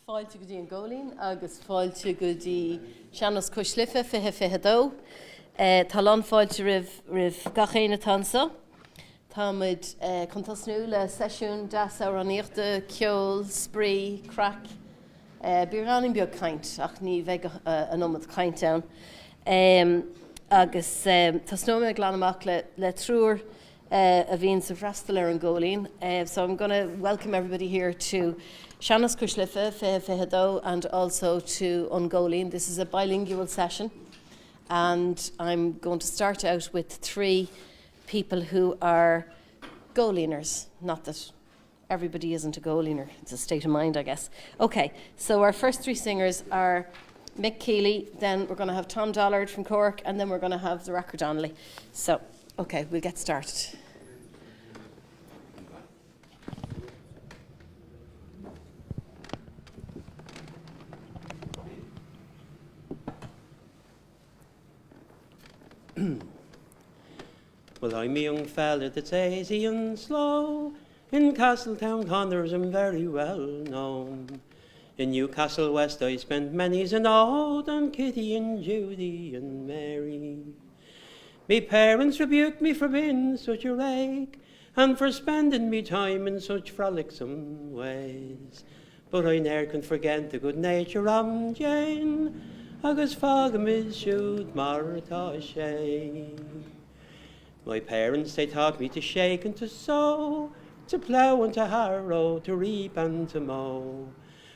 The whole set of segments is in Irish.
Fáilte go dtí an Góilín agus fáilte go dtí Sean-Nós Cois Life 2022. Tá lán fáilte roimh roimh gach éinne atá anseo. Táimid chun tosnú le seisiún deas amhránaíochta, ceol, spraoi, craic, beagáinín beag caint ach ní bheidh an iomad caint ann. Agus tosnóidh mé glan amach le le triúr a bhíonns ag freastal ar an gCóilín. So I'm going to welcome everybody here to Sean-Nós Cois Life 2022 and also to An Góilín. This is a bilingual session and I'm going to start out with three people who are Góilíners. Not that everybody isn't a Góilíner. It's a state of mind, I guess. Okay, so our first three singers are Mick Keeley, then we're going to have Tom Dollard from Cork, and then we're going to have the Racker Donnelly. So, okay, we'll get started. Well, I'm a young fella that's easy and slow. In Castletown Connors I'm very well known. In Newcastle West I spent many's an odd on Kitty and Judy and Mary. Me parents rebuked me for being such a rake and for spending me time in such frolicsome ways. But I ne'er can forget the good nature of Jane agus fágfaimid siúd mar atá sé. My parents they taught me to shake and to sow, to plough and to harrow, to reap and to mow.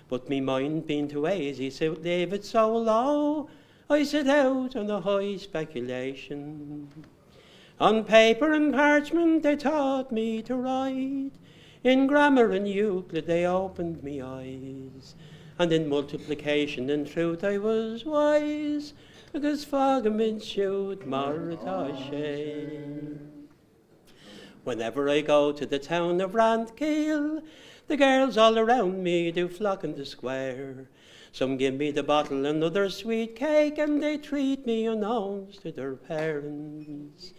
But me mind being too easy to leave it so low, I set out on a high speculation. On paper and parchment they taught me to write, In grammar and Euclid they opened me eyes, And in multiplication in truth I was wise, Agus fágfaimid siúd mar atá sé. Whenever I go to the town of Rathkeale, The girls all around me do flock in the square. Some give me the bottle and others sweet cake, And they treat me unknownst to their parents.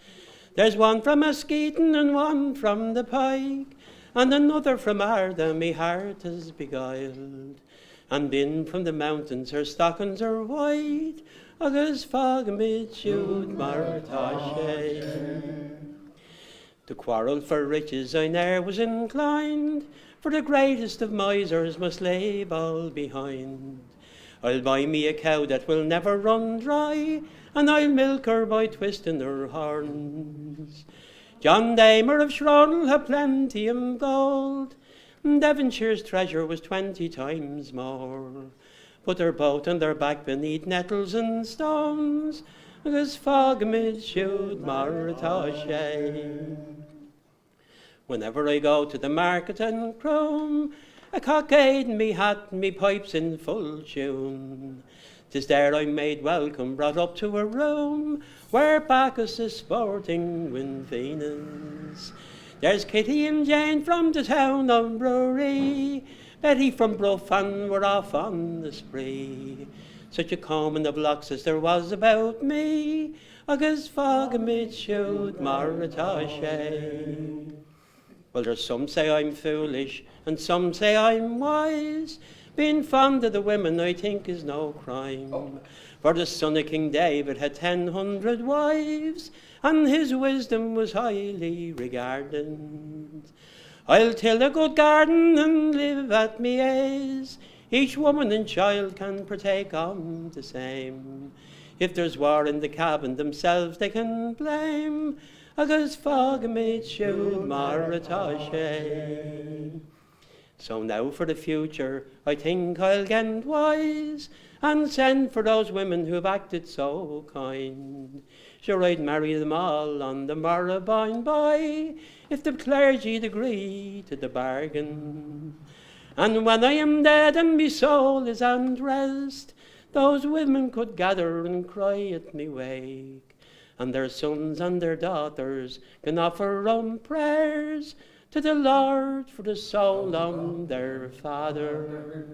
There's one from Askeaton and one from the Pike, And another from Ardagh me heart has beguiled. And in from the mountains her stockings are white, Agus fágfaimid siúd mar atá sé. To quarrel for riches I ne'er was inclined, For the greatest of misers must leave all behind. I'll buy me a cow that will never run dry, And I'll milk her by twisting her horns. John Damer of Shronal had plenty of gold, Devonshire's treasure was 20 times more. But they're both on their back beneath nettles and stones, Agus fágfaimid siúd mar atá sé. Whenever I go to the market in Croom, A cockade in me hat and me pipes in full tune, 'Tis there I'm made welcome, brought up to a room Where Bacchus is sporting with Venus. There's Kitty and Jane from the town of Bruree, Betty from Bruff and we're off on the spree. Such a combing of locks as there was about me, Agus fágfaimid siúd mar atá sé. Well, there's some say I'm foolish and some say I'm wise. Being fond of the women I think is no crime. For the son of King David had 1000 wives, And his wisdom was highly regarded. I'll till a good garden and live at me ease, Each woman and child can partake of the same. If there's war in the cabin themselves they can blame, Agus fágfaimid siúd mar atá sé. So now for the future I think I'll get wise And send for those women who've acted so kind. Sure I'd marry them all on the morrow by and by If the clergy'd agree to the bargain. And when I am dead and me soul is at rest, Those women could gather and cry at me wake, And their sons and their daughters can offer up prayers To the Lord for the soul of their father.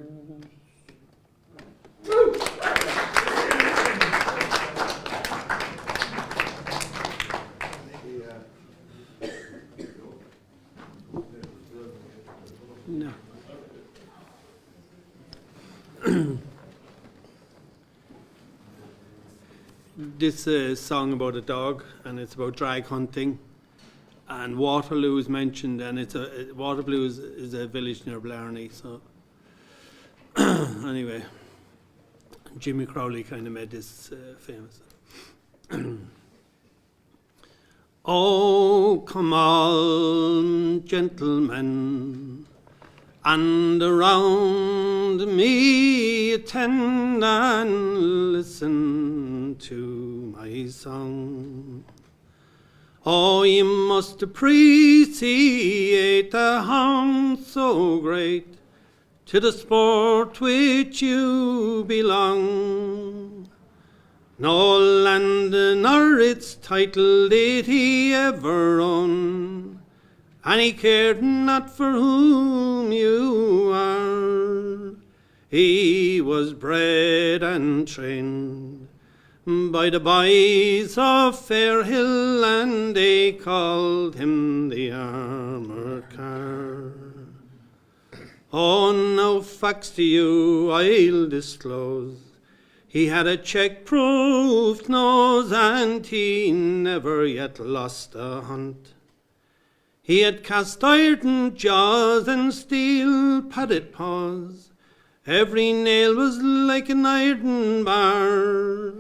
No. This is a song about a dog and it's about drag hunting and Waterloo is mentioned and it's a Waterloo is, is a village near Blarney so anyway Jimmy Crowley kind of made this uh, famous. Oh, come on, gentlemen, and around me attend and listen to my song. Oh, you must appreciate the hound so great to the sport which you belong. No land nor its title did he ever own, and he cared not for whom you are. He was bred and trained by the boys of Fairhill, and they called him the armoured car. Oh, no facts to you I'll disclose. He had a check-proof nose, and he never yet lost a hunt. He had cast iron jaws and steel padded paws. Every nail was like an iron bar.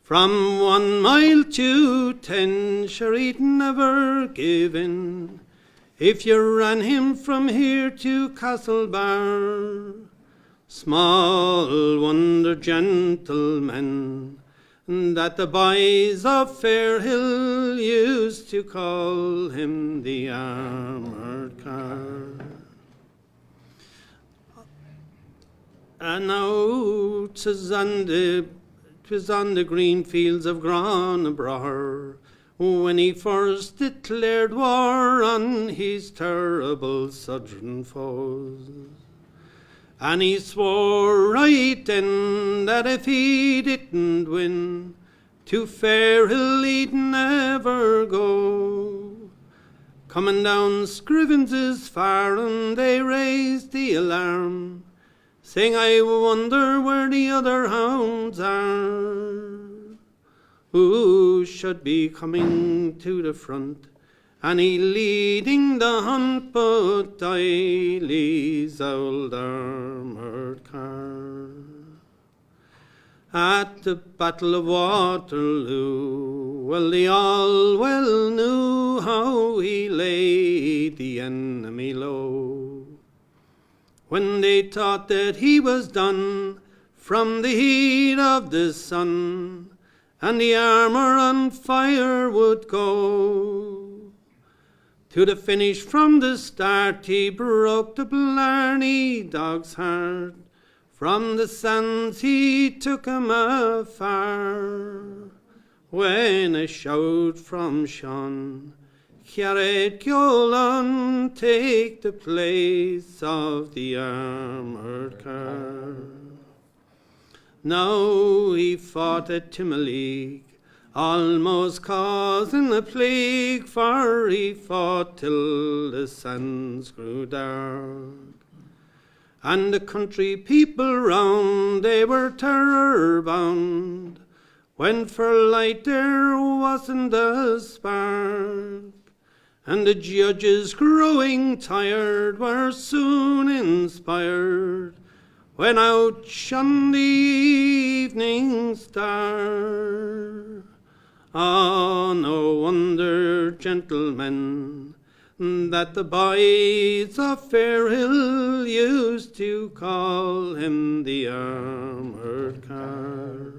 From one mile to ten, sure he'd never give in. If you ran him from here to Castlebar, Small wonder, gentlemen, that the boys of Fairhill used to call him the armoured car. And now 'tis on the, 'twas on the green fields of Gurranabraher when he first declared war on his terrible southern foes. And he swore right then that if he didn't win, to Fairhill he'd never go. Coming down Scrivens' farm, they raised the alarm, saying, I wonder where the other hounds are, who should be coming to the front, and he leading the hunt, but Daly's old armoured car. At the Battle of Waterloo, well, they all well knew how he laid the enemy low. When they thought that he was done from the heat of the sun, and the armour on fire would go. To the finish from the start, he broke the Blarney dog's heart. From the sands he took him afar. When a shout from Sean Cearéad Ceolann take the place of the armoured car. Now he fought at Timoleague, almost causing a plague, for he fought till the sands grew dark. And the country people round, they were terror bound, when for light there wasn't a spark. And the judges growing tired were soon inspired, when out shone the evening star. Ah, no wonder, gentlemen, that the boys of Fairhill used to call him the armoured car.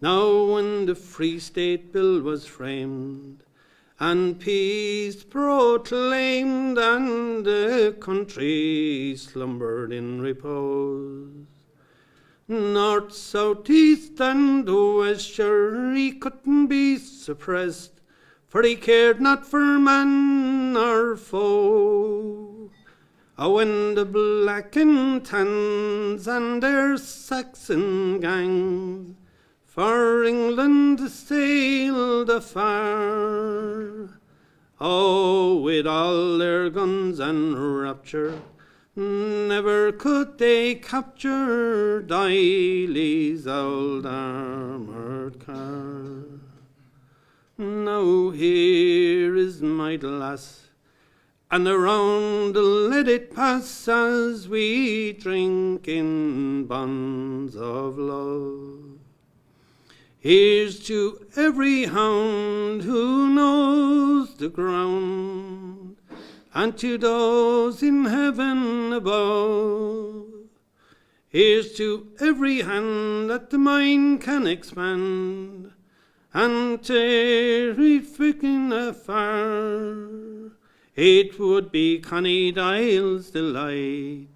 Now when the Free State Bill was framed, and peace proclaimed, and the country slumbered in repose, North, south, east and west, sure he couldn't be suppressed, for he cared not for man or foe. Oh, when the black and tans and their Saxon gangs for England sailed afar, Oh, with all their guns and rapture, Never could they capture D'Oyley's old armoured car. Now here is my glass, and around let it pass as we drink in bonds of love. Here's to every hound who knows the ground, and to those in heaven above. Here's to every hand that the mind can expand, and to every freaking afar. It would be Connie Doyle's delight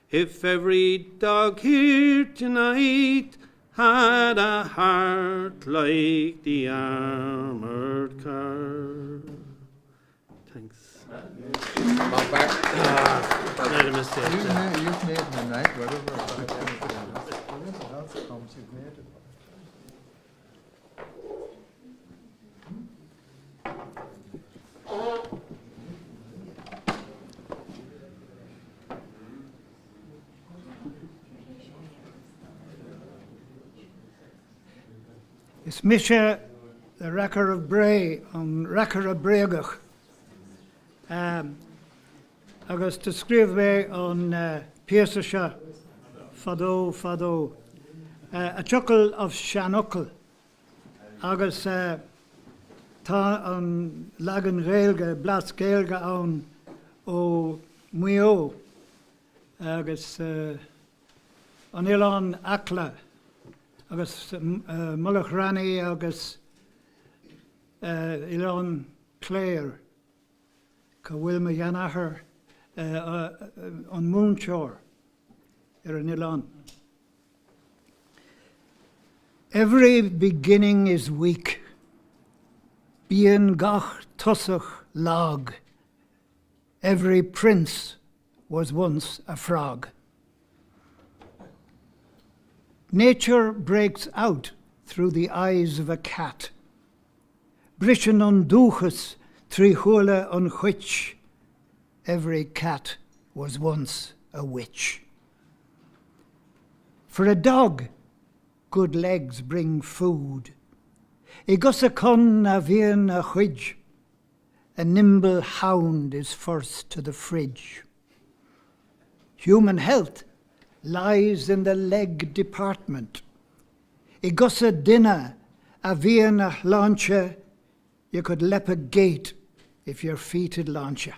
if every dog here tonight had a heart like the armoured car. Thanks. Made a mistake. You've made, you've made my night, whatever. Whatever else comes, you've made it. Is mise the Reacaire of Bray, an Reacaire Bréagach. Agus do scríobh mé an píosa seo fadó fadó. A chuckle of seanfhocal. Agus tá an leagan Gaeilge, blas Gaeilge ann ó Mhaigh Eo agus an Oileán Acla agus Mullach Raithní agus Oileán Cléir, cá bhfuil mo sheanathair an múinteoir ar an oileán. Every beginning is weak, bíonn gach tosach lag, Every prince was once a frog. Nature breaks out through the eyes of a cat. Briseann an dúchas trí shúile an chait, Every cat was once a witch. For a dog, good legs bring food. I gcosa con a bhíonn a chuid, A nimble hound is first to the fridge. Human health lies in the leg department. I gcosa duine a bhíonn a shláinte, You could lep a gate if your feet had launch you.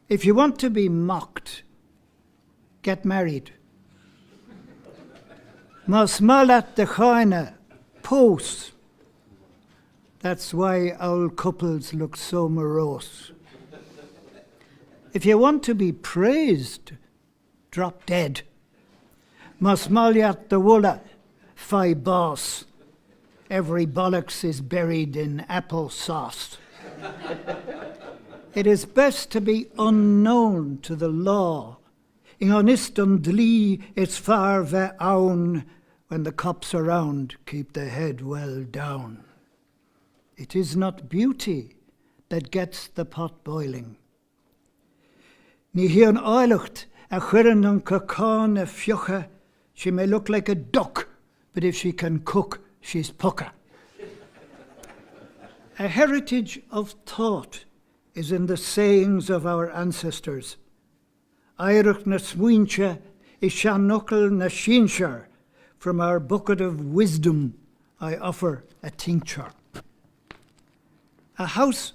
If you want to be mocked, get married. Más maith leat do cháineadh, pós. That's why old couples look so morose. If you want to be praised, drop dead. Más maith leat do mholadh, faigh bás. Every bollocks is buried in apple sauce. It is best to be unknown to the law. I ngan fhios don dlí is fearr bheith ann when the cops are round, keep the head well down. It is not beauty that gets the pot boiling. Ní hí an áilleacht a chuireann an cocán ag fiuchadh, she may look like a duck, but if she can cook, she's pukka. A heritage of thought is in the sayings of our ancestors. Oidhreacht na smaointe i seanfhocail na sinsear, from our bucket of wisdom I offer a tincture. A house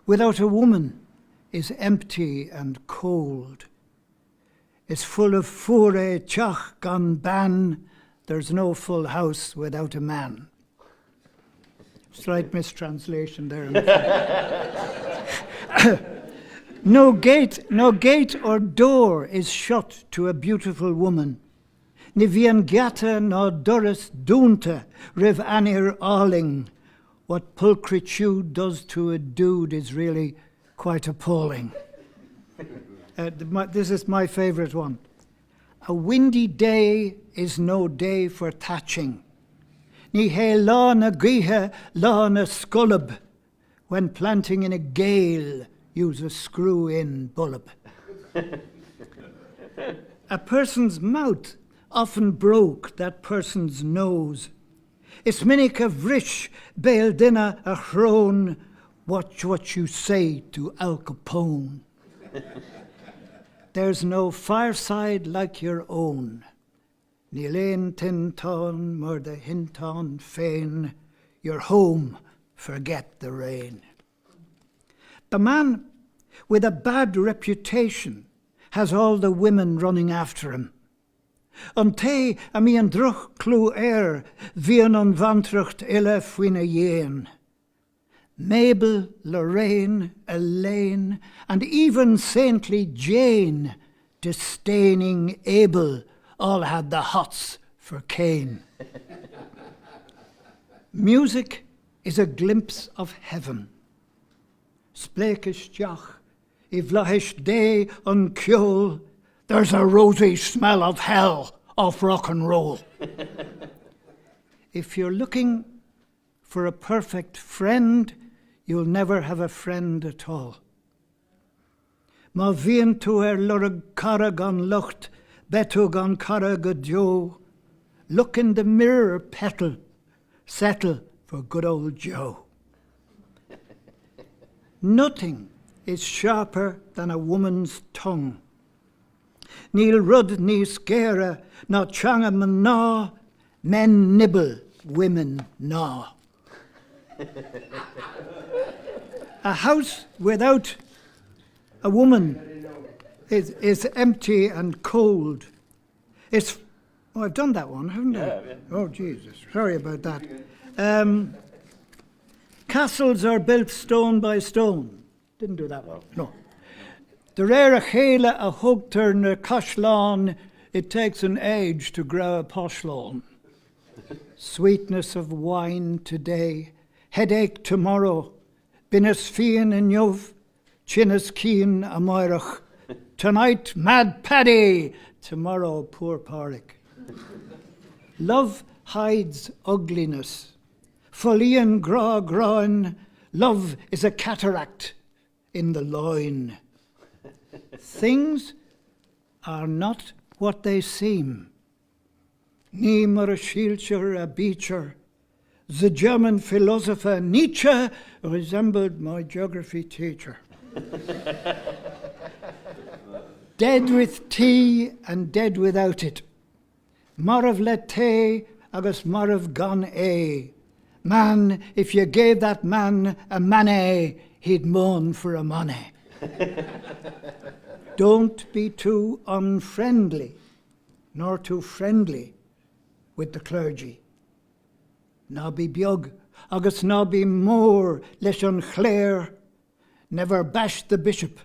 without a woman is empty and cold. Is folamh fuar é teach gan bean, there's no full house without a man. Slight mistranslation there. no gate, no gate or door is shut to a beautiful woman. Ní bhíonn geata ná doras dúnta roimh ainnir álainn. What pulchritude does to a dude is really quite appalling. Uh, my, this is my favourite one. A windy day is no day for thatching. Ní hé lá na gaoithe lá na scolb. When planting in a gale, Use a screw-in bulb. A person's mouth often broke that person's nose. Is minic a bhris béal duine a shrón Watch what you say to Al Capone. There's no fireside like your own. Níl aon tinteán mar do thinteán féin You're home, forget the rain. The man with a bad reputation has all the women running after him. An té a mbíonn droch-chlú air bíonn an bhantracht uile faoina dhéin. Mabel, Lorraine, Elaine and even saintly Jane disdaining Abel all had the hots for Cain. Music is a glimpse of heaven. Spléach isteach i bhflaithis Dé an ceol, there's a rosy smell of hell off rock and roll. If you're looking for a perfect friend, you'll never have a friend at all. Má bhíonn tú ar lorg cara gan locht, beidh tú gan cara go deo. Look in the mirror, petal, settle for good old Joe. Nothing is sharper than a woman's tongue. Níl rud níos géire ná teanga mná, men nibble, women gnaw. A house without a woman is, is empty and cold. It's oh, I've done that one, haven't I? Yeah, Oh, Jesus. Sorry about that. Um, castles are built stone by stone. Didn't do that one. No. De réir a chéile a thógtar na caisleáin, it takes an age to grow a posh lawn. Sweetness of wine today, headache tomorrow, binneas fíon inniu, tinneas cinn amárach, tonight Mad Paddy, tomorrow poor Pádraic. Love hides ugliness. Folaíonn grá gráin, love is a cataract in the loin. Things are not what they seem. Ní mar a síltear a bítear. The German philosopher Nietzsche resembled my geography teacher. Dead with tea and dead without it. Marbh le tae agus marbh gan é. Man, if you gave that man a manné, he'd moan for a money. Don't be too unfriendly, nor too friendly with the clergy. Ná bí beag agus ná bí mór leis an chléir, never bash the bishop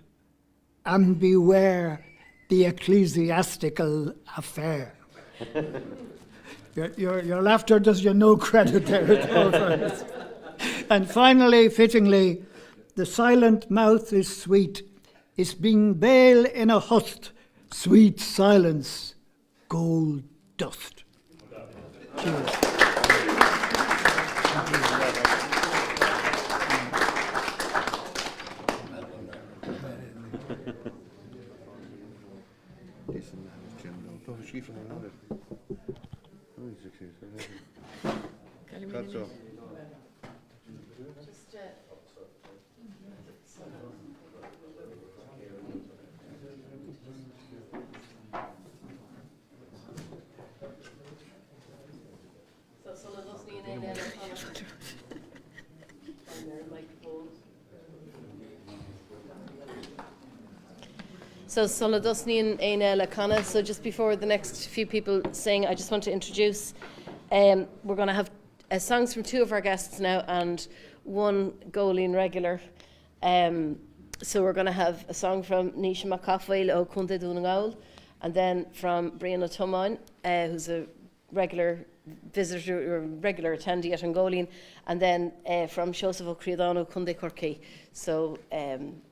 and beware the ecclesiastical affair. Your, your, your laughter does you no credit there at all. and finally, fittingly, the silent mouth is sweet, is being bail in a hust, sweet silence, gold dust. Cheers. So sula dtosnaíonn éinne eile ag canadh, so just before the next few people sing, I just want to introduce, um, we're going to have uh, songs from two of our guests now and one Góilín regular. Um, so we're going to have a song from Naoise Mac Cathmhaoil ó Contae Dún na nGall and then from Brian Ó Tiomáin, uh, who's a regular visitor or regular attendee at An Góilín, and then uh, from Seosamh Ó Críodáin ó Contae Chorcaí. So um,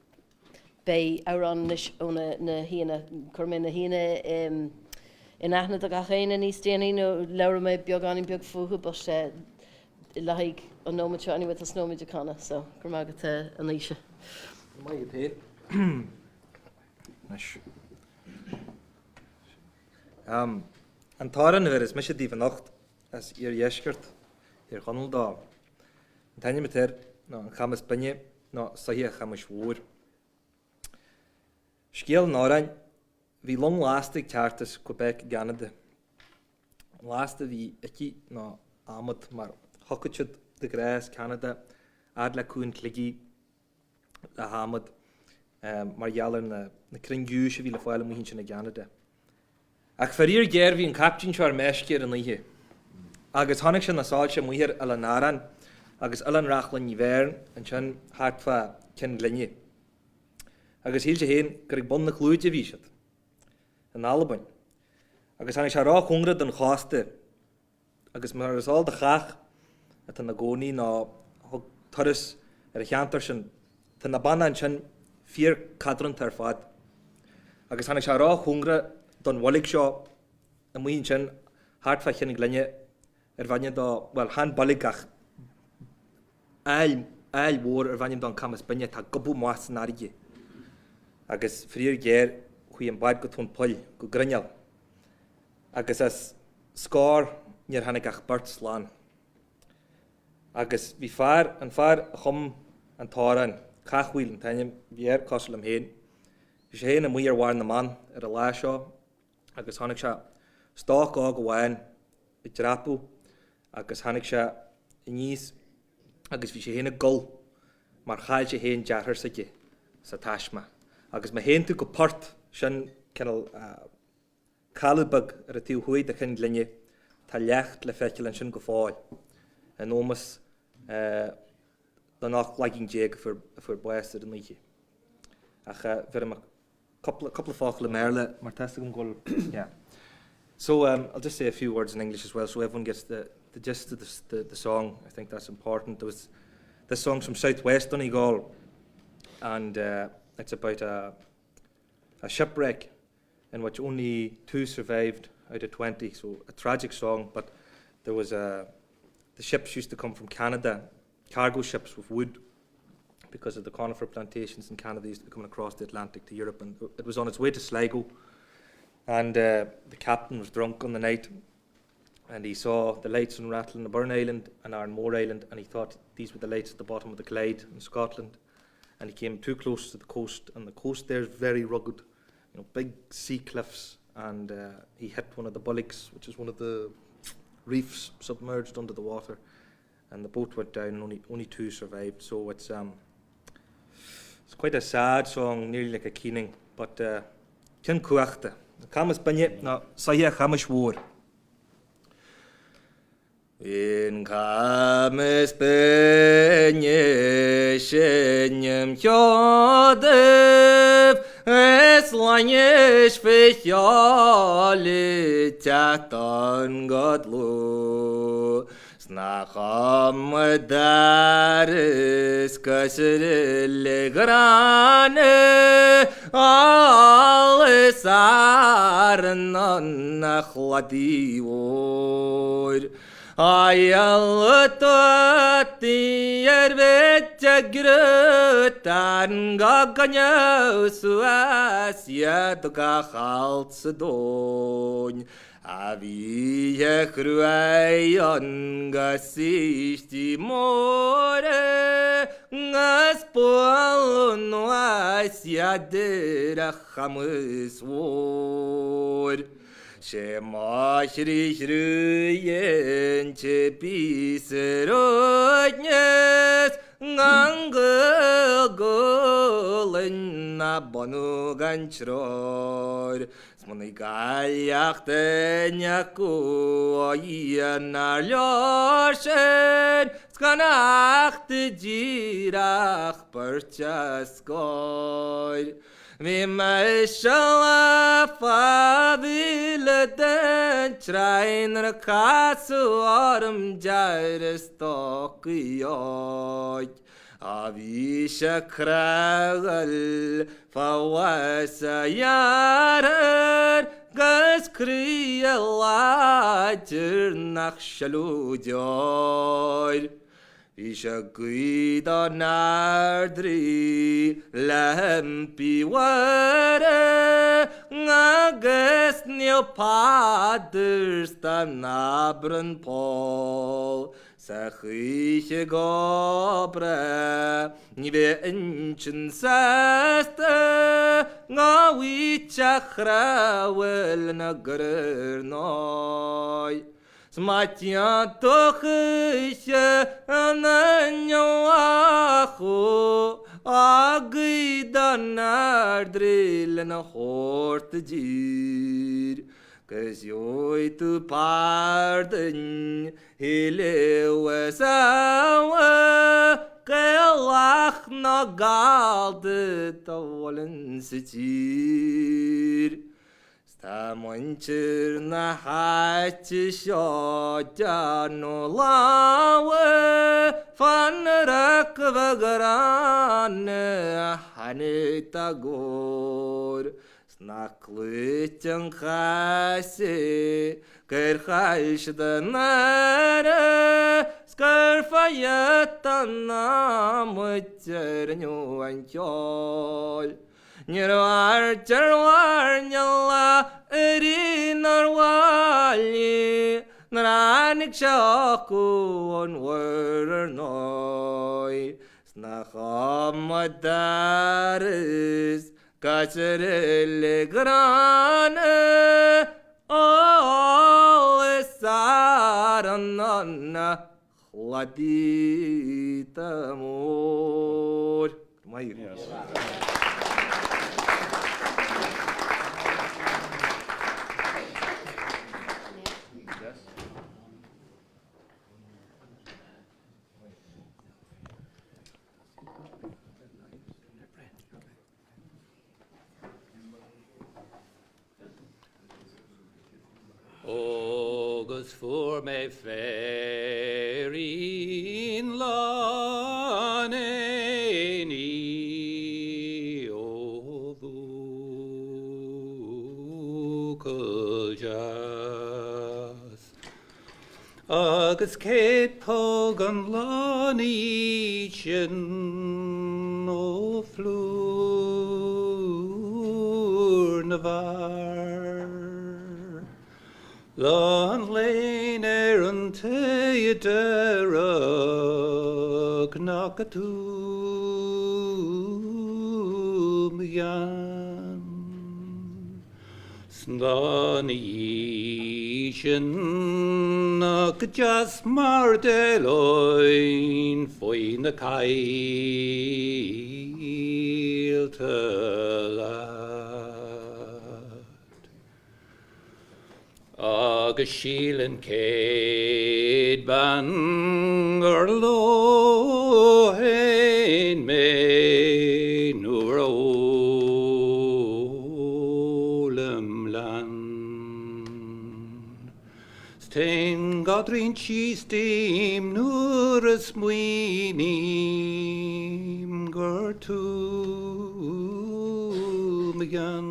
beidh amhrán anois ó na, na haíonna, cuirfidh mé na haíonna um, in aithne do gach éinne níos déanaí nó labhróidh mé beagáinín beag fúthu, but uh, le haghaidh an nóiméad seo anyway tosnóimid ag canadh, so go raibh maith agat a Naoise. Maith agat féin. Anois. An t-amhrán a bhéarfas mise daoibh anocht as iardheisceart Thír Chonaill dó. An t-ainm atá air ná An Camas Binne nó Soitheach Chamais Mhóir. Scéal an amhráin, bhí long lasta ag teacht as Quebec i gCeanada. An lasta a bhí aici ná adhmad mar thiocfadh siad de ghnáth as Ceanada fhad le Cuan Shligigh le hadhmad mar gheall ar na crainn ghiúis a bhí le fáil amuigh ansin i gCeanada. Ach faraor géar bhí an caiptín seo ar meisce ar an oíche agus chonaic sé na soilse amuigh ar Oileán Árann agus Oileán Reachlainn Ní Bheirn ansin thart fá Cionn Ghlinne. Agus shíl sé féin gur ag bun na clúide a bhí siad, in Albain. Agus tháinig sé róchóngarach don chósta. Agus mar is eol do chách atá ina gcónaí nó a thug turas ar an cheantar sin, tá na beanna ansin fíor cadránta ar fad. Agus tháinig sé ró-chóngarach don bhoilg seo amuigh ansin thart fá Chionn Ghlinne arbh ainm dó, bhuel, chan boilg ach aill, aill mhór arbh ainm dó an Camas Binne atá ag gobadh amach san fharraige. Agus faraor géar chuaigh an bád go tóin poill, go grinneall. Agus as scór níor tháinig ach beirt slán. Agus bhí fear, an fear a chum an t-amhrán, Cathmhaoil an t-ainm a bhí air, cosúil liom féin, bhí sé féin amuigh ar bharr na mBan ar an lá seo agus chonaic sé stoc óg amháin ag dreapadh agus tháinig sé aníos agus bhí sé féin ag gol mar chaill sé féin deartháir s'aige sa taisme. Agus má théann tú go Port, sin cineál, Caladh beag ar an taobh thuaidh de Chionn Ghlinne, tá leacht le feiceáil ansin go fóill, in ómós don 18 laigín a fuair bás ar an oíche. Ach bhéarfaidh mé cúpla, cúpla focal i mBéarla mar tá's agam go bhfuil, yeah. So um, I'll just say a few words in English as well so everyone gets the, the gist of the, the, the song. I think that's important. There was, this song's from Southwest Donegal and uh, it's about a, a shipwreck in which only two survived out of 20. So a tragic song, but there was a the ships used to come from Canada, cargo ships with wood, because of the conifer plantations in Canada used to be coming across the Atlantic to Europe, and it was on its way to Sligo. And uh, the captain was drunk on the night, and he saw the lights on Rathlin Burn Island and Arnmore Island, and he thought these were the lights at the bottom of the Clyde in Scotland. And he came too close to the coast, and the coast there is very rugged you know, big sea cliffs, and uh, he hit one of the bullocks, which is one of the reefs submerged under the water, and the boat went down, and only, only two survived. So it's, um, it's quite a sad song, nearly like a keening, but uh, ceann cumhachta. Camas binne nó soitheach Chamais Mhóir. An Camas Binne seinnim ceol daoibh is loingeas fé sheol ag teacht ann go dlúth 's nach iomaí dair is coisrille ghránna allas Arann a chladaigh mhóir. Aíoltótaí ar bhit a gcrútán go gcoinneodh suas iad gach alt sa domhain. A bhí a chruaidh an go saoistí móra 'gus bualadh anuas iad ar a chamas mhór. Sé mo chroí chruaidh an teipí sa uaigneas gan gaol gualainn ná bunú gan treoir. 'S muna gcaillfeadh duine acu ó Dhia nár leor sin 's gan ach díreach beirt ar scor. Bhí mise lá fá mhíle den tsraith nuair a casadh orm deartháir stócaigh óig. A bhí sé craiceáil fá bhás a dhearthár 'gus croí láidir nach sileadh deoir. Bhí sé ag guí don Ardrí le himpí Mhuire agus Naomh Peadar 's dá n-abrann Pól sa choíche go bráth ní bheidh a intinn sásta ná bhfaightear chrábhail na gcur ar ndóigh. 'S má téann tú choíche ina ndeabhadh á guí don Ardrí lena thabhairt i dtír, 'Gus gheobhaidh tú pardon shíleadh is abha Gaelach nó Gallda dá bhfuil sa tír. 'S tá muintir na háite seo déanamh lámha fán racbha gránna a tháinig dá gcomhair 's nach cloíte an chás é gur chaill siad a n-aire 's gur fá ghiota an adhmaid a rinneadh an ceol. Níor mhair dearbhairneal a rí nár bhailigh nuair a tháinig sé chucu ón mhuir ar ndóigh 's nach iomaí doras caite le gránna ól is ar an Chladaí mór. Maith. Agus fuair mé féirín lán éiní ó bhuachaill deas. Agus 100 póg an lá ina dhiaidh sin ó phlúr na bhfear. Lá an léinn ar an té a déarfadh nach tú mo ghean. 'S an lá ina dhiaidh sin nach deas mar d'éalóinn faoi na coillte leat. Agus síleann 100 bean gur leo fhéin mé nuair a ólaim leann. 'S téann gadhairín síos díom nuair a smaoiním gur tú mo ghean.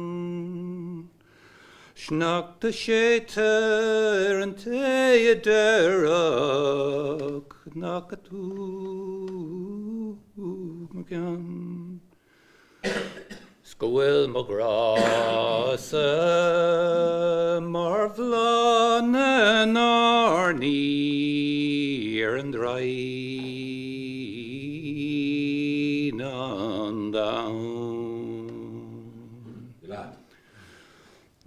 Sneachta séidte ar an té a déarfadh nach tú mo ghean. 'S go bhfuil mo ghrá-sa mar bhláth na n-airní ar an draighean donn.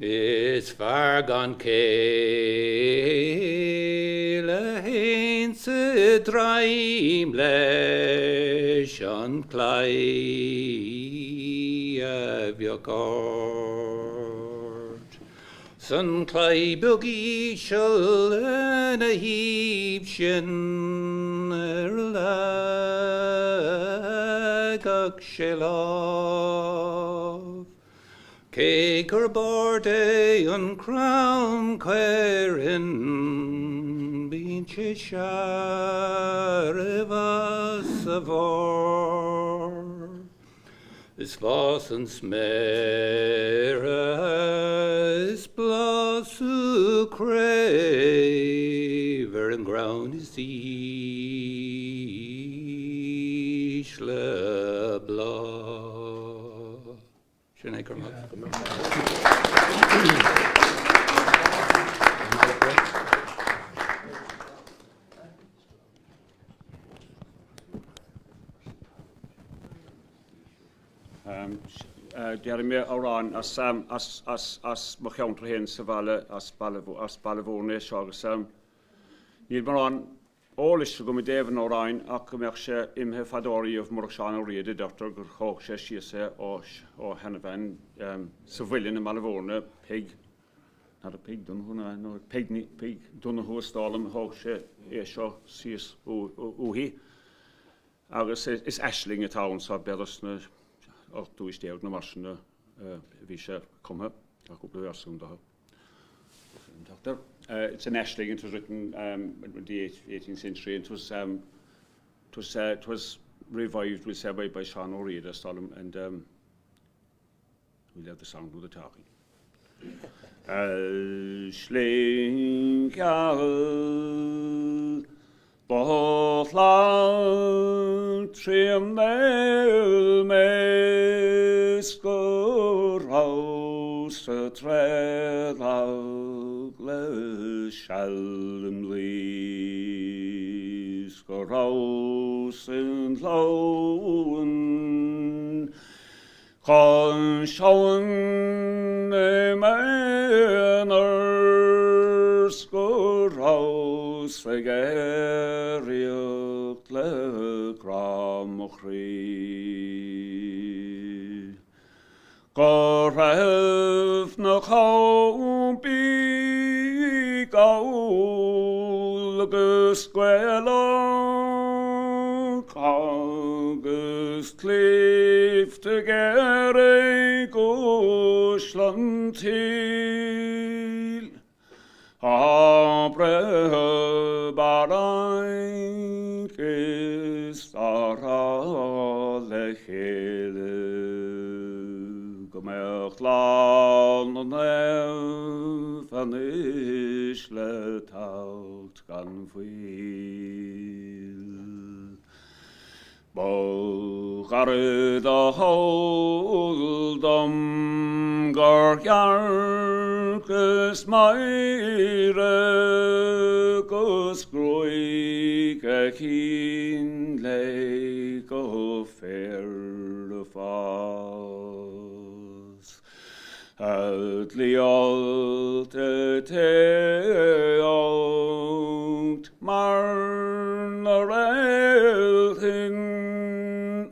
Is fear gan céill a théann sa droim leis an chlaí a bheadh ard. 'S an claí beag íseal lena thaobh sin ar a leagfadh sé lámh. Cé gurb ard é an crann caorthainn, bíonn sé searbh as a bharr. Is fásann sméara is bláth sú craobh ar an gcrann is ísle. le bláth. Sin é, go raibh maith. Déarfaidh mé amhrán as as mo cheantar féin sa bhaile, as Baile as Baile Mhúirne é seo agus níl mórán eolais agam i dtaobh an amhráin ach go mbeadh sé imithe fadó riamh murach Seán Ó Riada, deirtear gur thóg sé síos é ó ó sheanbhean sa Mhuileann i mBaile Mhúirne, Peig, not Peig Donoghue nó Peig Peig Donoghue is dóigh liom a thóg sé é seo síos uaithi. Agus is aisling atá ann so b'fhéidir sna ochtú aois déag nó mar sin a bhí sé cumtha, tá cúpla véarsa ann dó. It's an aisling, it was written in the 18th century and it was, um, it was, uh, it was revived, we'll say, by, by Seán Ó Riada, is dóigh liom, and um, We'll have the song do the talking. Aisling gheal do shlacht tríom néal mé 's go raibh sa treallach le seal im luí 's go raibh san ghleann Chun seoin i m'aonar 's go rabhas ag aeraíocht le grá mo chroí. Go raibh na campaí gall agus Gaelach agus claimhte géara ag uaisle an tsaoil. Á breith barrainc is á rá le chéile go mbeadh Lá na Naomh anois le teacht gan mhoill. Ba ghairid a heol dom gur dhearcas Máire 'gus gruaig a chinn léi go fíor ag fás. A dlialt a teacht mar na réaltaí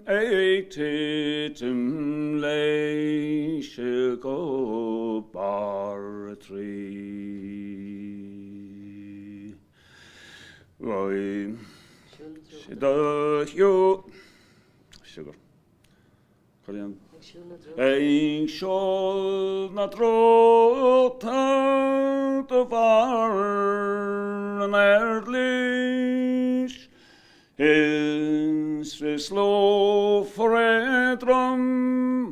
ag titim léise go barr a dtrí. Do shiúl. Sugar. Ag siúl na dtreabhta de bharr an aerdhlúis is bhí slúfar éadrom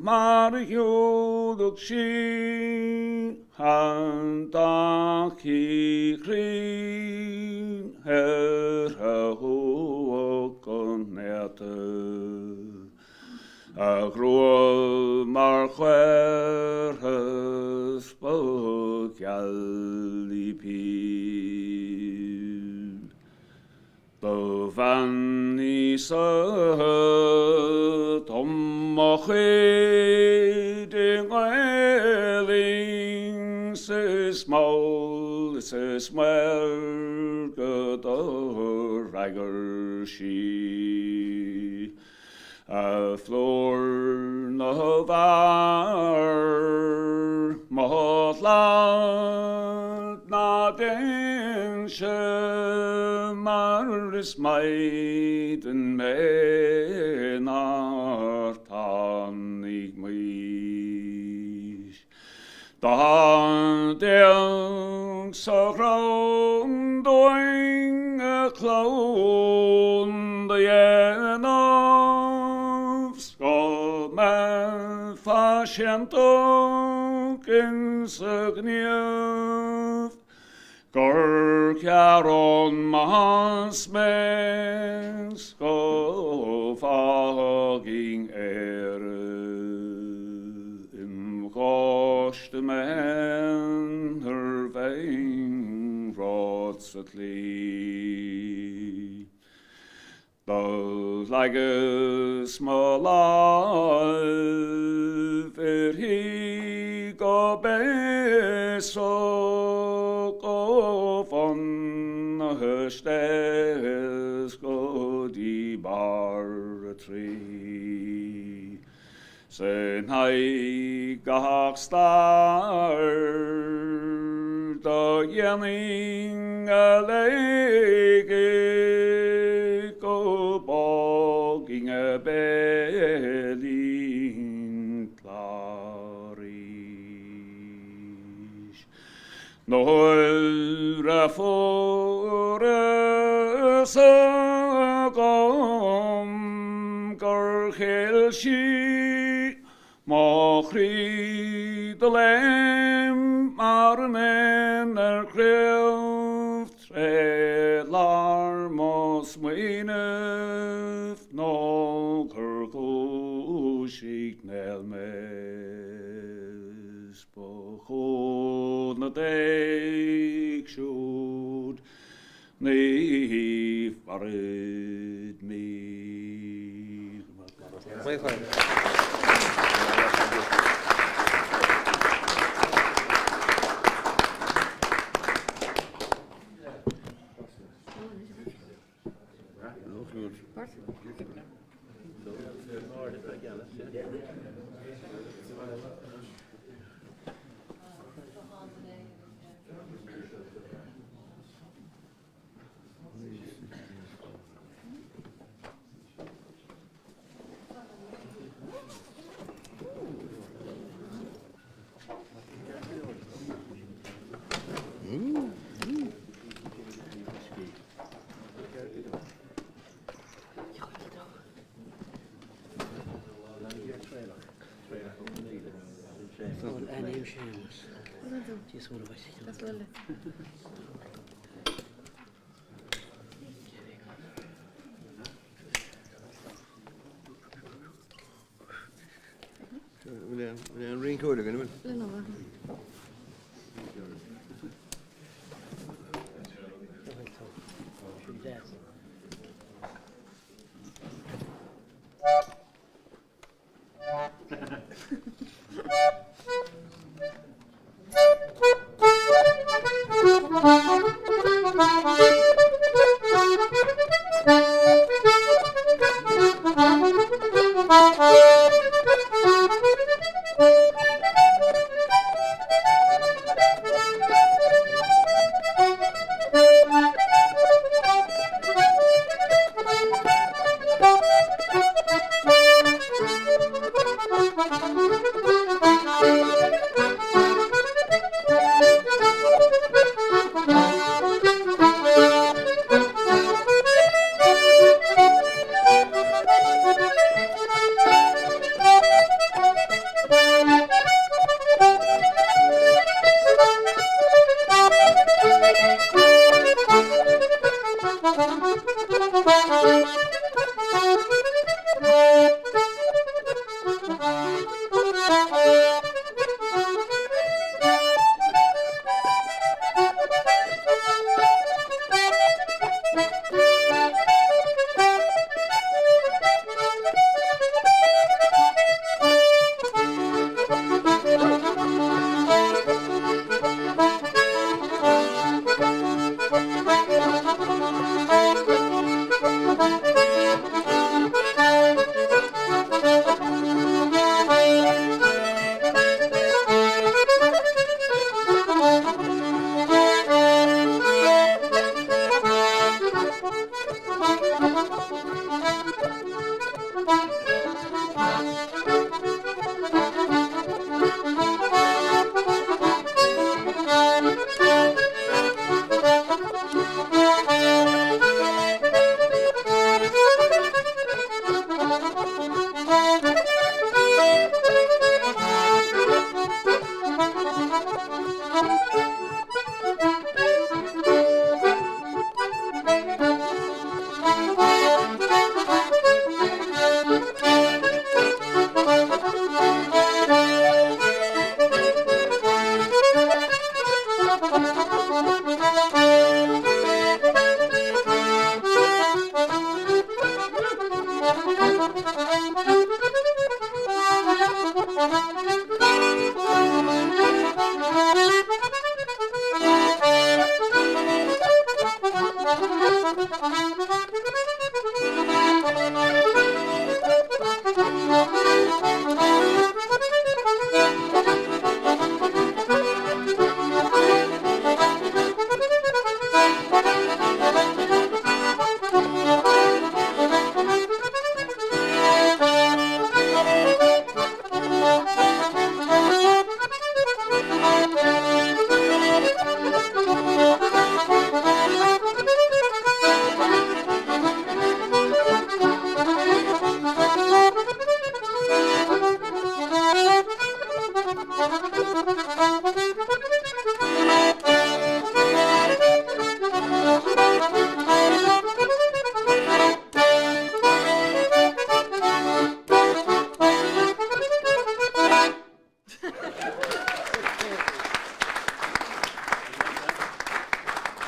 mar a shiúlfadh sí an dtacaí cruinn ar a huaigh go néata. A grua mar chaorthas ba gheal í píl. Ba bhean í sa dom mo chuid i nGaelainn 's is mall is is maorga do fhreagair sí. A phlúr na bhfear, mo shlait ná déanse mar is maighdean mé nár tháinig m'aois. Dá dtéadh sa chrann dúinn a clann do dhéanamh 's go mbeifeá séantach insa ghníomh gur gearán más mé 's go bhfágfainn. Coiste mé nuair bheinn romhat sa tslí. Do leagas mo láimh uirthi go béasach ó bhun na stairs go dtí barr a croí. 'S in aghaidh gach stair do dhéanfainn a léigeadh go bpógfainn a béilín Clarís. Nuair a fuarthas agam gur cheil sí mo chroí do léim mar an éan ar chraobh tré lár mo smaoineamh nó gur dhúisigh néal mé. 'S ba chúnamh d'éag siúd ní mhairfid mí. Bhfuil an rinceoir againn, an bhfuil?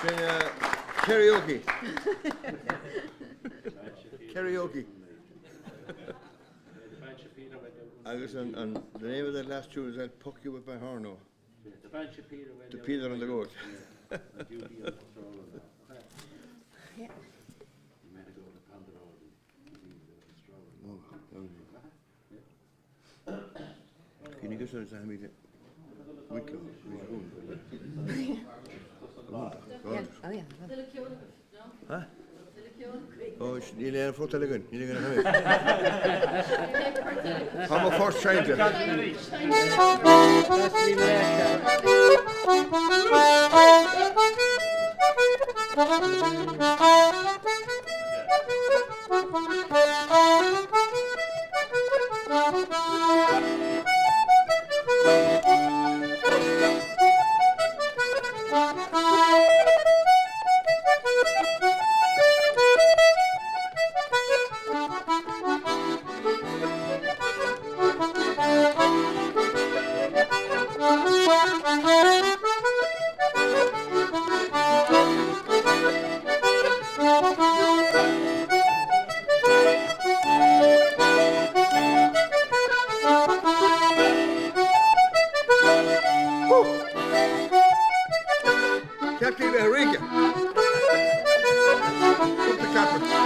Sin karaoke. Karaoke. Agus an, an, the name of that last tune is I'll Puck You With My Horn O. The Peter and the Goat. Níl aon phort eile againn, níl againn ach anois. Tá mo phort seinnte. Ceart libh a rince. Cúpla ceapair.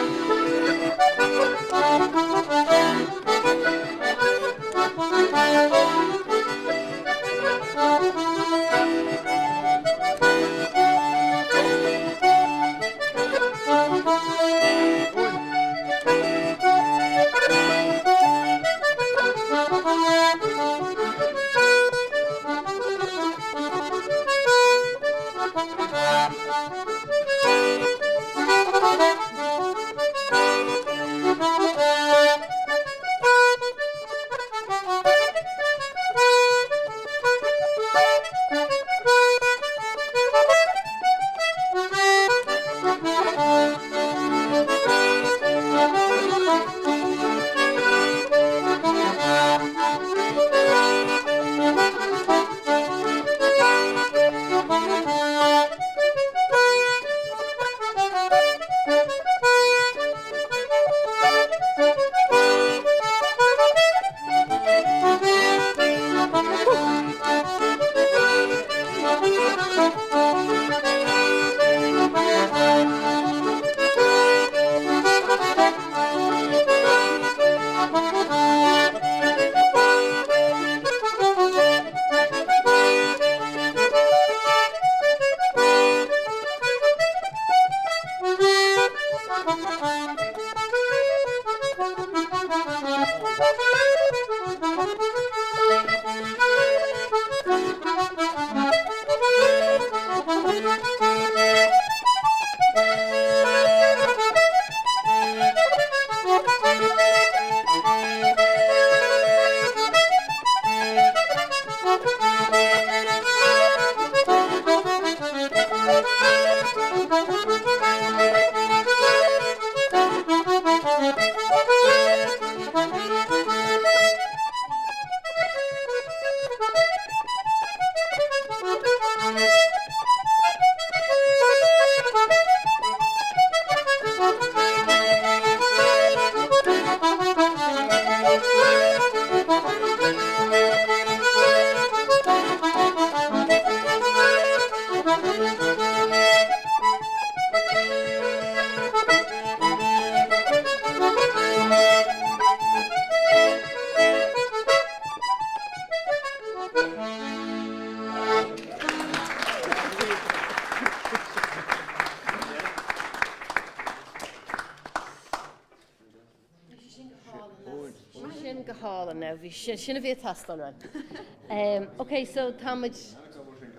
Sin go hálainn now, bhí sin, sin a bhí ag teastáil uainn. Ok, so táimid,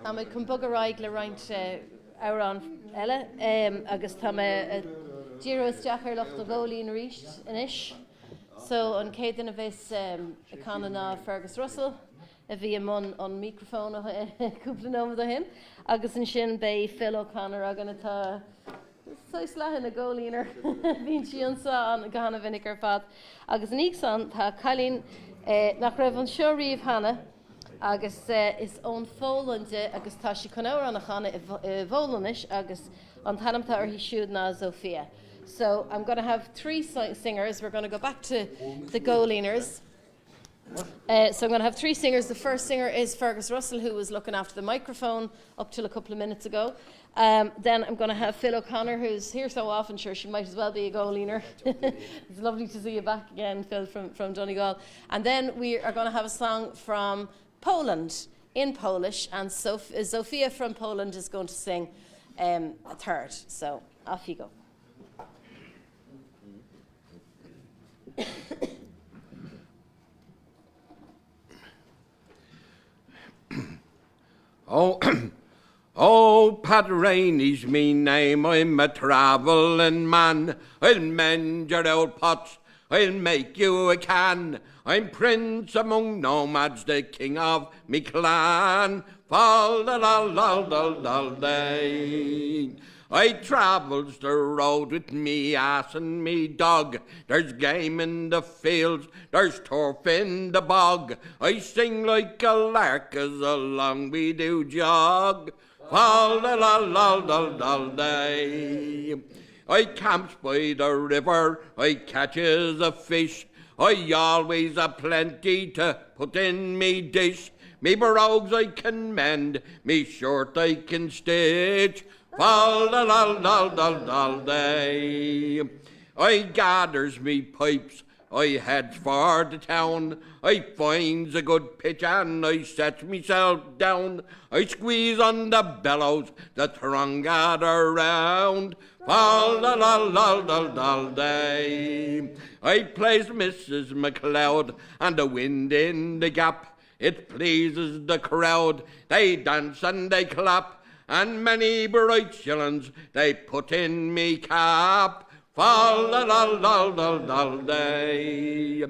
táimid chun bogadh ar aghaidh le roinnt amhrán eile agus tá mé ag díriú isteach ar lucht na góilín arís anois. So an chéad duine a bheas ag canadh ná Fergus Russell a bhí i mbun an microphone cúpla nóiméad ó shin agus ansin beidh Phil O'Connor againn atá saghas leath ina góilíneoir. Bíonn sí anseo go hana-mhinic ar fad. Agus ina dhiaidh san tá cailín nach raibh anseo riamh cheana. Agus is ón Pholainn di agus tá sí chun amhrán a chanadh i bPolainnis agus an t-ainm atá uirthi siúd ná Zofia. So I'm going to have three singers, we're going to go back to the Goaleeners. Uh, so I'm going to have three singers. The first singer is Fergus Russell, who was looking after the microphone up till a couple of minutes ago. Um, then I'm going to have Phil O'Connor, who's here so often, sure she might as well be a goaleener. it's lovely to see you back again, Phil, from, from Donegal. And then we are going to have a song from Poland in Polish, and Sof Zofia from Poland is going to sing um, a third. So off you go. Oh, oh, Pat Rainey's me name, I'm a travelling man. I'll mend your old pots, I'll make you a can. I'm prince among nomads, the king of me clan. Fall la la la la la la. I travels the road with me ass and me dog. There's game in the fields, there's turf in the bog. I sing like a lark as along we do jog. Fall la la la la la la. I camps by the river, I catches a fish. I always a plenty to put in me dish. Me brogues I can mend, me shirt I can stitch. Fal la la la la la lay. I gathers me pipes, I heads for the town, I finds a good pitch and I sets myself down. I squeeze on the bellows, the throng gather round. Fal la la la la la lay. I plays Mrs. McLeod and the wind in the gap. It pleases the crowd, they dance and they clap and many bright shillings they put in me cap. Fa la la la la la lay.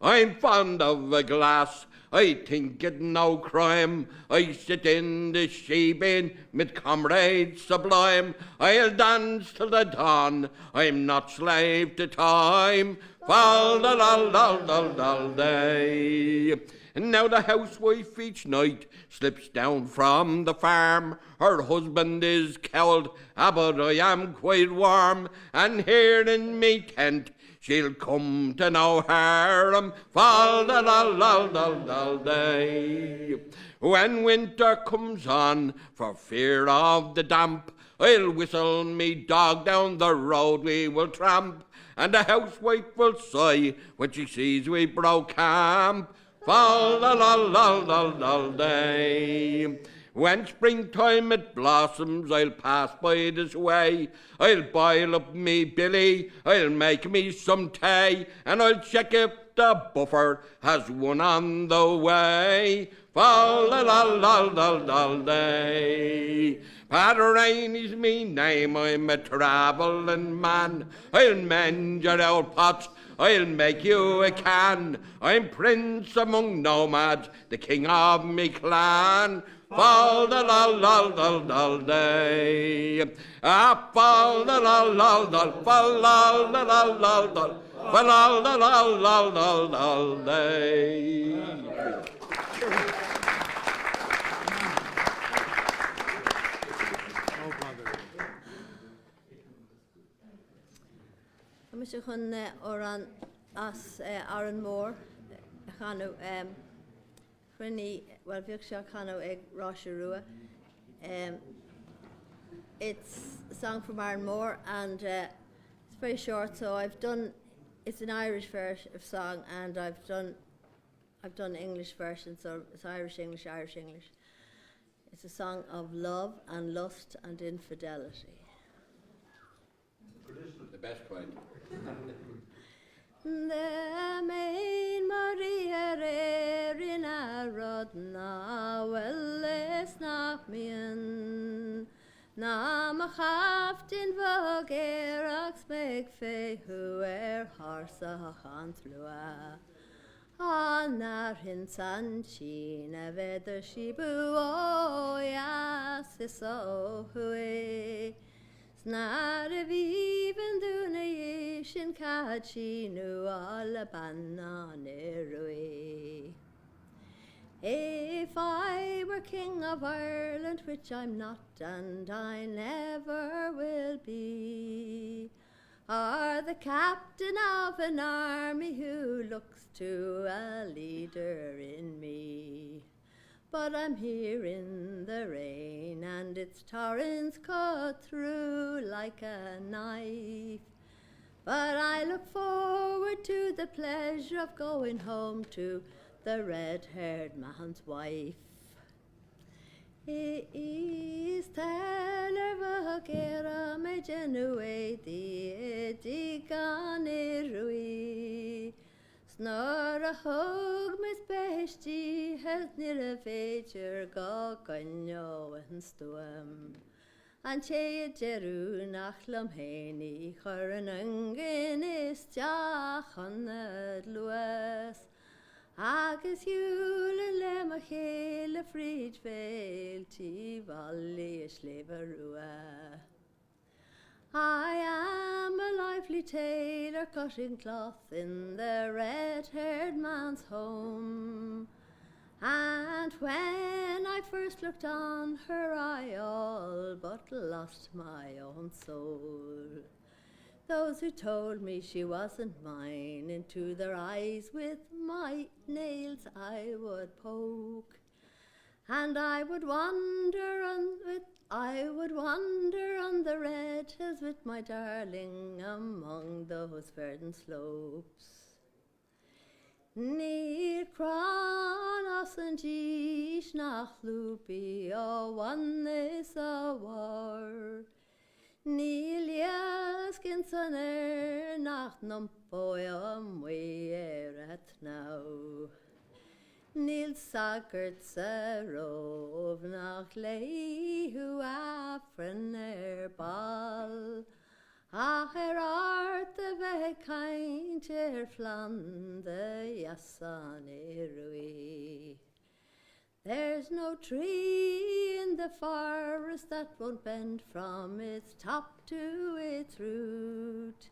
I'm fond of a glass, I think it no crime. I sit in the shebeen with comrades sublime. I'll dance till the dawn, I'm not slave to time. Fa la la la la la lay. And now the housewife each night slips down from the farm. Her husband is cold, ah, but I am quite warm. And here in me tent she'll come to no harm. Fa la la la la la lay. When winter comes on, for fear of the damp, I'll whistle me dog down the road we will tramp. And the housewife will sigh when she sees we broke camp. Fa la la la la la lay. When springtime it blossoms, I'll pass by this way. I'll boil up me billy, I'll make me some tea, and I'll check if the buffer has one on the way. Fa la la la la la lay. Pat Rainey's me name, I'm a travelling man. I'll mend your old pots, I'll make you a can. I'm prince among nomads, the king of me clan. Fa la la la la la lay. Ah, fa la la la la fa la la la la la fa la la la la la la lay. Tá mise chun amhrán as Árainn Mhór a chanadh. Chruinnigh, bhuel bhíodh sé á chanadh ag Róise Rua. It's a song from Arranmore and uh, it's very short so I've done it's an Irish version of song and I've done I've done English version so it's Irish English Irish English. It's a song of love and lust and infidelity. The best kind. Dá mbeinn mar rí ar Éirinn a rud nach bhfuil is nach mbíonn Ná mo chaiftin bheag aerach 's mé ag féithiú ar tharsach an tslua. An Fhearthainn 's an tSín a bheith do síobadh ó dheas is ó thuaidh. 'S nárbh aoibhinn dúinn a dhiaidh sin cad sí nuála bean an Ioruaidh. If I were king of Ireland, which I'm not and I never will be, or the captain of an army who looks to a leader in me. But I'm here in the rain and its torrents cut through like a knife. But I look forward to the pleasure of going home to the red-haired man's wife. Is teller vagera me genue di digan rui. 'S nuair a thug mé spéis di níorbh fhéidir go gcoinneoinn stuaim. An té a deireadh nach liom féin í chuir an iongain isteach ina gcluas agus shiúlainn le mo chéile fríd bhéiltí Bhaile an tSléibhe Rua. I am a lively tailor cutting cloth in the red-haired man's home. And when I first looked on her I all but lost my own soul. Those who told me she wasn't mine into their eyes with my nails I would poke. And I would wander on with I would wander on the red hills with my darling among those verdant slopes. Níl crann a fhásann dís nach lúbfaidh ó bhun is ó bharr. Níl iasc ins an aer nach n-iompóidh amuigh ar a chnamh. Níl sagart sa Róimh nach léifeadh Aifreann ar ball, Ach ar Art a bheith ag caint ar phlanda dheas an Ioruaidh. There's no tree in the forest that won't bend from its top to its root.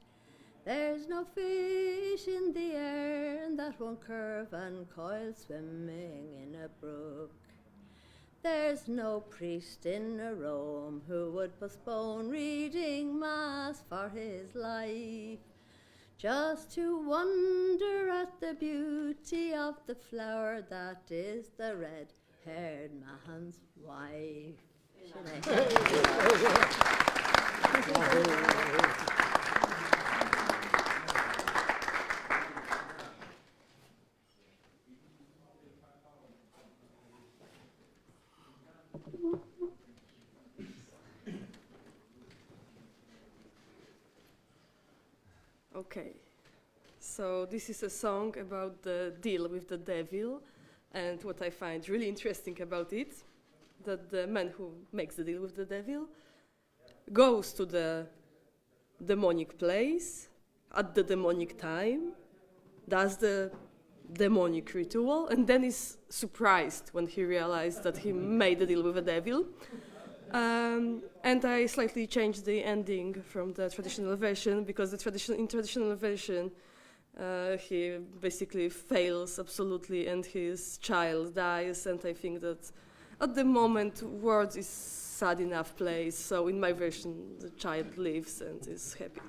There's no fish in the Erne that won't curve and coil swimming in a brook. There's no priest in Rome who would postpone reading mass for his life, just to wonder at the beauty of the flower that is the red-haired man's wife. Okay, so this is a song about the deal with the devil, and what I find really interesting about it, that the man who makes the deal with the devil goes to the demonic place at the demonic time, does the demonic ritual, and then is surprised when he realizes that he made a deal with the devil. Um, and I slightly changed the ending from the traditional version because the tradition in traditional version uh, he basically fails absolutely and his child dies and I think that at the moment words is sad enough place so in my version the child lives and is happy.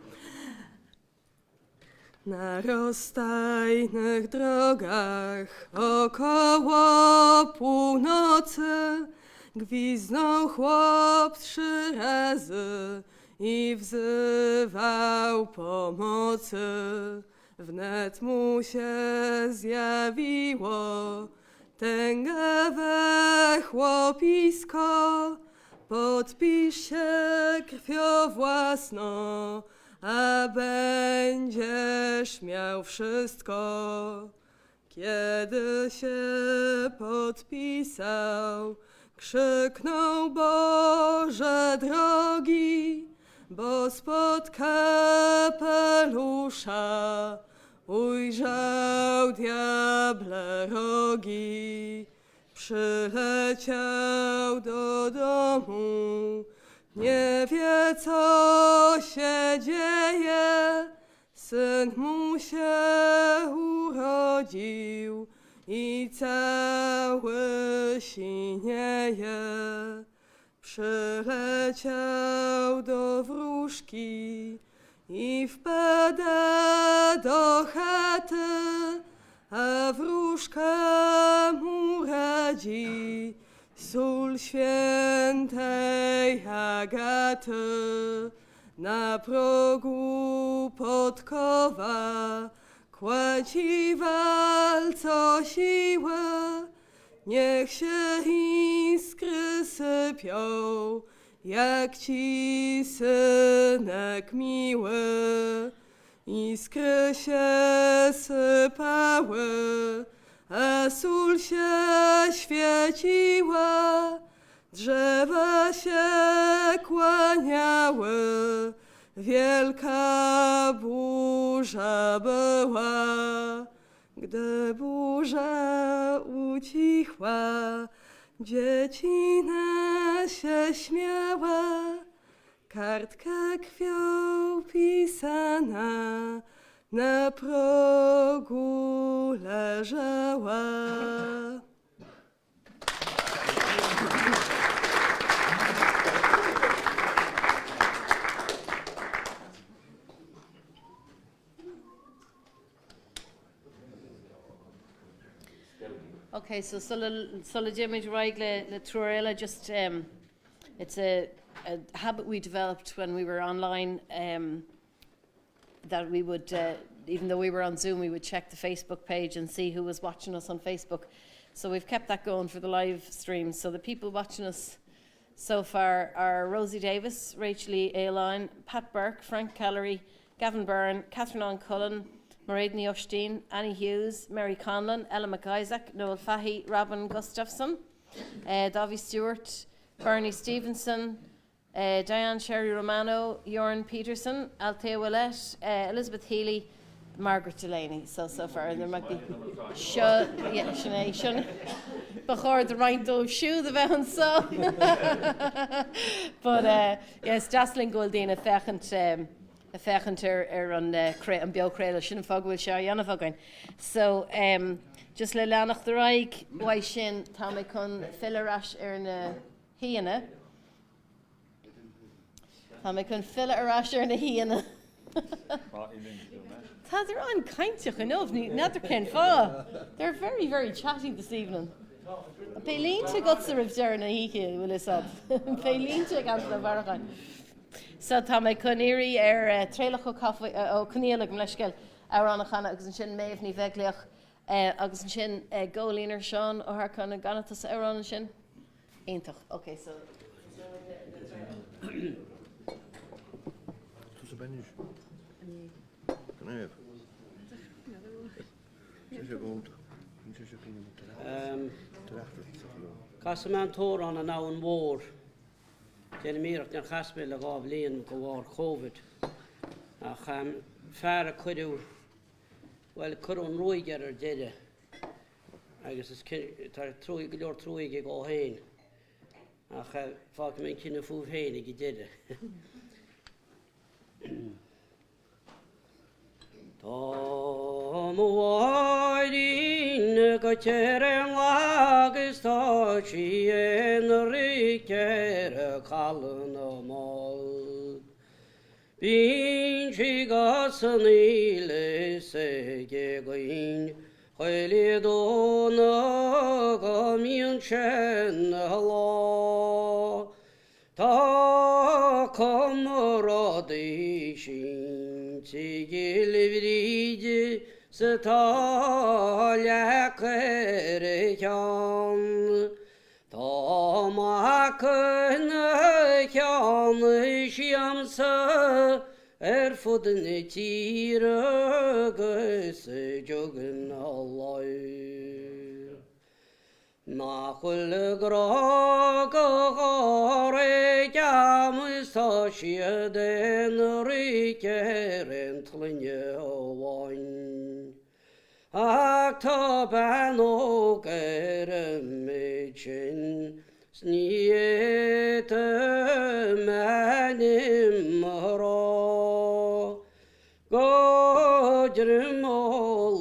Na rozstajnych drogach około północy gwiznął chłop trzy razy i wzywał pomocy. Wnet mu się zjawiło tęgawe chłopisko. Podpisz się krwią własną, a będziesz miał wszystko. Kiedy się podpisał, krzyknął Boże drogi, bo spod kapelusza ujrzał diable rogi. Przyleciał do domu, nie wie co się dzieje, syn mu się urodził. I cały sinieje. Przyleciał do wróżki i wpada do chaty, a wróżka mu radzi sól świętej Agaty. Na progu podkowa kładź i wal co siła, niech się iskry sypią, jak ci synek miły. Iskry się sypały, a sól się świeciła, drzewa się kłaniały, wielka burza była. Gdy burza ucichła, dziecina się śmiała, kartka krwią pisana na progu leżała. Ok, so sula sula dtéimid ar aghaidh le le triúr eile just um, it's a, a habit we developed when we were online um, that we would uh, even though we were on Zoom we would check the Facebook page and see who was watching us on Facebook. So we've kept that going for the live stream. So the people watching us so far are Rosie Davis, Rachel Lee Aline, Pat Burke, Frank Callery, Gavin Byrne, Catherine Ann Cullen, Mairead Ní Annie Hughes, Mary Conlon, Ella McIsaac, Noel Fahey, Robin Gustafson, uh, Davy Stewart, Bernie Stevenson, uh, Diane Sherry Romano, Jorn Peterson, Althea Willett, uh, Elizabeth Healy, Margaret Delaney. So so far and there might be seo yeah, sin é sin ba chóir do roinnt dóibh siúd a bheith anseo. But uh, yes, deas linn go bhfuil daoine ag féachaint um, ag féachaint ar ar an uh, an beochraoladh sin an fáth go bhfuil sé á dhéanamh againn. So um, just le leanacht ar aghaidh uaidh sin tá mé chun filleadh ar ais ar na haíonna. Tá mé chun filleadh ar ais ar na haíonna. Tádar an-chainteach inniu, n'fheadar cén fáth. They're very, very chatty this evening. Beidh línte agatsa roimh deireadh na hoíche, bhfuil fhios a'd. Beidh línte ag Antaine Ó Bearacháin. So tá mé chun iarraidh ar Traolach Ó Conghaile, gabh mo leithscéal, amhrán a chanadh agus ansin Méabh Ní Bheaglaoich agus ansin Góilín ar Seán Ó hEarcáin an gcanfaidh tusa amhrán ansin? Iontach. Ok, so. Tusa Benis. Can I have? Casfaidh mé an t-amhrán An Abhainn Mhór. Déanaim iarracht, níor chas mé le 2 bhliain de bharr Covid. Ach fear a cuireadh, bhuel, cuireadh an ruaig air ar deireadh. Agus is tá truaí, go leor truaí aige dhó féin. Ach fágfaidh mé an cinneadh fúibh féin ag an deireadh. Tá mo mháithrín goite ar an lag is tá sí ina raic ar chaladh na mbád. Bíonn sí san ilis ag caoineadh chuile Dhomhnach go mbíonn sé 'na lá. Tá cuma rudaí sínte i gCill Bhríde 's tá leac ar a cheann. Tá mac ina cheann siamsa ar fud na tíre agus a dtugann a láimh. Nach bhfuil grá go dháréag a'm is tá siad ina raic ar aon tsloinne amháin. Ach tá bean óg ar an méid sin 's ní fhéadfainn m'ainm a rá. Go Droim Ó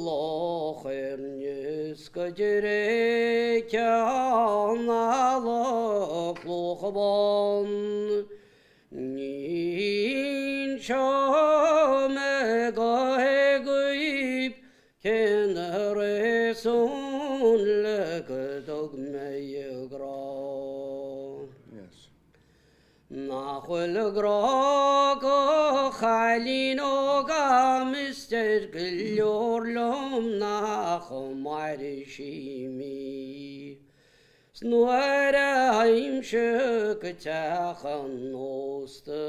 Loch Éirne 's go. de Ceann Alla Clocha Bán. Ní inseoidh mé go héagaibh cén réasún le go dtug mé grá. Nach bhfuil grá do chailín óg a'm is deir go leor liom nach mairfidh sí mí. 'S nuair a théimse go teach an ósta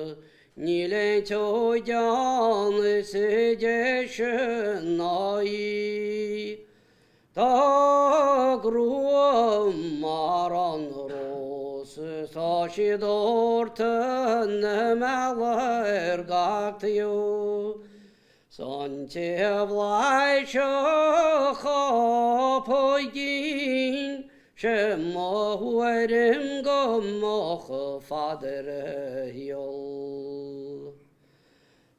níl aon tseoid ann is deise ná í. Tá a grua mar an rós is tá sí dórtadh na meala ar gach taobh. 'S an té a bhlaisfeadh a chápóigín 'sé mo thuairim go mbeadh fad ar a shaol.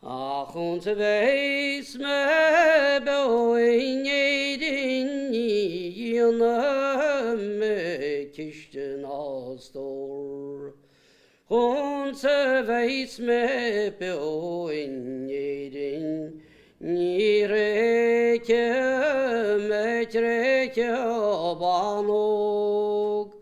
Ach chúns a bheas mé beo in Éirinn ní dhéanfaidh mé ciste ná stór. Chúns a bheas mé beo in Éirinn ní thréigfidh mé tréithe ban óg.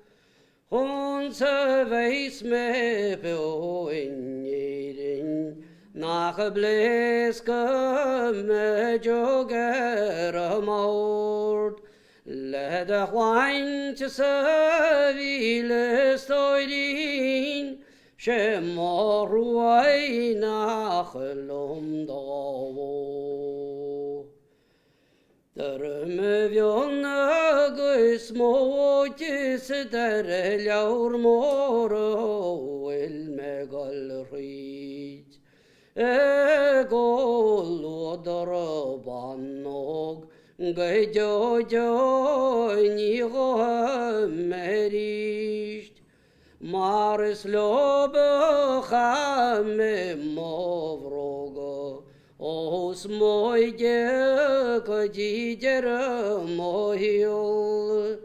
Chúns a bheas mé beo in Éirinn nach bpléascfaidh mé jug ar an mbord le do shláinte 's a mhíle stóirín 'sé mo thruaigh nach liom do bhó. De réir mo mhion agus mo mhóid is de réir leabhar mór a bhfuil mé ag dul thríd i gcomhluadar ban óg go deo deo ní ghófaidh mé arís Mar is leob a chaith mé mo bhróga ó thús m'óige go dtí deireadh mo shaoil.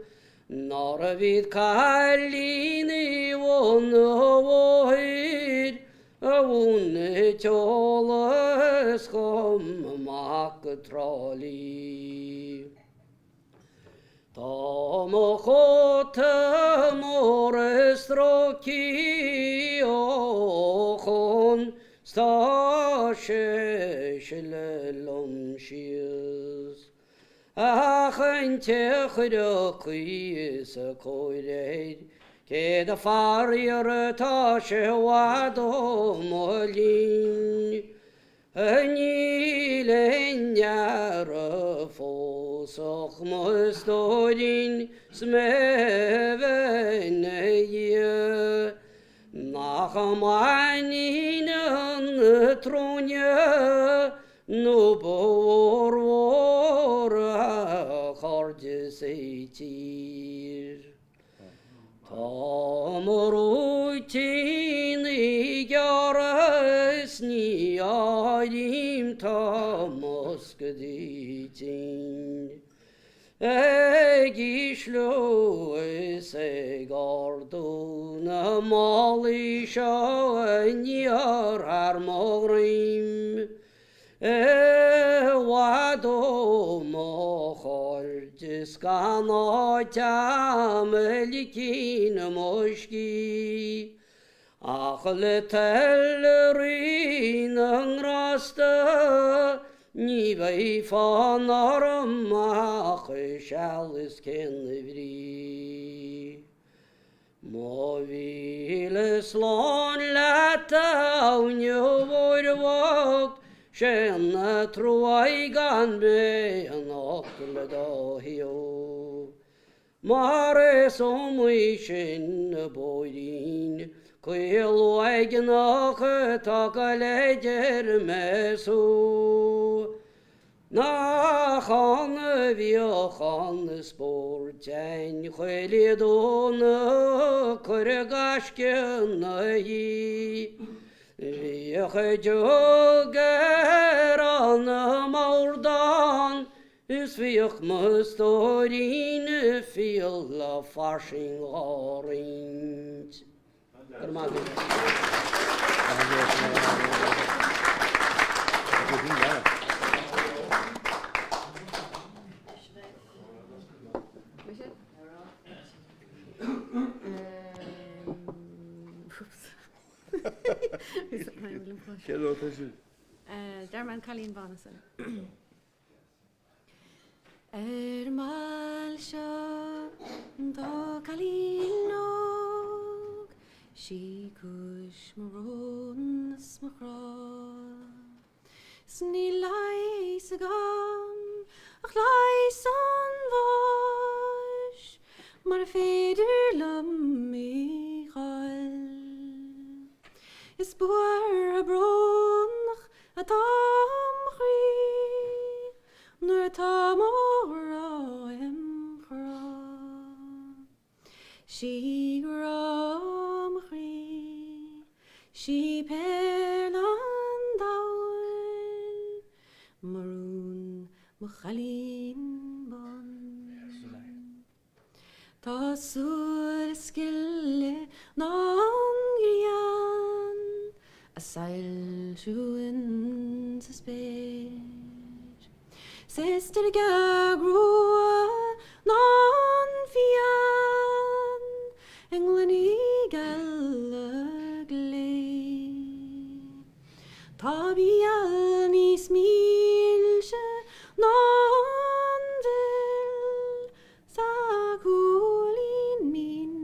Nárbh iad cailíní bhun an bhóthair a mhúin an t-eolas dhom amach go Trá Lí. Tá mo chóta mór is stróicthe ó chón 's tá sé ag sileadh liom síos. Ach an té a chuirfeadh caoi is cóir air, cé do faraor tá sé i bhfad ó mo linn. Níl i ndeara fós ach mo stóirín 's mé bheith ina dhiaidh. Nach mbaineann an truaine nó ba mhór mhór a chairde sa tír. Tá mo rúitíní gearrtha is ní áirím tá mo scadaí tinn ag ísliú is ag ardú na málaí seo aniar thar mo dhroim. I bhfad ó mo chairde 's gan áit a'm a ligfinn mo scíth Ach le toil Rí na nGrásta ní bheidh fonn orm ach seal is cén bhrí. Mo mhíle slán leat a abhainn mhóir bhocht, 'sé an truaigh gan mé anocht le do thaobh. Mar is iomaí sin bóithrín caol uaigneach atá go idir mé 's thú. Nach ann a bhíodh an spórt againn chuile Dhomhnach ag cur gaisce 'na thí. Bhíodh jug ar an mbord ann. Is bhíodh mo stóirín fial lá fairsing dhá roinnt. Go raibh maith agat. Deir mé an Cailín Bán as Ar an mbaile seo tá cailín óg, 'sí cúis mo bhróin is mo chrá. 'S níl leigheas agam ach leigheas an bháis, mura féidir liom í dh'fháil. Is buartha brónach atá mo chroí nuair atá mo ghrá im chrá. 'Sí grá mo chroí, 'sí péarla an domhain, mo rún, mo chailín bán. Tá súile is gile ná an ghrian a soilsiú insa spéir. 'S is deirge a grua ná an fíon i ngloiní geala glé. Tá a béal níos milse ná an mhil 's a cúilín mín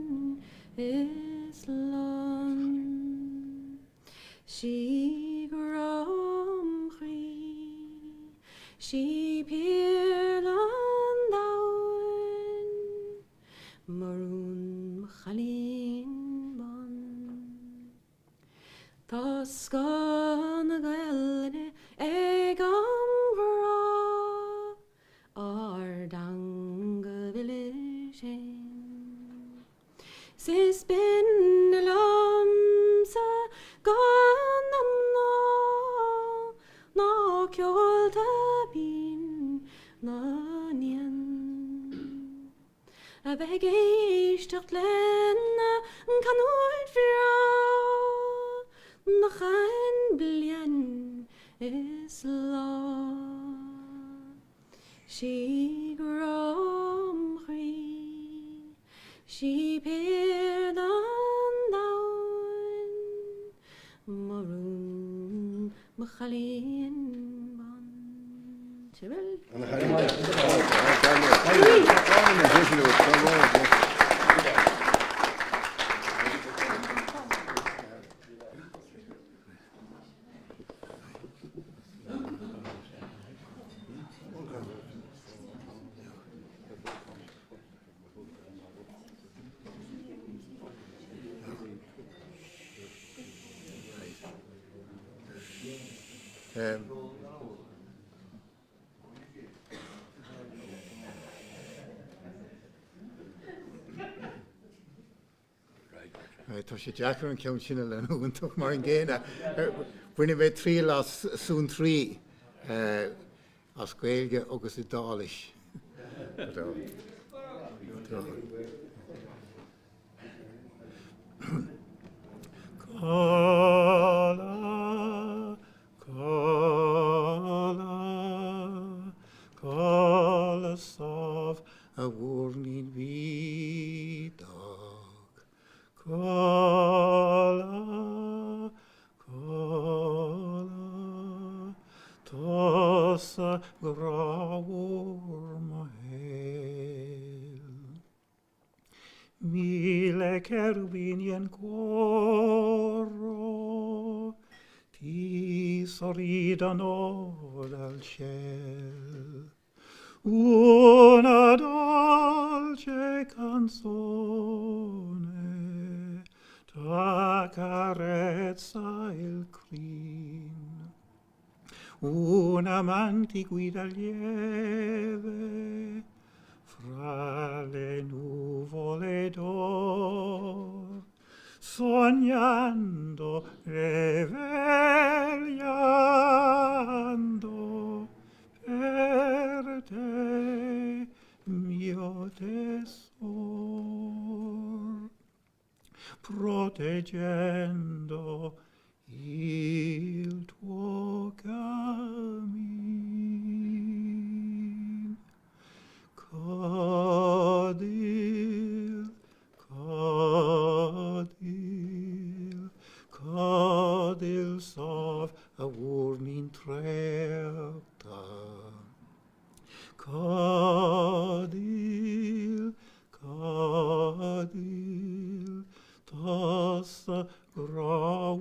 is lon. 'Sí grá mo chroí, 'sí péarla an domhain, mo rún, mo chailín bán. Tá scoth na Gaelainne ag an ngrá. Ár dteanga mhilis fhéin. 'S is binne liomsa guth na mná ná ceolta binn na n-éan. A bheith ag éisteacht lena canúint bhreá nach aon bliain is lá. 'Sí grá mo chroí, 'sí péarla an domhain, mo rún, mo chailín bán. Tá sé deacair an ceann sin a leanúint ach mar an gcéanna bhain mé triail as Suantraí as Gaeilge agus Iodáilis. Codladh, codladh, codladh sámh a mhúirnín bhídeach. Codladh, codladh, tusa grá mhór mo shaoil. Mille cherubini in coro ti sorridano dal ciel. Una dolce canzone t'accarezza il crin. Una man ti guida lieve fra le nuvole d'or, sognando e vegliando per te. te, mio tesor, proteggendo il tuo cammin. Codil, Codil, Codil sámh a mhúirnín traochta. Codil, Codil, tusa grámhar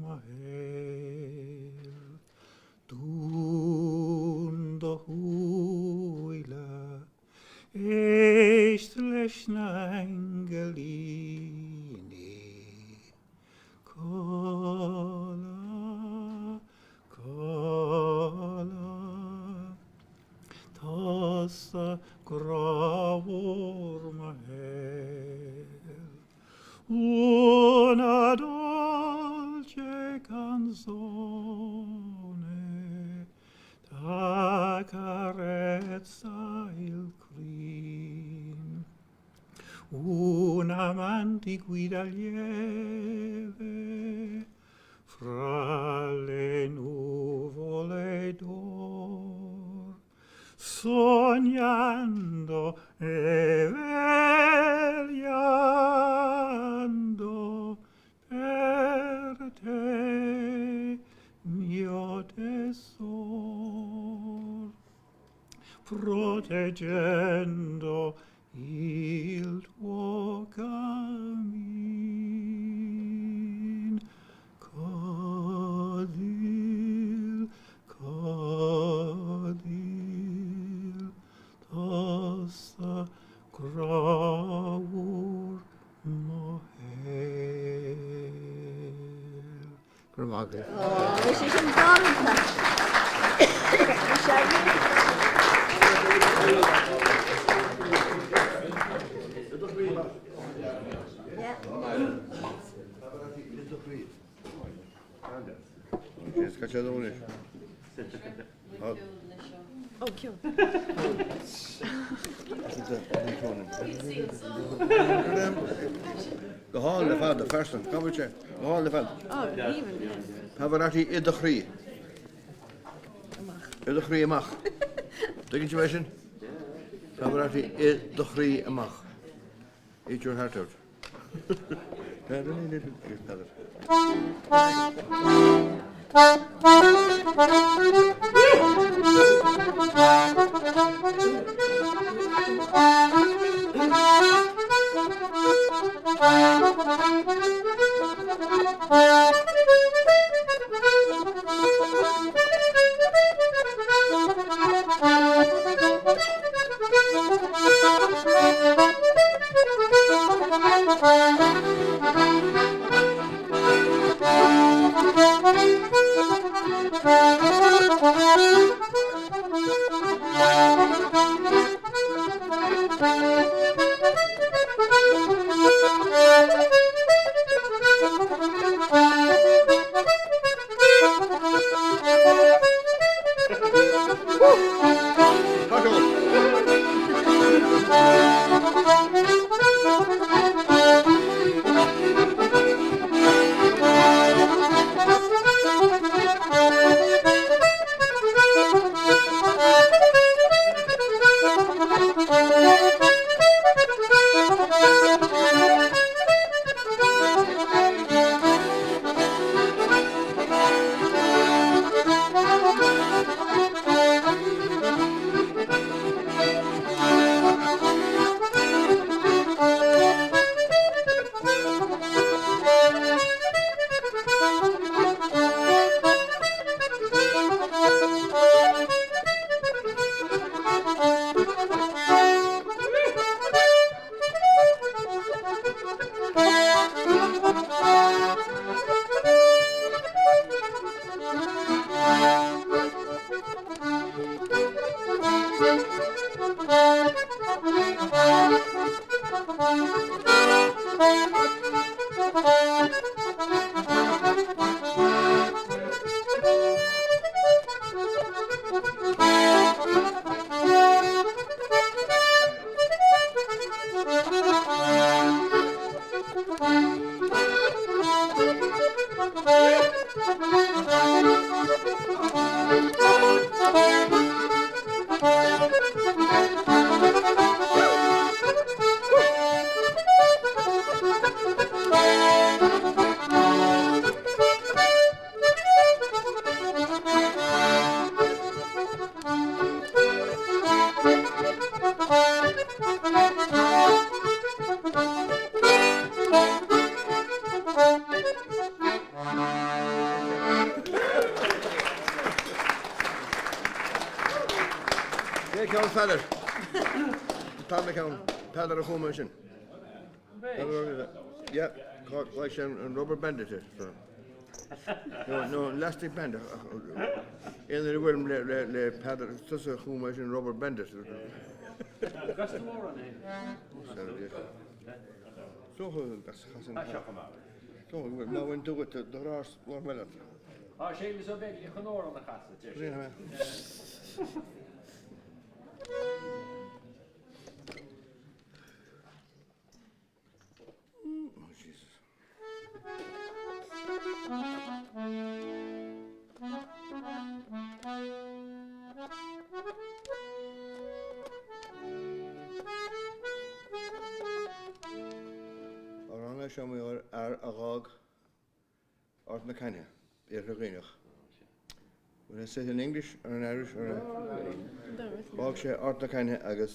mo shaoil. Dún do shúile, éist leis na haingilíní. Codladh, codladh, tusa grámhar mo shaoil. Una dolce canzone t'accarezza il crin. Un'aman ti guida lieve fra le nuvole d'or, sognando e vegliando per te, mio tesor, proteggendo il tuo cammin. Codil, Codil, tusa grámhar mo shaoil. Go raibh maith agat. Bhí sé sin galánta. Bhí sé Go hálainn ar fad, a phearsan. Cá bhfuil sé? Go hálainn ar fad. Pavarotti i do chroí. I do chroí amach. Tuigeann sibh é sin? Pavarotti i do chroí amach. Eat your heart out. Cé ceann Pheadair? Tá mé ceann Peadar a chum é sin. Yeah, like sin an rubber band it is. No, no, elastic band. Aon uair a bhfuilim le, le, le Peadar, tusa a chum é sin rubber band it. Gasta mórán é. Má bhain tú agat do rás lár mbeile. Tá Séamus Ó Beaglaoich chun amhrán a chasadh, deir sé. Amhrán é seo mar fhear a dh'fhág Ard na Caithne, Iarthar Dhuibhneach. Will I say it in English or in Irish or D'fhág sé Ard na Caithne agus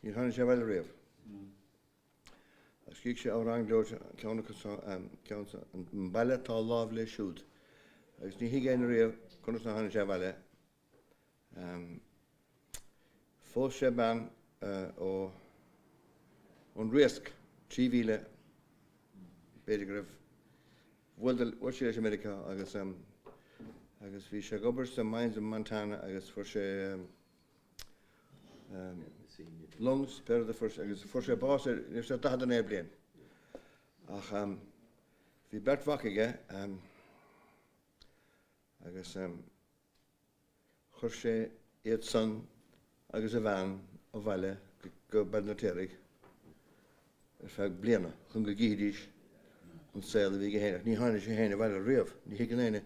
níor tháinig sé abhaile riamh. Agus scrígh sé amhrán gleoite, ceann acu seo, ceann sa, an baile atá láimh léi siúd. Agus ní thuig éinne riamh conas nár tháinig sé abhaile. Phós sé bean ó ón Riasc, 3,000, b'fhéidir go raibh, bhuail bhuail sí leis i Meiriceá agus agus bhí sé ag obair sa mines in Montana agus fuair sé lungs, pé rud a fuair sé, agus fuair sé bás ar, ní raibh sé 49 bliain. Ach bhí beirt mhac aige agus chuir sé iad san agus a bhean abhaile go Baile an Fheirtéaraigh ar feadh bliana chun go gcífidís an saol a bhí aige féin ach ní tháinig sé féin abhaile riamh. Ní thuigeann éinne.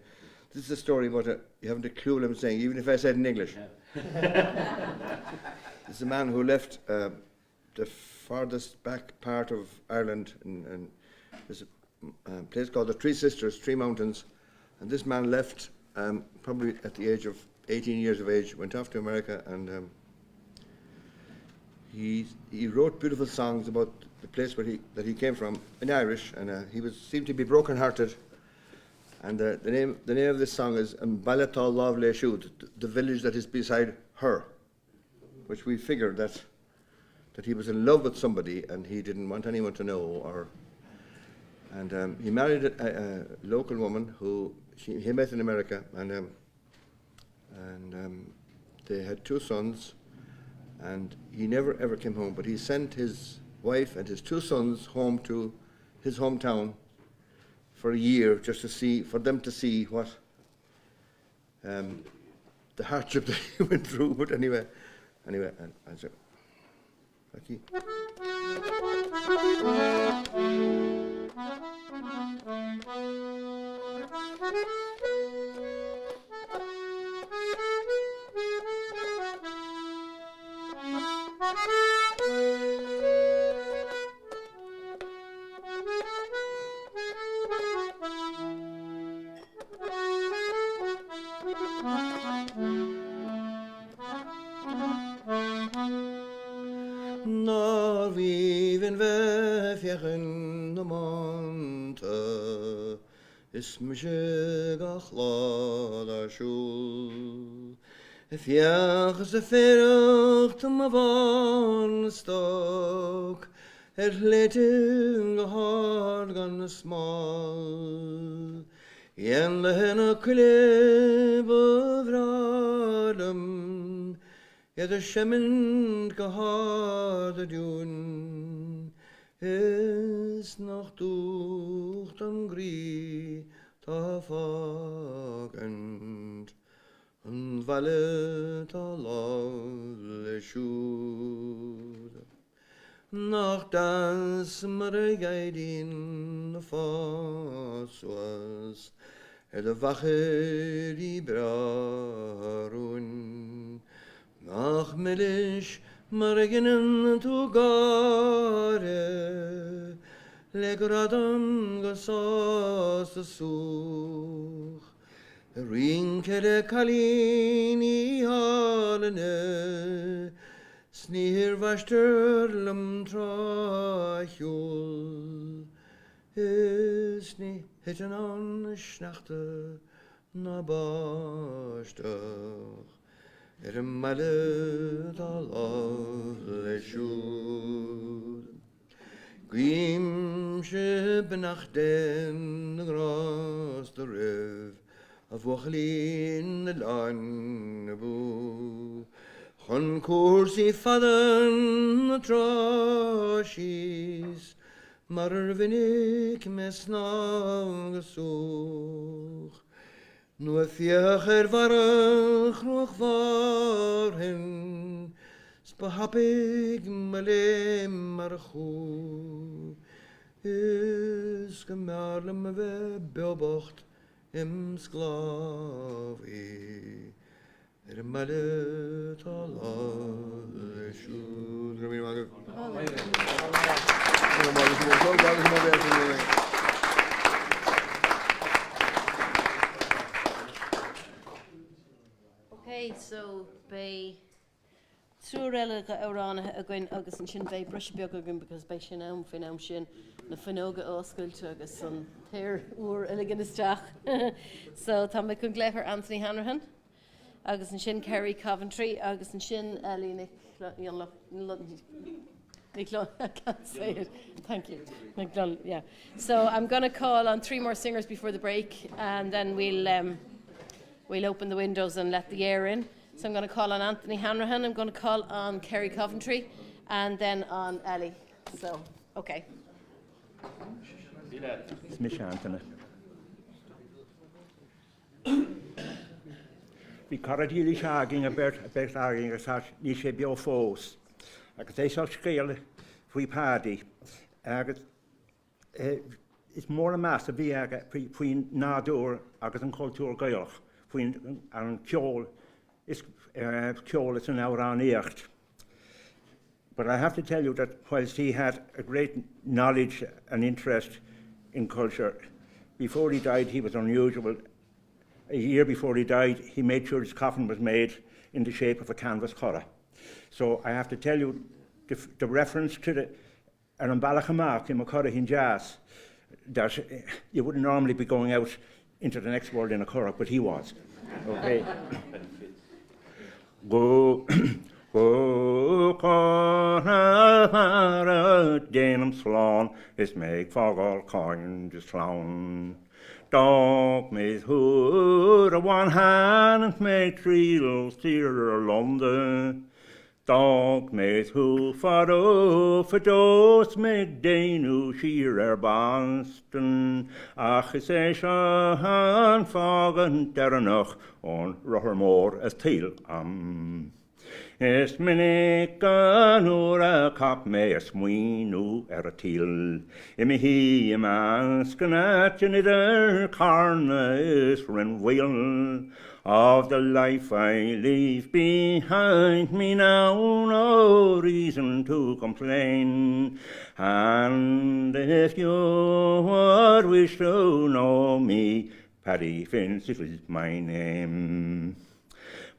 This is a story about a, you haven't a clue what I'm saying, even if I said in English. This is a man who left uh, the farthest back part of Ireland in, in this um, place called the Three Sisters, Three Mountains, and this man left um, probably at the age of 18 years of age, went off to America and um, he, he wrote beautiful songs about the place where he, that he came from in Irish, and uh, he was seemed to be broken-hearted. And uh, the, name, the name of this song is Mbaletá Lámh Léi Siúd, the village that is beside her, which we figure that, that he was in love with somebody and he didn't want anyone to know. Or, and um, he married a, a local woman who she, he met in America, and, um, and um, they had two sons, and he never ever came home, but he sent his wife and his two sons home to his hometown for a year just to see, for them to see what um, the hardship that he went through. But anyway, anyway, and, and so, Becky. Nárbh aoibhinn bheith ag féachaint na mbánta Is mise gach lá dá siúl Ag fiach is ag fearacht mo bhánstoc Ar shléibhte go hard gan smál Éanlaithe na coille ba bhreá liom Iad ag seimint go hard i dtiúin Is nach dúch don gcroí 'tá fágaint An bhaile 'tá láimh léi siúd. Nach deas mar a éiríonn. ag fás suas ar do mhachairí breá rúin. Nach milis mar a ghineann tú gáire le gradam go sásta súch. Ag rince le cailíní álainne 's níor mh'aistear liom tráth a shiúil is ní thiteann ann sneachta ná báisteach ar an mbaile atá lámh léi siúd. Guímse beannacht Dé na ngrásta roimh a bhuachaillí an oileáin abú. Chun cúrsaí fada na trá síos mar ar mhinic mé snámh go súch. Nó ag fiach ar bharra Chnoc Mhárthain 's ba thapaidh mo léim mar a chú is go mb'fhearr liom a bheith beo bocht im sclábhaí ar an mbaile atá lámh léi siúd. Go raibh míle maith agaibh. Ok, so beidh triúr eile d'amhránaithe againn agus ansin beidh briseadh beag againn because beidh sé in am faoin am sin na fuinneoga a oscailt agus an t-aer úr a ligean isteach. So tá mé chun glaoch ar Anthony Hanrahan agus ansin Kerry Coventry agus ansin Ellie Nic Nic I can't say it. Thank you. Nic yeah. So I'm going to call on three more singers before the break and then we'll um, we'll open the windows and let the air in. So I'm going to call on Anthony Hanrahan, I'm going to call on Kerry Coventry and then on Ellie. So, okay. Is mise Anthony. Bhí cara dílis againn, an bheirt againn agus níl sé beo fós. Agus é seo scéal faoi Paddy agus is mór an meas a bhí aige faoin nádúr agus an cultúr Gaelach, faoin an ceol is ceol is an amhránaíocht. But I have to tell you that whilst he had a great knowledge and interest in culture, before he died he was unusual. A year before he died, he made sure his coffin was made in the shape of a canvas currach. So I have to tell you, the, the reference to the ar an bealach amach i mo churraichín deas that you wouldn't normally be going out into the next world in a currach, but he was. Okay. Go go cara déanaim slán is mé ag fágáil cairde is clann. D'fhág mé thú uair amháin cheana 's mé ag triall siar ar Londain. D'fhág mé thú fadó fadó 's mé ag déanamh siar ar Boston Ach is é seo an fágaint deireanach ón rothar mór a tsaoil a'm. Is minic an uair a chaith mé a smaoineamh ar an tsaol I mo shuí i measc an aitinn idir Carna is Rinn Mhaoil Of the life I leave behind me now no reason to complain And if you would wish to know me Paddy Finch is my name.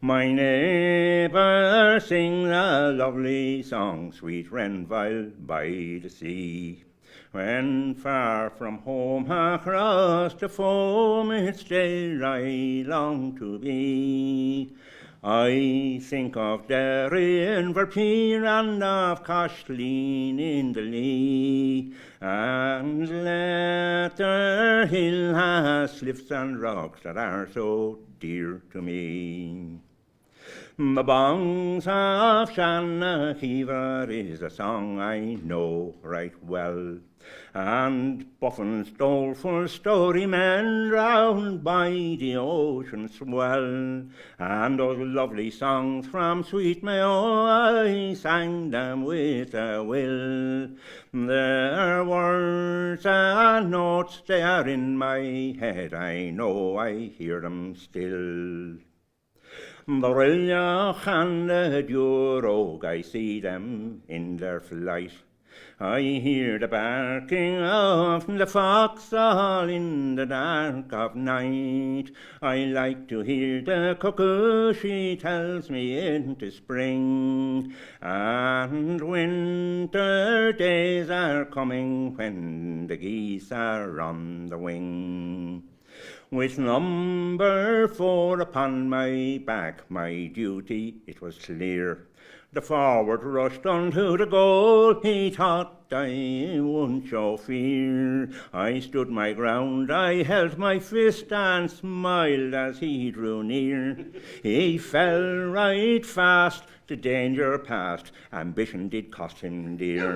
My neighbour sings a lovely song, Sweet Renvyle by the sea. When far from home across the foam it's there I long to be. I think of Derrinver Pier and of Caislín in the Lee, And Letter Hill has cliffs and rocks that are so dear to me. The Bongs of Shanacheever is a song I know right well. And Buffin's doleful story men drowned by the ocean swell. And those lovely songs from sweet Mayo, I sang them with a will. Their words and notes, they are in my head, I know I hear them still. The roilleach and the dúróg, I see them in their flight. I hear the barking of the fox all in the dark of night. I like to hear the cuckoo, she tells me it is spring. And winter days are coming when the geese are on the wing. With number four upon my back, my duty it was clear. The forward rushed unto the goal, he thought I wouldn't show fear. I stood my ground, I held my fist and smiled as he drew near. He fell right fast, the danger past, ambition did cost him dear.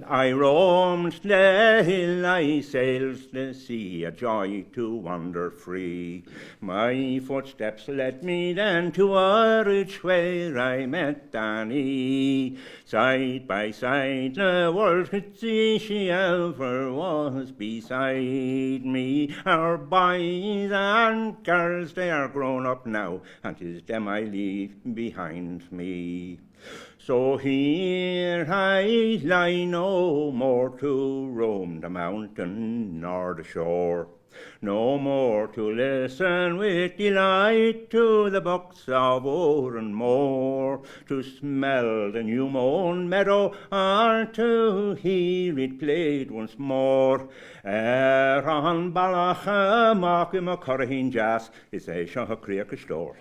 I roamed the hill, I sailed the sea, a joy to wander free. My footsteps led me then to Irish where I met Danny. Side by side the world could see she ever was beside me. Our boys and girls, they are grown up now, and 'tis them I leave behind me. So here I lie no more to roam the mountain nor the shore. No more to listen with delight to the bucks of Oranmore, to smell the new mown meadow, or to hear it played once more. Ar an bealach amach i mo churraichín deas, is é seo críoch a stór.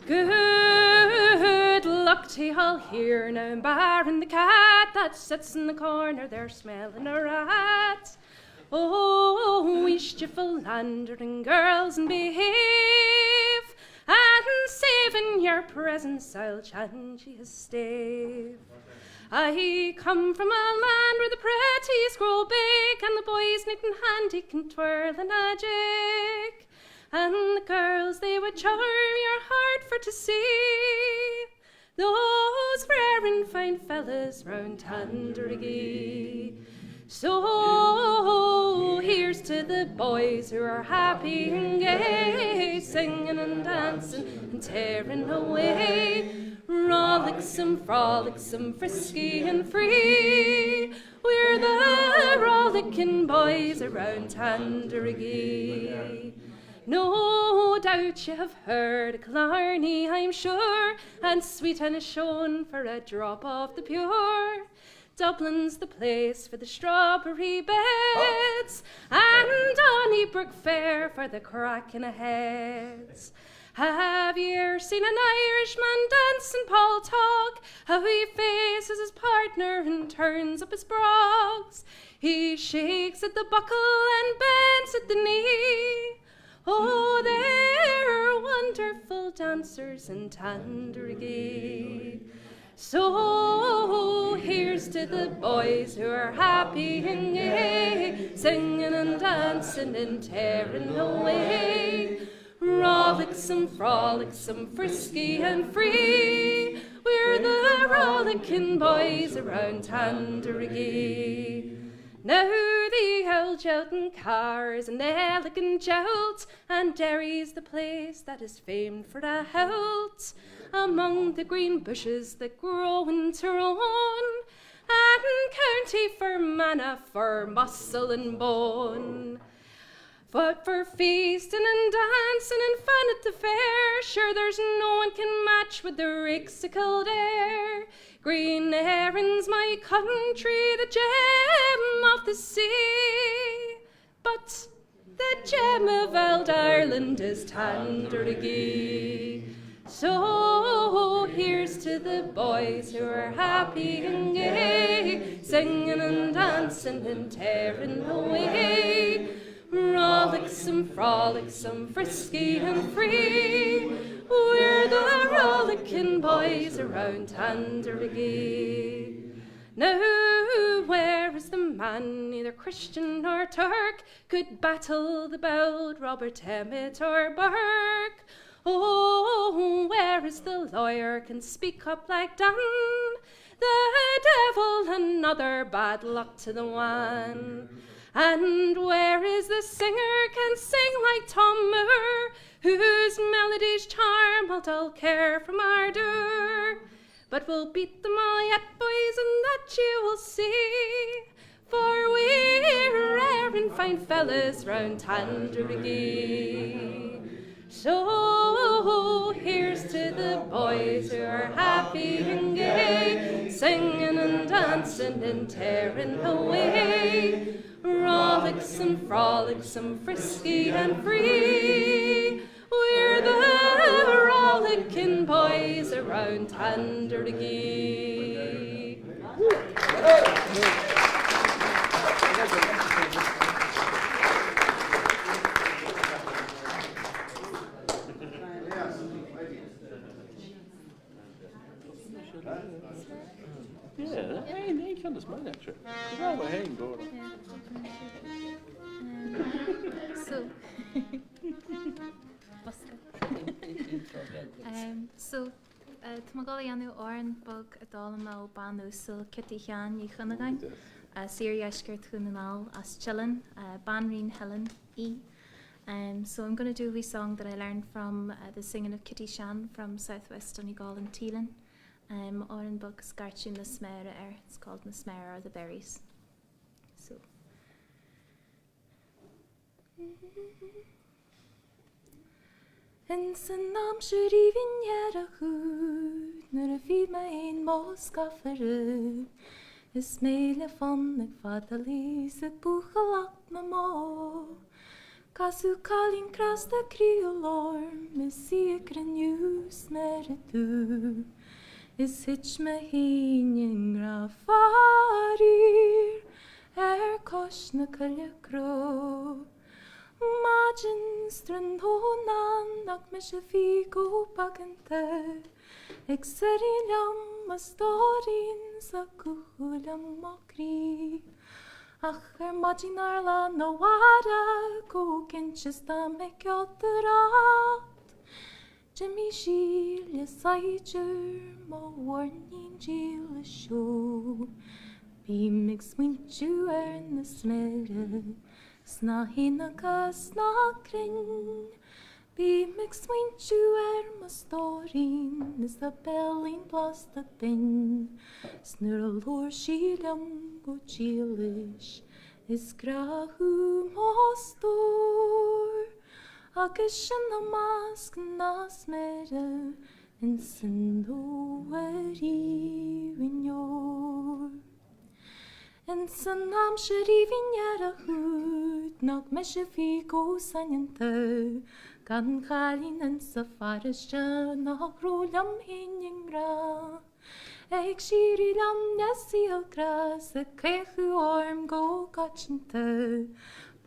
Good luck to all here now, barring the cat that sits in the corner there smelling a rat. Oh, wheesht ye philandering girls and behave, and saving your presence I'll chant ye a stave. I come from a land where the pretties grow big and the boys neat and handy can twirl in a jig. And the girls, they would charm your heart for to see. Those rare and fine fellas round Tandragee. So here's to the boys who are happy and gay, singing and dancing and tearing away. Rollicksome, frolicsome, frisky and free. We're the rollicking boys around Tandragee. No doubt you have heard of Killarney, I'm sure, and sweet Inishowen for a drop of the pure. Dublin's the place for the strawberry beds, and Donnybrook Fair for the cracking o' heads. Have you e'er seen an Irishman dance and Paul talk? How he faces his partner and turns up his brogs. He shakes at the buckle and bends at the knee. Oh, they're wonderful dancers in Tandragee. So here's to the boys who are happy and gay, singing and dancing and tearing away. Rollicksome, frolicsome, frisky and free, we're the rollicking boys around Tandragee. Now the old jolting cars and elegant jolt, and Derry's the place that is famed for a halt. Among the green bushes that grow in Tyrone, and County Fermanagh for muscle and bone. But for feasting and dancing and fun at the fair, sure there's no one can match with the rakes of Kildare. Green Erin's my country, the gem of the sea. But the gem of old Ireland is Tandragee. So here's to the boys who are happy and gay, singing and dancing and tearing away. Rollicksome, frolicsome, frisky and free, we're the rollicking boys around Tanderagee. Now where is the man, either Christian or Turk, could battle the bold Robert Emmet or Burke? Oh, where is the lawyer can speak up like Dan? The devil another bad luck to the one. And where is the singer can sing like Tom Moore, whose melodies charm all dull care from our door? But we'll beat them all yet, boys, and that you will see. For we're rare and fine fellas round Tanderagee. So here's to the boys who are happy and gay, singing and dancing and tearing away. Rollicksome, frolicsome, frisky and free. We're the rollicking boys around Tanderagee. So So tá mé ag dul a dhéanamh amhrán beag a d'fhoghlaim mé ó bean uasal Kitty Sheáin Ní Chuinneagáin as iardheisceart Dhún na nGall as Teileann, Banríon Theileann í. So I'm going to do a wee song that I learned from the singing of Kitty Shan from Southwest Donegal in Teelin. Amhrán beag is gairtear Na Sméara air. It's called Na Sméara or the Berries. So. Ins an aimsir aoibhinn dheireadh úd nuair a bhí mé fhéin mo scafaire is mé le fonn ag fadalaí 's ag buachailleacht na mbó Casadh cailín cneasta croíúil orm is í ag cruinniú sméara dubh is thit mé fhéin i ngrá faraor ar cois na coille cró. Maidin 's tráthnóna nach mise bhí go paiteanta ag suirí liom mo stóirín 's ag cúthú liom mo chroí. Ach ar maidin ar lá na mhárach go cinnte 's dá mbeadh ceoltóireacht D'imigh sí le saighdiúir mo mhuirnín dílis ó Bím ag smaointiú ar na sméara sna haonacha sna crainn Bím ag smaointiú ar mo stóirín is a béilín blasta binn 'S nuair a labhair sí liom go dílis is grá thú mo stór Agus sinn i measc na sméara ins an fhómhar aoibhinn úr. Ins an aimsir aoibhinn dheireadh úd nach mise bhí go soineanta gan chailín insa pharóiste nach raibh liom féin i ngrá. Ag síoraí liom le saol grá 's ag caochadh orm go coitianta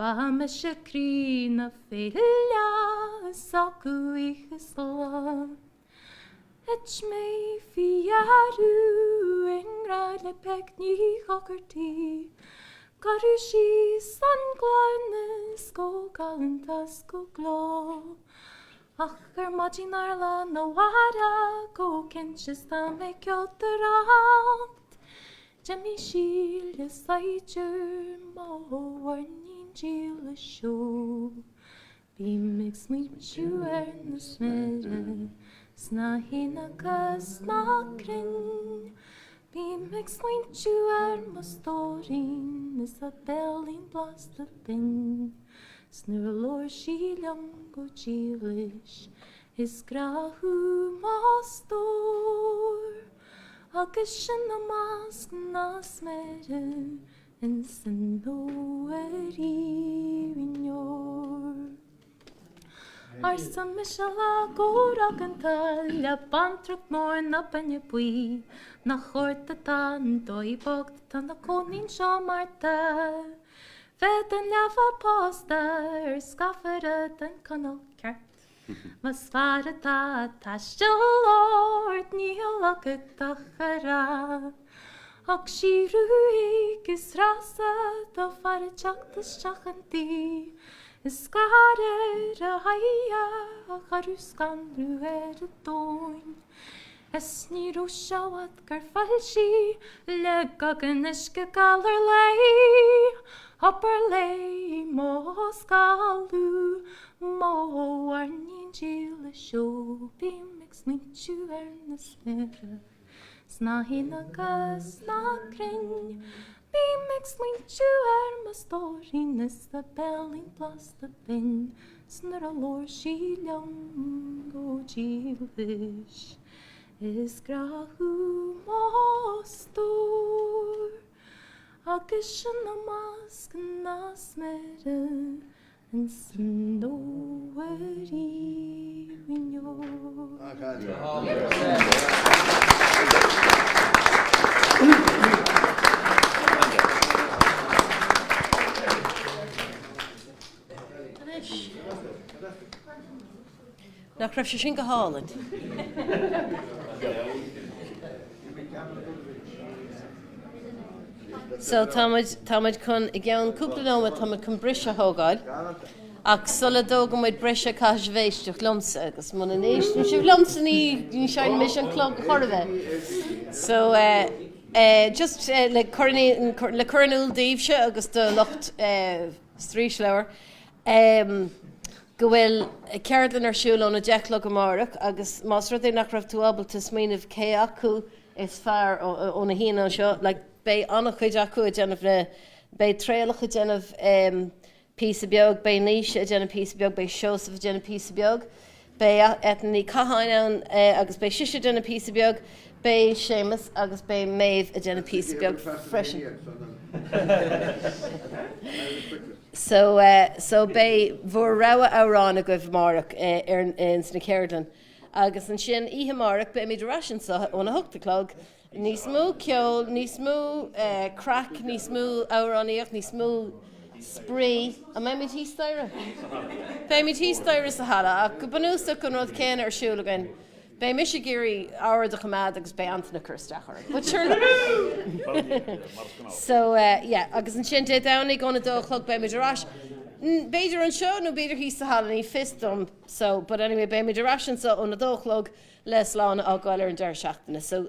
Ba mise croí na féile s'acu oíche 's lá. Thit mé faoi dhearadh i ngrá le Peig Ní Dhochartaigh Go raibh sí san gcleamhnas go galánta 's go gleo Ach ar maidin ar lá na mhárach go cinnte 's dá mbeadh ceoltóireacht D'imigh sí le saighdiúir mo mhuirnín dílis ó Bím ag smaointiú ar na sméara sna haonacha sna crainn Bím ag smaointiú ar mo stóirín is a béilín blasta binn 'S nuair a labhair sí liom go dílis is grá thú mo stór Agus sinn i measc na sméara Ins an fhómhar aoibhinn úr. Arsa mise lá go raganta le baintreach mór na Binne Buí, Nach ort atá an dóigh bocht atá 'na cónaí anseo Martha. Bheith den leaba pósta ar scafaire den cineál ceart. Más fear atá ag taisteal ort níl agat ach a rá. Ach siar uaidh is rasa do fear ag teacht isteach an tí. Is scair ar a haghaidh a chuireadh scanradh ar an dtóin. Is ní raibh sé i bhfad gur phill sí le gogan uisce galar léi. Abair léi mo scalladh, mo mhuirnín dílis ó bím ag smaointiú ar na sméara. Sna héin agus sna crainn. Bím ag smaointiú ar mo stóirín is a béilín blasta binn 's nuair a labhair sí liom go dílis. Is grá thú mo stór agus sin i measc na sméara. Ins an fhómhar aoibhinn úr. Anois. Nach raibh sé sin go hálainn? So táimid, táimid chun, i gceann cúpla nóiméad táimid chun briseadh a thógáil. Ach sula dtógann muid briseadh caithfidh sibh éisteacht liomsa agus muna n-éisteann sibh liomsa ní, ní seinnfidh mise an clog chor ar bith. So eh, eh, just eh, le cur in, le cur in iúl daoibhse agus do lucht eh, Straoisleabhar, em, go bhfuil ceardlann ar siúl óna 10 a chlog amárach agus más rud é nach raibh tú ábalta smaoineamh cé acu is fearr ó na haíonna anseo, like, beidh an-chuid acu ag déanamh na, beidh Traolach ag déanamh em píosa beag, beidh Naoise ag déanamh píosa beag, beidh Seosamh ag déanamh píosa beag. Beidh Eithne Ní Chatháin ann agus beidh sise ag déanamh píosa beag, beidh Séamus agus beidh Méabh ag déanamh píosa beag freisin. So so beidh bhur rogha amhrán agaibh amárach ar ins na ceardlann. Agus ansin oíche amárach beimid ar ais anseo óna hocht a chlog Níos mó ceoil, níos mó craic, níos mó amhránaíocht, níos mó spraoi. An mbeimid thíos staighre? Beimid thíos staighre sa halla ach go bunúsach an rud céanna ar siúl againn. Beidh mise ag iarraidh ord a choimeád agus beidh Antain ag cur isteach orm. But sure look. So yeah, agus ansin Dé Domhnaigh óna dó a chlog beimid ar ais. B'fhéidir anseo nó b'fhéidir thíos sa halla, ní fios dom. So, but anyway, beimid ar ais anseo óna dó a chlog. le slán a fhágáil ar an deireadh seachtaine. So,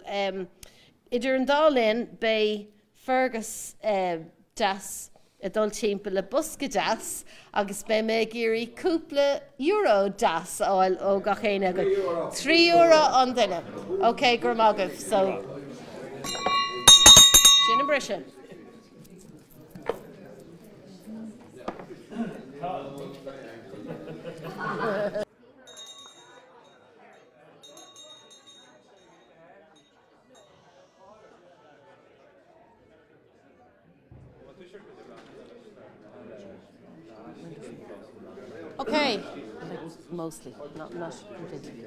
idir an dá linn, beidh Fergus deas ag dul timpeall le bosca deas agus beidh mé ag iarraidh cúpla euro deas a fháil ó gach éinne agaibh. €3 an duine. Ok, go raibh maith agaibh. So, sin an briseadh. Okay, mostly, not, not completely.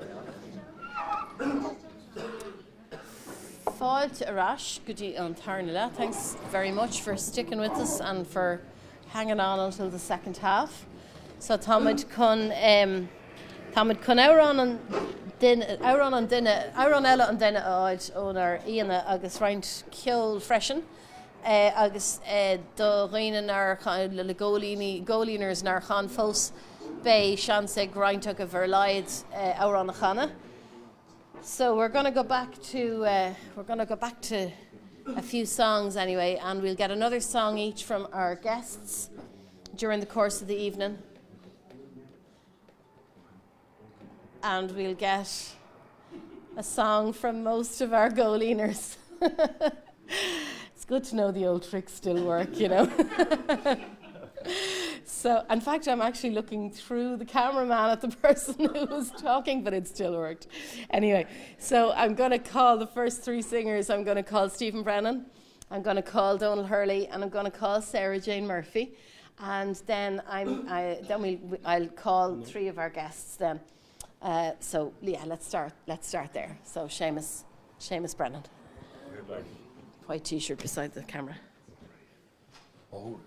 Fáilte ar ais go dtí an tarna leath. Thanks very much for sticking with us and for hanging on until the second half. So táimid chun um, táimid chun amhrán an duine, amhrán an duine, amhrán eile an duine a fháil ónár aíonna agus roinnt ceoil freisin. Eh, agus eh, do dhaoine nár chan, le góilíní, Goaleeners nár chan fós, beidh seans ag roinnt agaibh ar a laghad eh, amhrán a chanadh. So we're going to go back to uh, we're going to go back to a few songs anyway, and we'll get another song each from our guests during the course of the evening. And we'll get a song from most of our goaleeners. it's good to know the old tricks still work, you know. so in fact, I'm actually looking through the cameraman at the person who was talking, but it still worked. Anyway, so I'm going to call the first three singers. I'm going to call Stephen Brennan, I'm going to call Donal Hurley, and I'm going to call Sarah Jane Murphy. And then I'm, I, then we'll, I'll call three of our guests then. Uh, so yeah, let's start, let's start there. So Seamus, Seamus Brennan. White t-shirt beside the camera. Oh.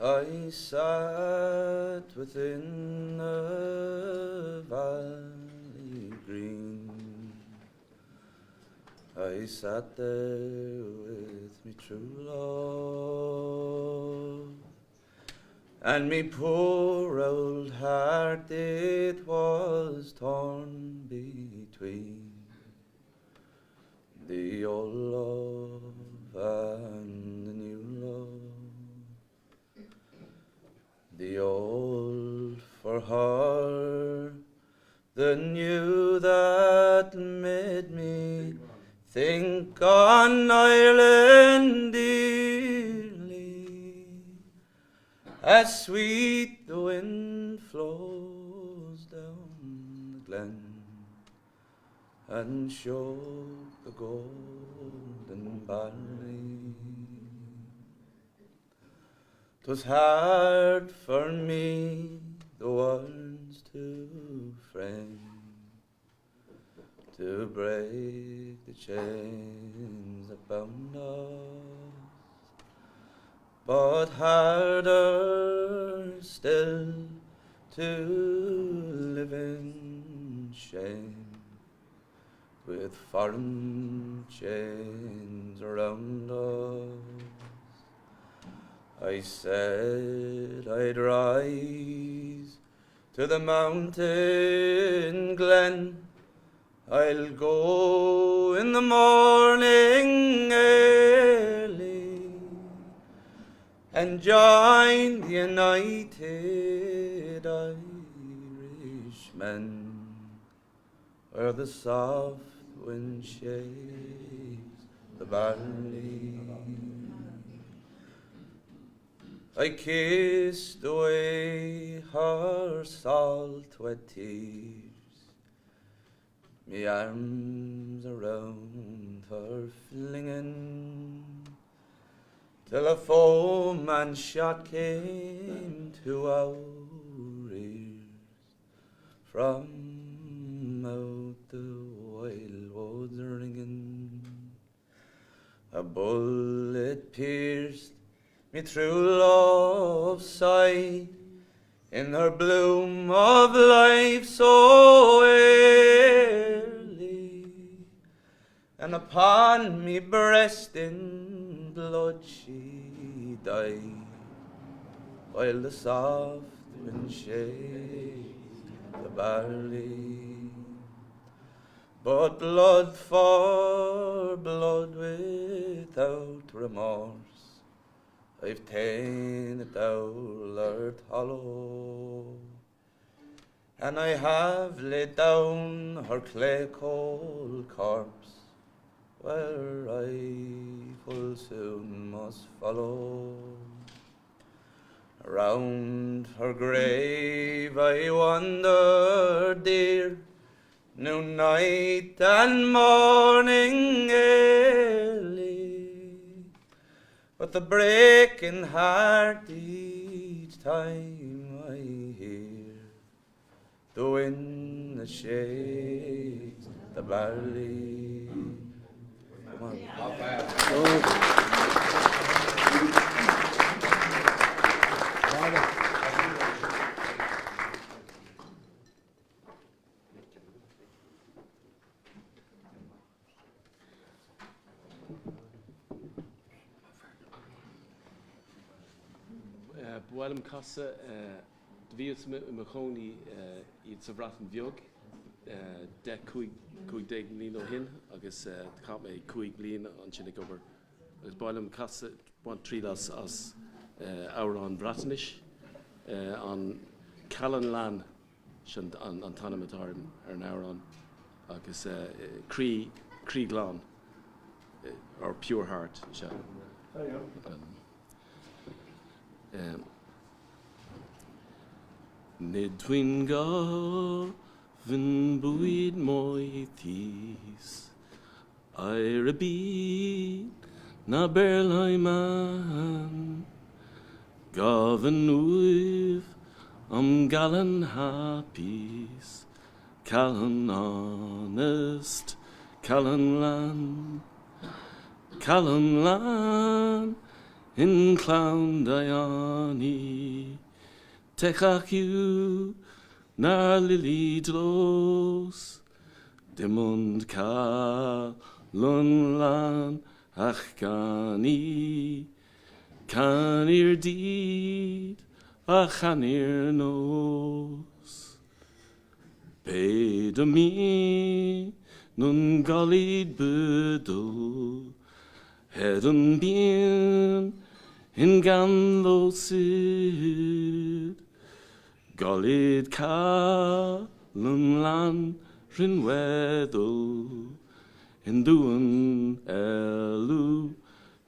I sat within the valley green I sat there with me true love And me poor old heart it was torn between The old love and the new love The old for her the new that made me think on Ireland dearly As sweet the wind flows down the glen And shook the golden barley. 'Twas hard for me the words to frame To break the chains that bound us But harder still to live in shame With foreign chains around us. I said I'd rise to the mountain glen I'll go in the morning early And join the United Irishmen Where the soft wind shakes the barley. I kissed away her salt wet tears Me arms around her flinging Till a foeman's shot came to our ears From out the wild woods ringing. A bullet pierced me true love's side In her bloom of life so early And upon me breast in blood she died While the soft wind shakes the barley. But blood for blood without remorse I've ta'en at Dowlart Hollow And I have laid down her clay cold corpse Where I full soon must follow. Around her grave I wander, dear, Noon, night and morning early, With a breaking heart each time I hear The wind that shakes the barley. Come on. Ba mhaith liom casadh Do bhíos i mo chónaí sa Bhreatain Bheag 10, 15 mbliana ó shin agus chaith mé 5 bliana ansin ag obair agus ba mhaith liom casadh, baint triail as as amhrán Bhreatnais, an Calon Lân sin an t-ainm atá ar an amhrán. Agus croí, croí glan, or pure heart, sea. Nid wy'n gofyn bwyd moethus, Aur y byd na berlau mân, Gofyn wyf am galon hapus, Calon onest, calon lân, Calon lân yn llawn daioni, Tecach yw na'r lili dlos, Dim ond calon lân a'ch canu, Canu'r dydd a chanu'r nos. Pe dymunwn golli bydol, Hed yn byn yn ganddo sydd, Gollid calon lan rhinweddol, Yn dwyn elw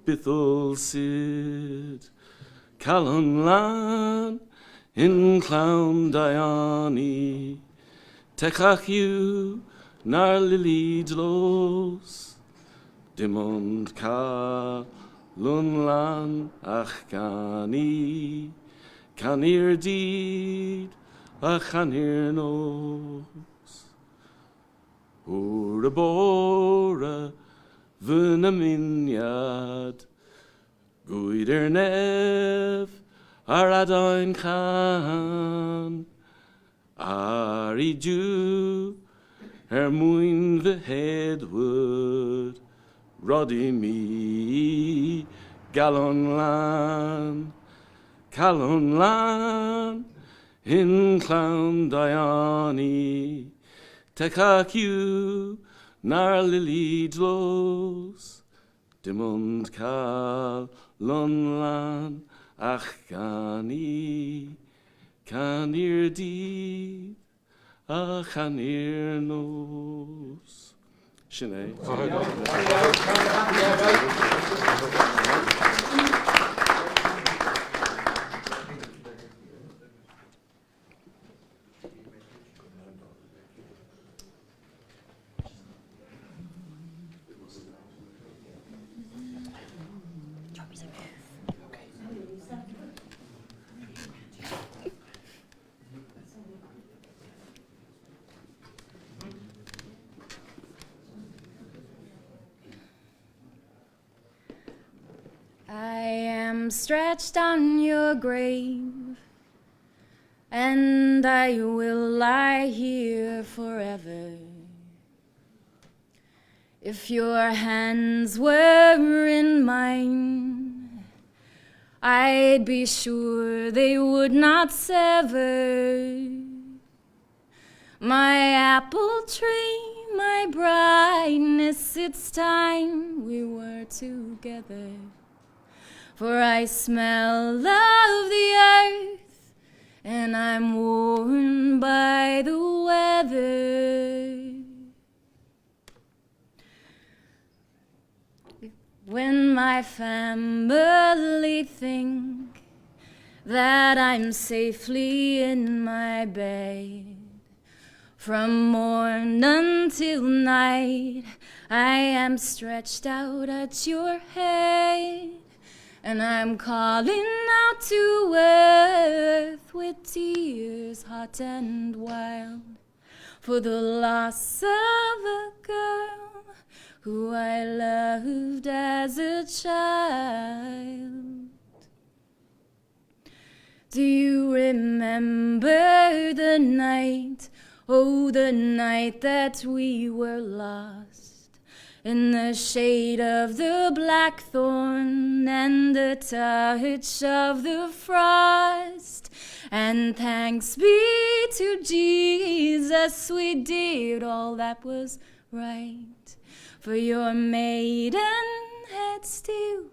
bythol syd. Calon lân yn llawn daioni, Tecach yw na'r lili dlos, Dim ond calon lân a'ch canu, Canu'r dydd a chanu'r nos. O'r y bore fy nymuniad, Gwyd i'r nef a'r adain chan, Ar i Duw er mwyn fy heddwyd, Rhod i mi galon lân, Calon lân yn llawn daioni, Tecach yw na'r lili dlos, Dim ond calon lân a'ch canu, Canu'r dydd a chanu'r nos. Sin é. I am stretched on your grave, and I will lie here forever. If your hands were in mine, I'd be sure they would not sever. My apple tree, my brightness, it's time we were together. For I smell of the earth, and I'm worn by the weather. When my family think that I'm safely in my bed, From morn until night, I am stretched out at your head, And I'm calling out to earth with tears hot and wild For the loss of a girl who I loved as a child. Do you remember the night, oh, the night that we were lost? In the shade of the blackthorn and the touch of the frost. And thanks be to Jesus, we did all that was right. For your maidenhead still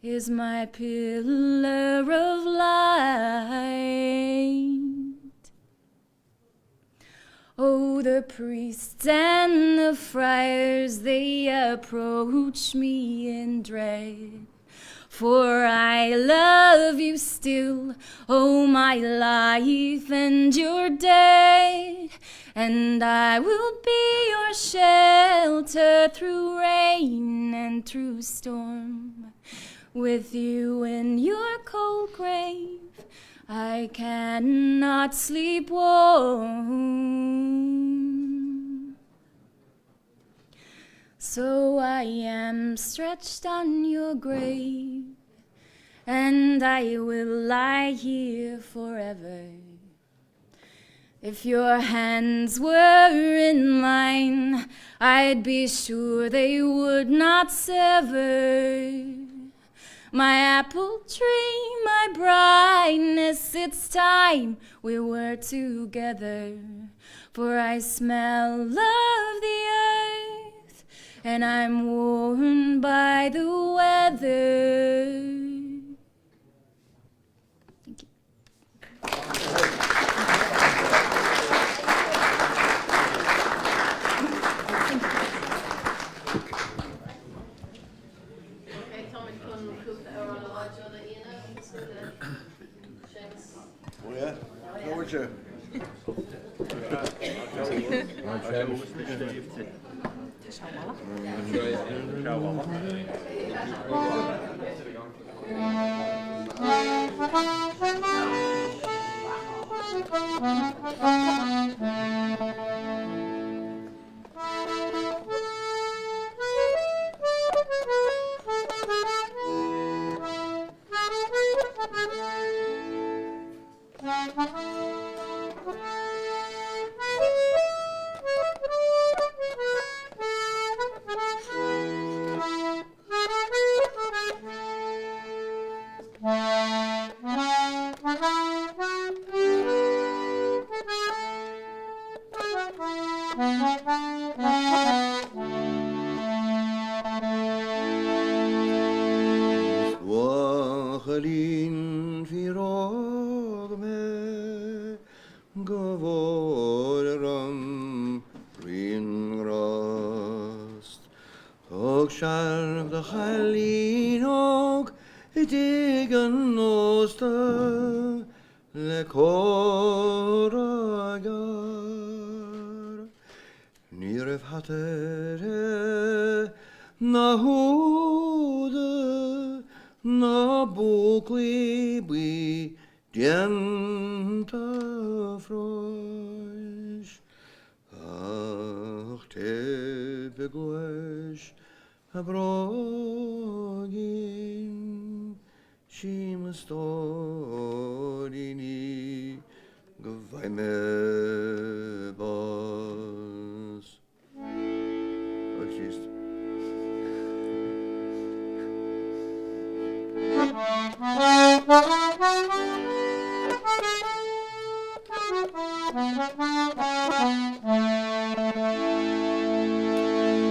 is my pillar of light. Oh, the priests and the friars, they approach me in dread. For I love you still, oh my life and your dead. And I will be your shelter through rain and through storm. With you in your cold grave, I cannot sleep warm. So I am stretched on your grave, and I will lie here forever. If your hands were in mine, I'd be sure they would not sever. My apple tree, my brightness, it's time we were together. For I smell of the earth, and I'm worn by the weather. Thank you. Is buachaillín fíor-óg mé go bhfóire orm Rí na nGrást. Thug searbh do chailín óg i dtigh an ósta le comhrá gearr. Ní raibh hata uirthi ná húda ná búclaí buí déanta frois. Ach taobh i gcluais a bróigín 'Sí mo stóirín í go bhfaighidh mé bás. Oh jeez.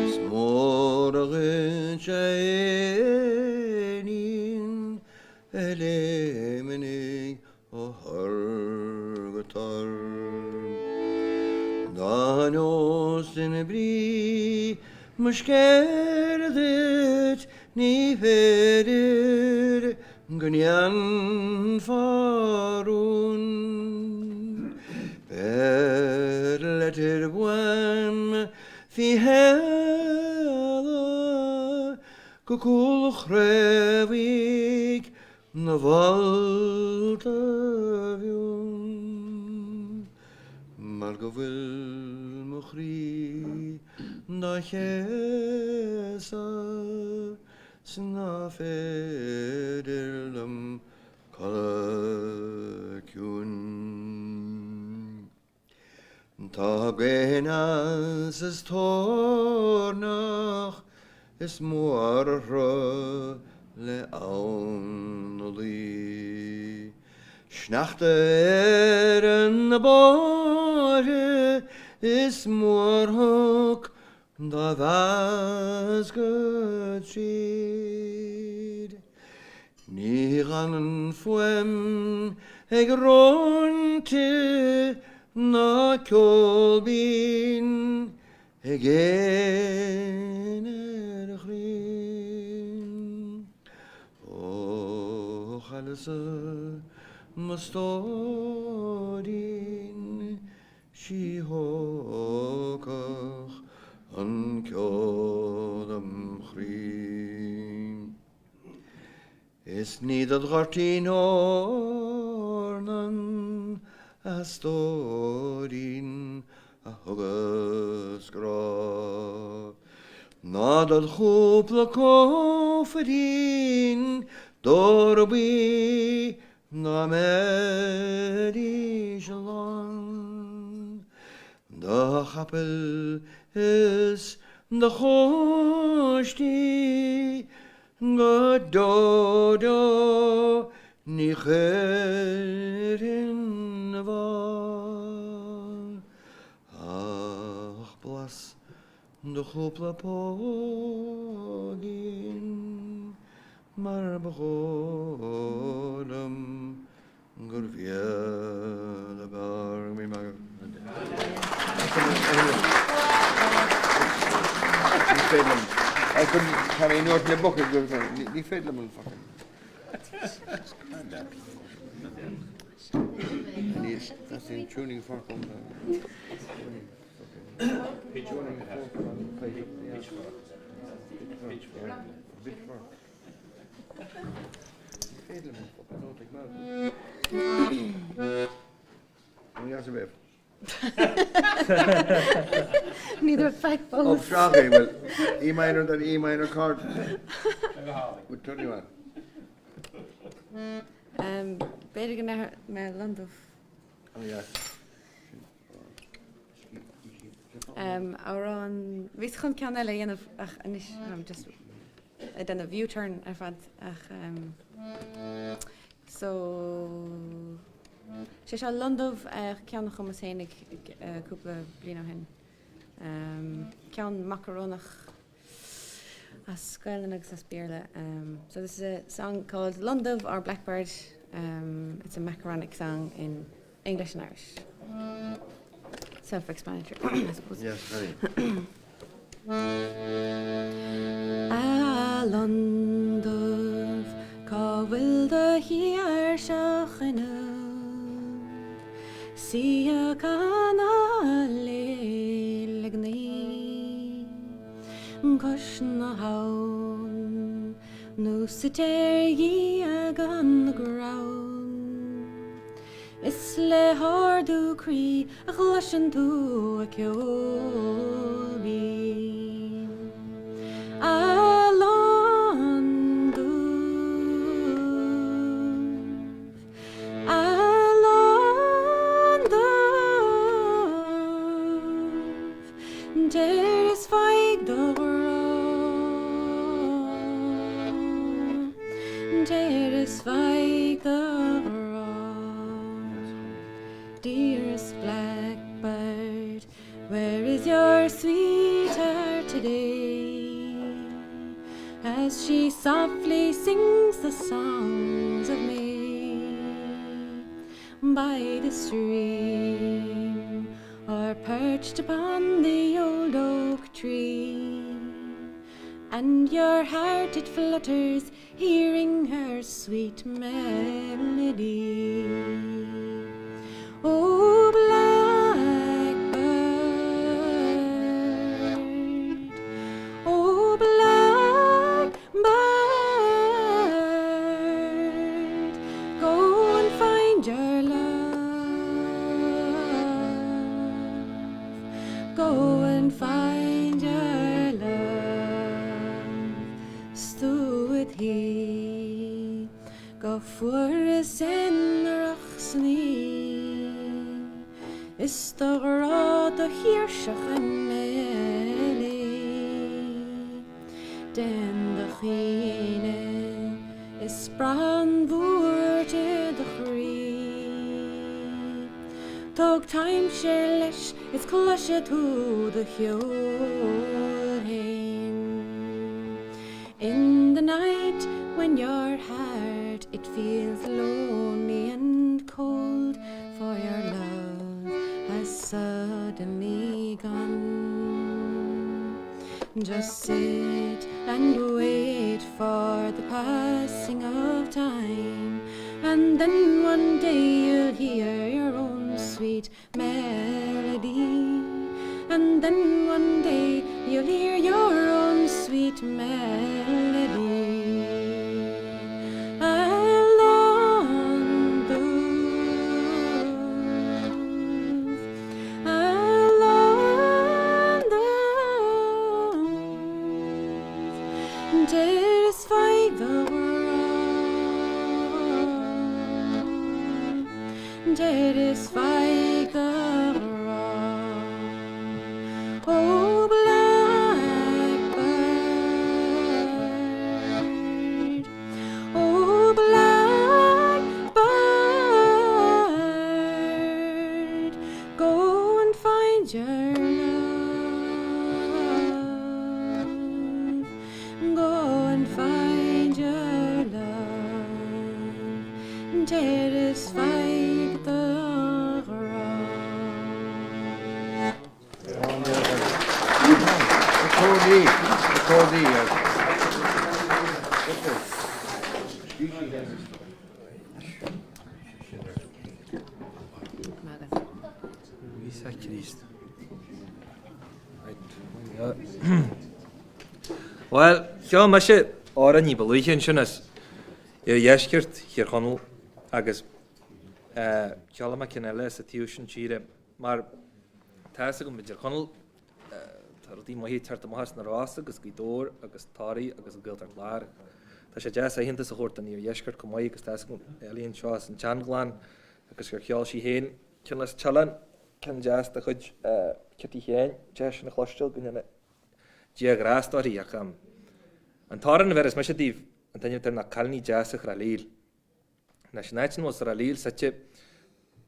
Is mór a ghoin sé éinín a léimnigh ó thor go tor. Dá neosfainn brí mo scéil duit ní féidir go ndéanfá rún. Beir leitir uaim faoi shéala go Cúil Chraobhaigh na bhFálta Bhfionn, mar go bhfuil mo chroí dá chéasadh 's ná féidir liom codladh ciúin. Tá gaoth aneas is toirneach is muirshruth le Abhainn na Laoi. Sneachta ar na bóithre is muirshoc dá mheascadh tríd. Ní fhanann fuaim ag roinnt. Ná ceol binn ag éin ar a chroí. Ó chailleas-sa mo stóirín 'Sí thógfadh an ceol im chroí. Is ní dod ghoirtín eornan, a stóirín, a thugas grá, ná dod chúpla cófairín d'ór buí dá mbeidís lán do chapaill is do chóistí. Go deo deo ní chuirfinn i bhfad ach blas do chúpla póigín mar ba dhóigh liom gurbh iad ab fhearr go mbím agat. Ní féidir liom. I couldn't carry note in the book. Ní féidir liom an fucking. That's the tuning fork on the. Tuning fork on the. Pitchfork. Neither fact both. Oh, sorry, well, E minor, that E minor chord would turn you on. Um, B'fhéidir go ndéarfaidh mé Lon Dubh. Oh, yeah. Um, amhrán, bhíos chun ceann eile a dhéanamh ach anois I'm just ag déanamh U-turn ar fad ach so sé seo Lon Dubh ceann a chumas fhéinig cúpla bliain ó shin. Ceann macarónach as Gaelainn agus as Béarla. So this is a song called Lon Dubh or Blackbird. It's a macaronic song in English and Irish. Self-explanatory, I suppose. Yes, very. A lon dubh, cá bhfuil do ghiúirseach inniu? 'S í ag canadh léil ag gnaoi cois na habhann nó sa téar dhiaidh an gcrann. Is le hardú croí a chloiseann tú a ceol binn. A lon dubh, a lon dubh, Téir is faigh do ghrá, Téir is faigh do ghrá. Dearest blackbird, where is your sweetheart today? As she softly sings the songs of May by the stream or perched upon the old oak tree and your heart it flutters hearing her sweet melody. Oh blackbird, oh blackbird, go and find your love. Go and find your love. 'S tú id shuí go fuar is aonarach san oíche, Is do ghrá do ghirseach i meilí. Déan do chaoineadh is braith an bhuairt i do chroí. Tóg t-aimsir leis is cloisfidh tú do cheol fhéin. In the night when your heart it feels lonely and cold for your love. Just sit and wait for the passing of time And then one day you'll hear your own sweet melody And then one day you'll hear your own sweet melody Alone Dead is faigh do ghrá Oh blackbird Oh blackbird Go and find your love Go and find your love Dead is faigh do ghrá. Íosa Críost. Bhuel, cheol mise amhrán ní ba luaithe ansin as iardheisceart Thír Chonaill agus ceolfaidh mé ceann eile as an taobh sin tíre mar tá fhios agam i dTír Chonaill tá rudaí maithe ag teacht amach as na Rosa agus Gaoth Dobhair agus Toraigh agus an Ghaeltacht Láir. Tá sé deas aitheantas a thabhairt don iardheisceart chomh maith agus tá fhios agam Ellie anseo as an tSeanghleann agus gur cheol sí féin ceann as an tOileán, ceann deas de chuid Chití Sheáin, deas sin a chloisteáil go ndéana Dia grást uirthi ach an t-amhrán a bhéarfas mise daoibh an t-ainm atá air ná Cailíní Deasa Thrá Lí. Anois an áit ina bhfuil Srath Líl suite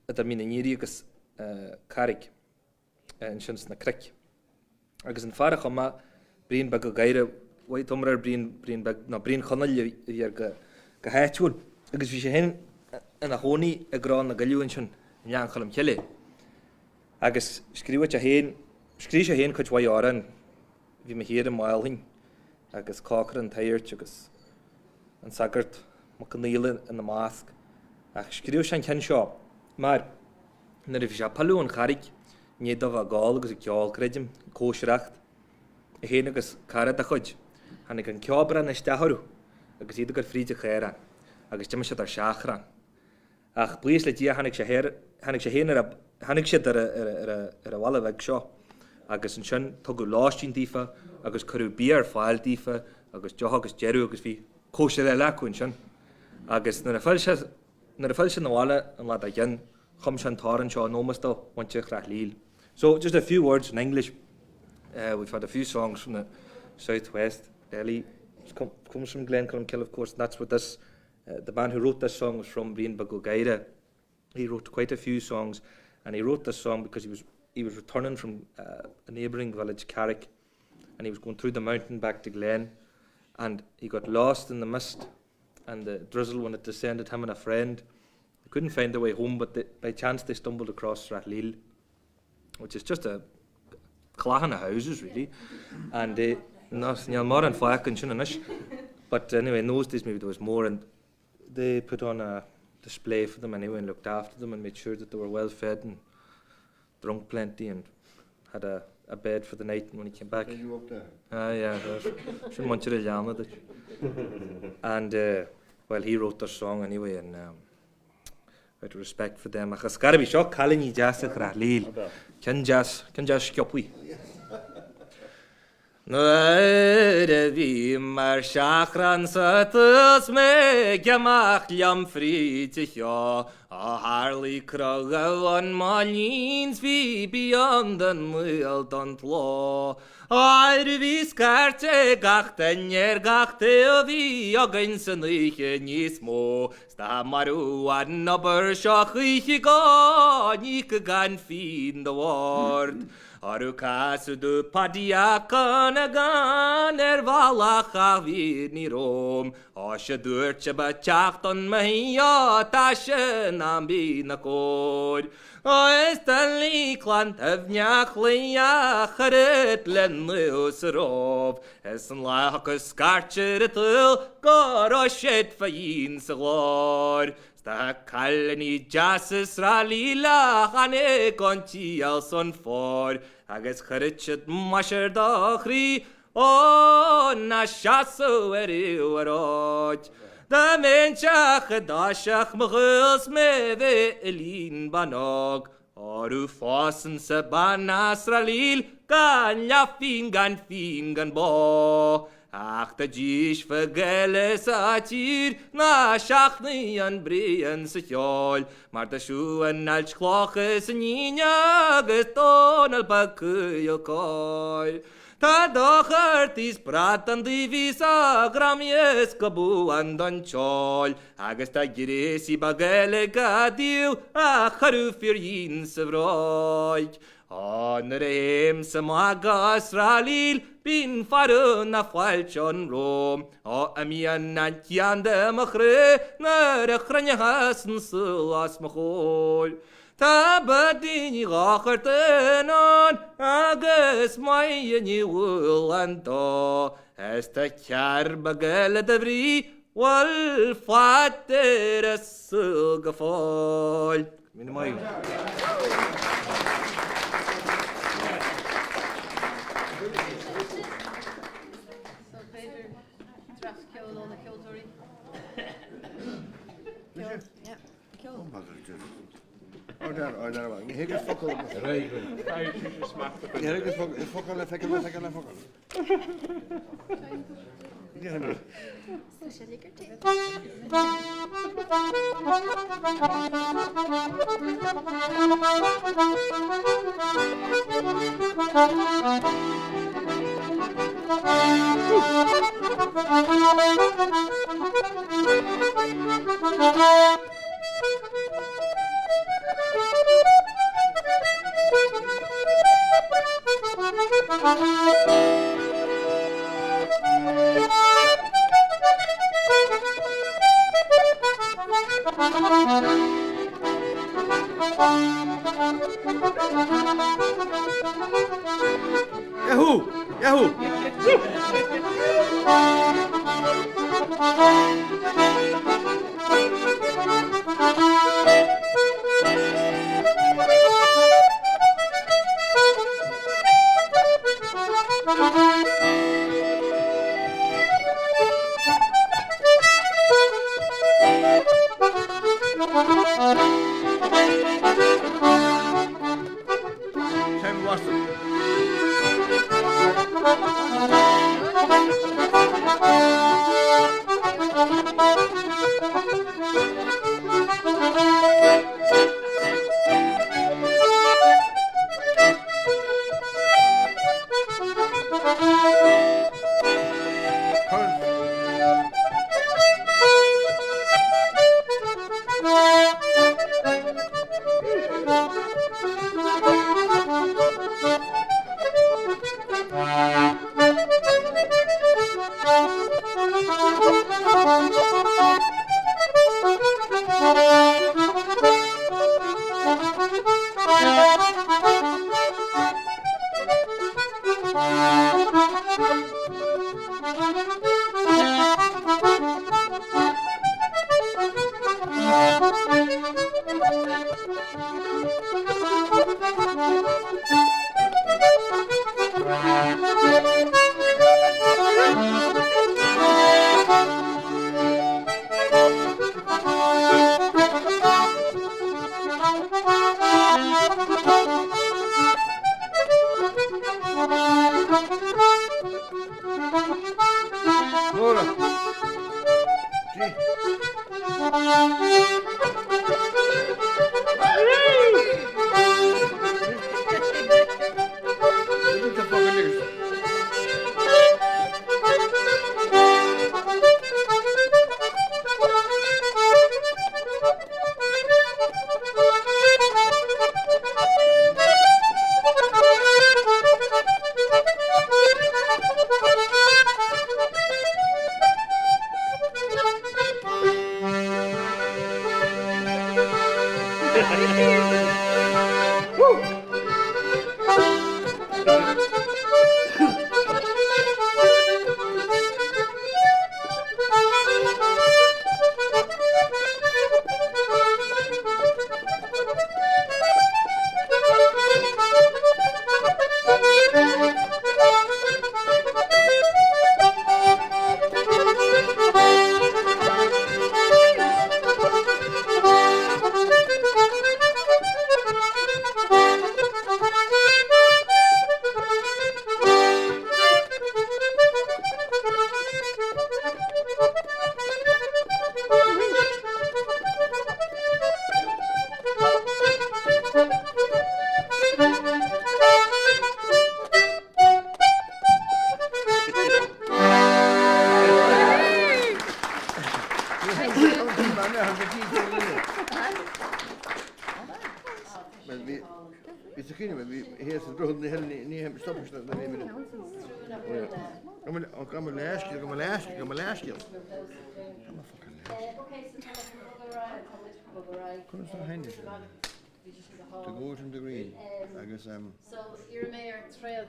idir Mín an Aoire agus Carraig ansin sna cnoic. Agus an fear a chum é, Brian Beag Ó Gadhra, bhuel iomrá ar Brian, Brian Beag, nó Brian Chonaill a bhí air go go háitiúil. Agus bhí sé féin ina chónaí i gCró na gCailleadh ansin i nGleann Cholm Cille. Agus scríobhadh sé féin, scríobh sé féin cuid mhaith amhrán, Bhí mé thiar i Maothlainn agus Cócaire an tSagairt agus An Sagart Mac Con Aola ina measc. Ach scríobh sé an ceann seo mar nuair a bhí sé ag pilleadh ón Charraig i ndiaidh dó bheith ag ól agus ag ceol, creidim, ag cóisireacht, é féin agus cara dá chuid, tháinig an ceobrán isteach orthu agus iad ag dul fríd an chaorán agus d'imigh siad ar seachrán. Ach buíochas le Dia tháinig sé thoir, tháinig sé féin ar a, tháinig siad ar a, ar a, ar a, ar a bhaile bheag seo agus ansin tugadh lóistín daofa agus cuireadh bia ar fáil daofa agus deoch agus deireadh agus bhí cóisir eile acu ansin. Agus nuair a phill sé, nuair a phill sé 'na bhaile an lá dár gcionn, chum sé an t-amhrán seo in ómós do mhuintir Shrath Líl. So just a few words in English. Uh, we've had a few songs from the southwest. Ellie comes from Glencolmcille, of course, and that's what this Uh, the man who wrote this song was from Brian Beag Ó Gadhra. He wrote quite a few songs, and he wrote this song because he was he was returning from uh, a neighbouring village, Carrick, and he was going through the mountain back to Glen, and he got lost in the mist and the drizzle when it descended him and a friend. They couldn't find their way home, but they, by chance they stumbled across Rathleel, which is just a clachan of houses, really. And uh, níl mórán fágtha ansin anois. But anyway, in those days maybe there was more, and they put on a display for them anyway and looked after them and made sure that they were well fed and drunk plenty and had a, a bed for the night and when he came back. You up there? Ah, yeah, sin muintir a leanna duit. And, uh, well, he wrote their song anyway and um, out of respect for them. Ach is garbh seo cailíní deasa Shrath Líl. Ceann deas, ceann deas sciobthaí. Nuair a bhím ar seachrán sa tús mé ag imeacht liom fríd an cheo Ó tharlaigh croitheadh an móilín 's bhí beyond an mbaol don tsló Óir bhí scairt ag gach duine ar gach taobh bhí againn san oíche níos mó 's dá maireadh an obair seo choíche go n-íocfadh gan phínn do bhord. Orú casadh do Paddy a' Cunagan ar bhealach a bhí ní romham. Ó sea dúirt sé ba teacht don mo thigh ó tá sin ná mianach óir. Ó is doiligh clann Duibhneach a chuiread le naomh sa Róimh, is an lá a thiocfas scairt ar an tsaol go raibh siad fá dhíon sa ghlóir. 'S tá cailíní deasa Thrá Lí a tháinig ón triall san fómhar, agus chuiread siad mais ar do chroí, Ó, ná seasamh ar thaobh an róid. Dá mbeinnse i dtoiseach mo shaoil 's mé bheith i líon ban óg, Orú phósfainnse bean as Trá Lí gan leathphingin gan fíon gan bó. Ach dá dtreisfeá Gaeilge sa tír ná seachnaigh an braon sa cheol, Mar tá siúd an ailt chloch is an Aoine agus Dónal Beag Caol Cóir. Tá dochartaí 's bradán daoibh 's a ghreamaíos go buan don tseol, agus tá gréasaí beag eile dhá dtaobh a chuireadh fir dhínn sa bhróig. Ó, nuair a théimse amach go Srath Líl bíonn fearadh na fáilte romham. Ó, imíonn an cian de mo chroí nuair a chruinneochas an saol os mo chomhair. Tá Buddy Ní Dhochartaigh ann agus Máire Ní Mhaoláin dó is tá cearr beag eile de bhrí bhfuil fad ar a saol go fóill. Míle maith. So b'fhéidir dreas ceoil ó na ceoltóirí. Ceol, yeah. Yahoo! Yahoo! Sam Watson. Nora. cuimhin liom, bhí thíos sa droichead ní ní ní stop na ní Gabh mo leithscéal, gabh mo leithscéal, gabh mo leithscéal. Gabh mo fucking leithscéal. Conas tá féin leis The Goat and the Green agus um. So iarrfaidh mé ar Traol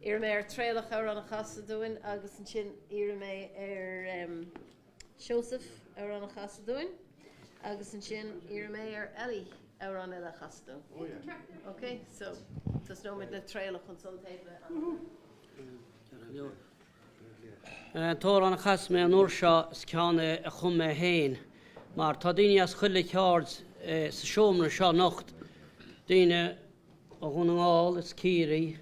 iarrfaidh mé ar Traolach amhrán a chasadh dúinn agus ansin iarrfaidh mé ar um, Seosamh amhrán a chasadh dúinn agus ansin iarrfaidh mé ar Ellie amhrán eile a chasadh dúinn. Oh yeah. Ok, so tosnóimid le Traolach ansan taobh le An t-amhrán a chasfaidh mé an uair seo is ceann é a chum mé féin mar tá daoine as chuile cheard sa seomra seo anocht, daoine ó Dhún na nGall is Ciarraí,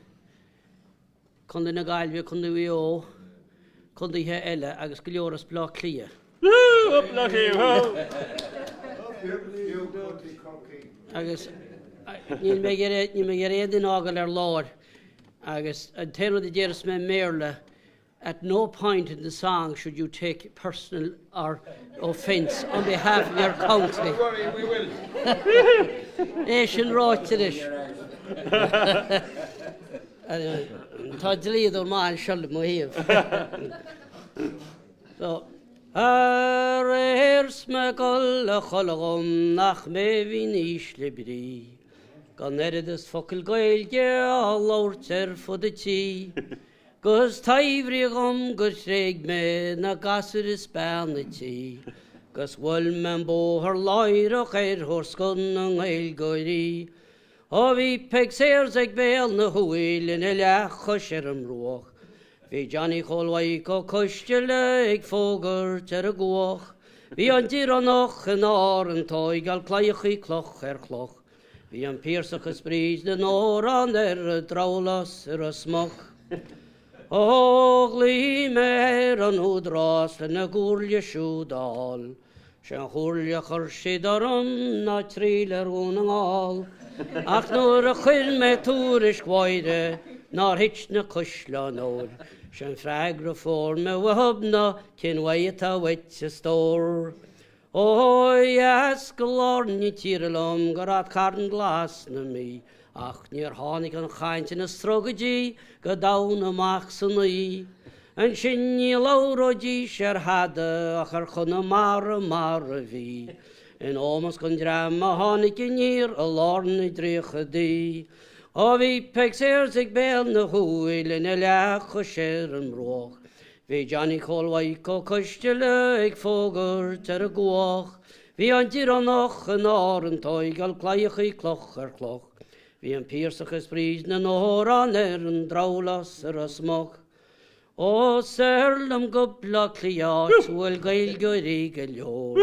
Contae na Gaillimhe, Contae Mhaigh Eo, contaetha eile agus go leor as Baile Átha Cliath. Agus níl mé ag iarraidh aon duine a fhágáil ar lár. Agus an t-aon rud a déarfas mé i mBéarla, at no point in the song should you take personal or offence on behalf of your county. Don't worry, we will. É sin ráite anois. Tá dlíodóir maith anseo le mo thaobh. So, aréir 's mé ag dul a chodladh dhom nach mé a bhí in ísle brí. Gan oiread is focal Gaeilge á labhairt ar fud an tí, 'Gus taibhríodh dhom gur thréig mé na gasúir is bean a' tí, 'Gus bhuail mé an bóthar láithreach ar thóir scoth na nGaeilgeoirí. Ó bhí Peig Sayers ag béal na húill ina leathchois ar an mbruach, Bhí Johnny Chóil Mhaidhc Ó Coisteala ag fógairt ar an gcuach, Bhí an Direánach in Árainn tóigeáil claíochaí cloch ar chloch, Bhí an Piarsach is Bríd na nAmhrán ar an drabhlás i Ros Muc. Ó ghlaoigh mé ar an Údarás lena gcomhairle siúd a fháil, 'Sé an chomhairle a chuir siad orm ná triall ar Dhún na nGall. Ach nuair a chuir mé tuairisc Mháire nár thit na caisleáin óir, 'Sé an freagra a fuair mé uathub ná cén mhaith atá uait a stór. Ó dheas go lár na tíre liom go Ráth Cairn glas na Mí, Ach níor tháinig an chaint ina sruth go dtí go domhan amach san oí. Ansin ní labhróidís ar thada ach ar Chonamara mar a bhí, in ómós don dream a tháinig aniar i lár na dtríochadaí. Ó bhí Peig Sayers ag béal na húill ina leathchois ar an mbruach, bhí Johnny Chóil Mhaidhc Ó Coisteala ag fógairt ar an gcuach, bhí an Direánach in Árainn tóigeáil claíochaí cloch ar chloch, bhí an Piarsach is Bríd na nAmhrán ar an drabhlás i Ros Muc. Ó soir liom go Bleá Cliath áit a bhfuil Gaeilgeoirí go leor.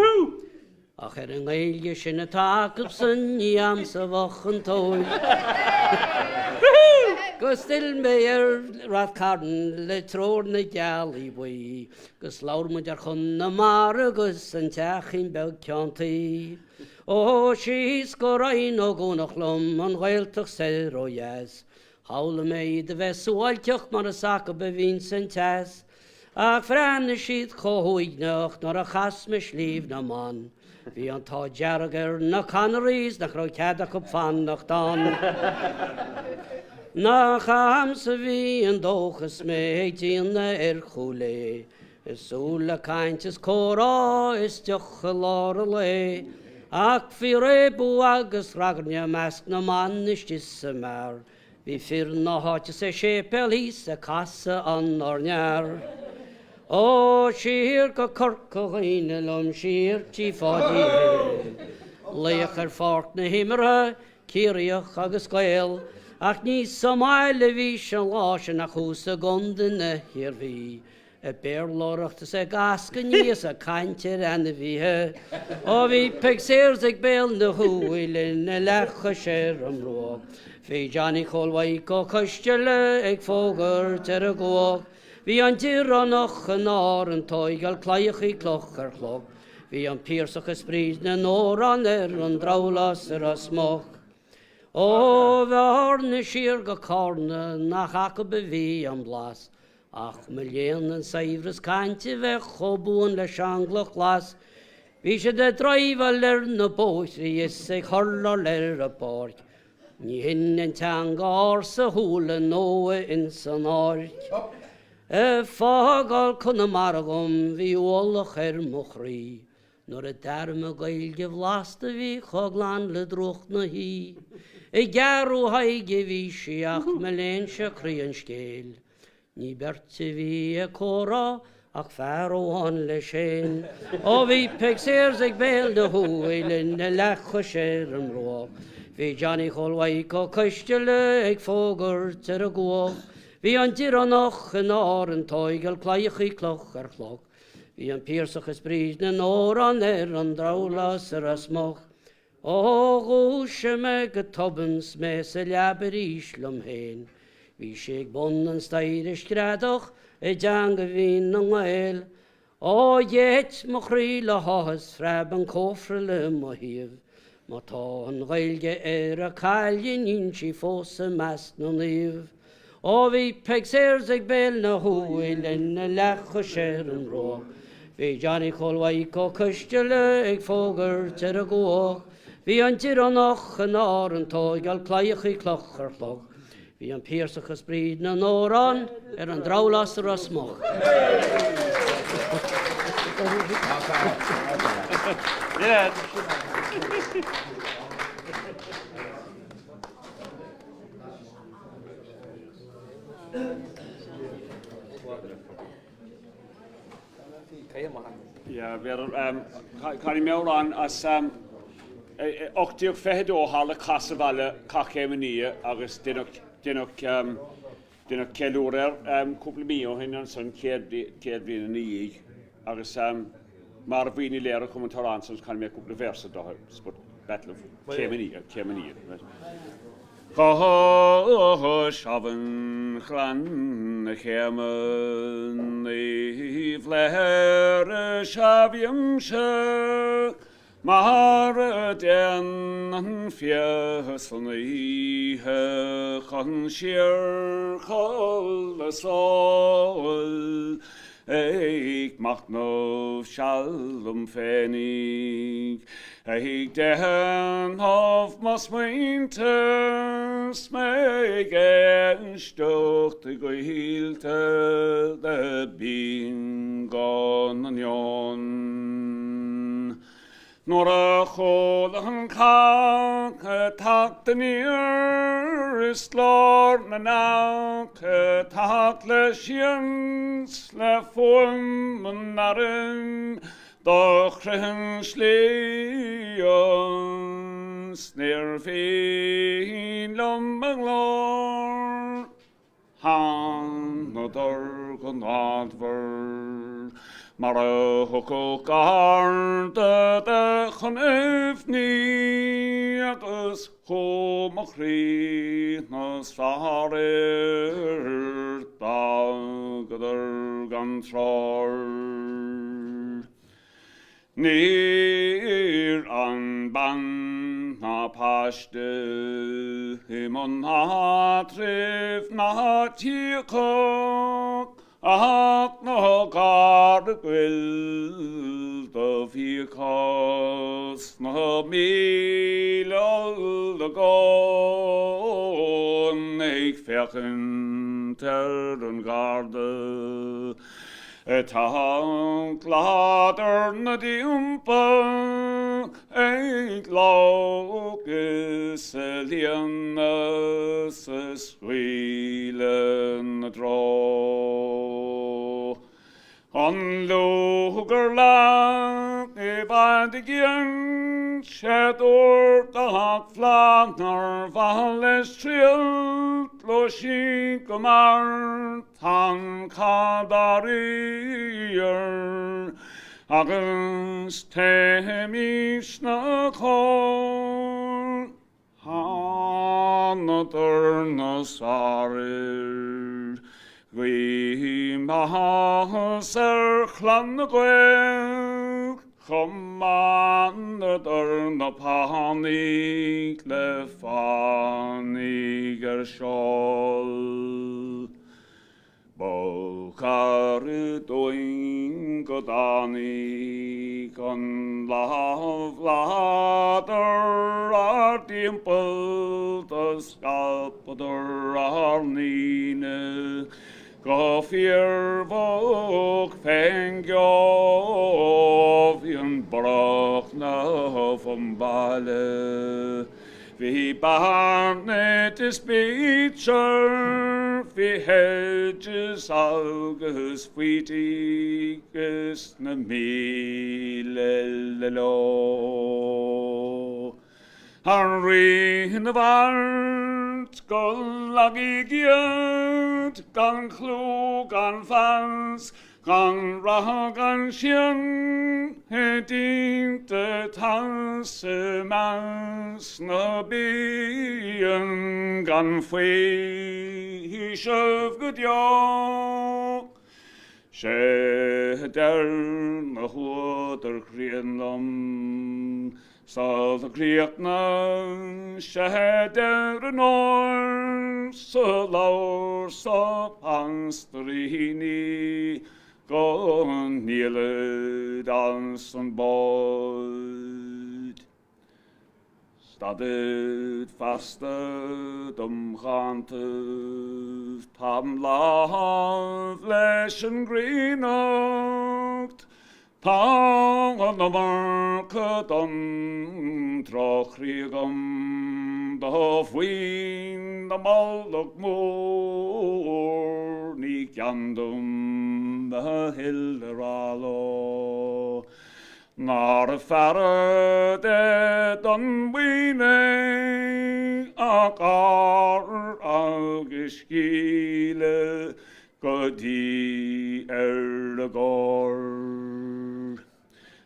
Ach ar an nGaeilge sin atá acubsan ní a'msa a bheadh an tóir. 'Gus d'fhill mé ar Rath Cairn le treoir na gealaí buí 'Gus labhair muid ar Chonamara 'gus an teachín beag ceann tuí. Ó síos go Rinn Ó gCuanach liom an Ghaeltacht soir ó dheas. Shamhlaigh mé iad a bheith suáilceach mar is acub a bhíonns an teas, ach bhreathnaigh siad chomh huaigneach nuair a chas mé Sliabh na mBan. Bhí an t-ádh dearg ar na Connerys nach raibh cead acu fanacht ann. Nach a'msa a bhí an dóchas 's mé ag déanamh ar Chúil Aodha, Ag súil le caint is comhrá is deoch i lár an lae, Ach bhí réabadh agus ragairne i measc na mban istigh sa mbeár. Bhí fir na háite sa séipéal thíos ag casadh an Ár nFhear. Ó, siar go Corca Dhuibhne liom, siar tí Pháidí Hill. Laoch ar pháirc na himeartha, Ciarraíoch agus Gael, ach ní sa mbaile a bhí sé an lá sin ach thuas i gContae na hIarmhí. Ag béarlóireacht is ag eascainí is ag caint ar ainmhithe. Ó bhí Peig Sayers ag béal na húill ina leathchois ar an mbruach. Bhí Johnny Chóil Mhaidhc Ó Coisteala ag fógairt ar an gcuach. Bhí an Direánach in Árainn tóigeáil claíochaí cloch ar chloch. Bhí an Piarsach is Bríd na nAmhrán ar an drabhlás i Ros Muc. Ó Bhearna siar go Cárna nach acub a bhí an blas. Ach mo léan an saibhreas cainte bheith chomh buan leis an gcloch ghlas. Bhí siad ag driveáil ar na bóithrí is ag hurláil ar an bpáirc. Ní hin an teanga ársa chuala Noah ins an áirc. Ag fágáil Conamara dhom bhí ualach ar mo chroí Nuair a d'airigh mé Gaeilge bhlasta a bhí chomh glan le drúcht na hoíche. Ag gearradh aghaidhe a bhí sí ach mo léansa croí an scéil. Ní beirt a bhí ag comhrá ach fear amháin leis féin. Ó bhí Peig Sayers ag béal na huaighe lena leathchois ar an mbruach. Bhí Johnny Chóil Mhaidhc Ó Coisteala ag fógairt ar an gcuach. Bhí an Direánach in Árainn tóigeáil claíochaí cloch ar chloch. Bhí an Piarsach is Bríd na nAmhrán ar an drabhlás i Ros Muc. Ó dhúisigh mé go tobann 's mé sa leaba arís liom féin. Bhí sí ag bun an staighre ag screadach i dteanga mhín na nGael. Ó gheit mo chroí le háthas phreab an cófra le mo thaobh. Má tá an Ghaeilge ar a cailleadh níl sí fós i measc na naomh. Ó bhí Peig Sayers ag béal na huaighe lena leathchois ar an mbruach. Bhí Johnny Chóil Mhaidhc Ó Coisteala ag fógairt ar an gcuach. Bhí an Direánach in Árainn tóigeáil claíochaí cloch ar chloch. Bhí an Piarsach is Bríd na nAmhrán ar an drabhlás i Ros Muc. Canfaidh mé amhrán as 1822 tharla cath sa bhaile Cath Chéim an Fhia agus deineadh ceiliúradh air cúpla mí ó shin ansan, 100 bliain ina dhiaidh agus mar bhuíon Uí Laoire a chum an t-amhrán san canfaidh mé cúpla véarsa de Battle of Céim an Fhia, Céim an Fhia. Cois Abhann Ghleann na Céime Naomh Léire is ea bhímse mar a dtéann an fia san oíche chun síorchodladh sóil ag machnamh seal liom féinig. Ag déanamh mo smaointe 's mé ag éisteacht i gcoillte le bínnghuth na n-éan. Nuair a chuala an cath ag teacht aniar is glór na n-each ag teacht le sians le fuaim an airm Do chroith an sliabh 's níorbh aoibhinn liom a nglór. Thánadar go nádmhar mar a thiocfadh garda de chun aibhní agus chuaigh mo chroí 'na sarar d'fhágadar gan treoir. Níor fhan bean ná páiste i mbun áitribh ná tí acu ach na gargoyles do bhí acu sna 1000 olagón ag féachaint ar an gharda ag teacht ladar 'na dtimpeall ag lóc is ag líonadh 's ag scaoileadh 'na dtreo. An lúgar leath i bhfad i gcian 'sé dúirt gach flaith nár mhaith leis triall leo sí go mear Tá an cath dáiríre agus téimís 'na chóir. Thánadar 'na sarar. Guím áthas ar chlann na Gael, Choimeádadar na pánaigh le fánaidh ar seol. Ba chara dúinn go dtáinig an lámh láidir ár dtimpeall do scaipeadar ár ndaoine go fíorbheag fén gceo. Bhí an brocna fom baile. Bhí Barnett is Beecher, bhí Hedges agus Wheatie is na míle eile leo. An Rí na bhFeart go lagaidh iad gan chlú gan mheas gan rath gan scian i dtinte tais i measc na bpian gan faoiseamh go deo. Sé a deir na húdair chríonna liom Sula gcríochnaíonn sé deir an uair sa leabhar so Paistiríní go ndíolfad as an bport. Stadfad feasta dom dhántaibh, táim lámh leis an gcríonnacht, Tá an iomarca don droch-chroí agam do mhaoin na mbolg mór, ní gean dom a thuilleadh a rá leo. Nárbh fearra de don mhaoin é ach ár agus scíle go dtí ar a gcor.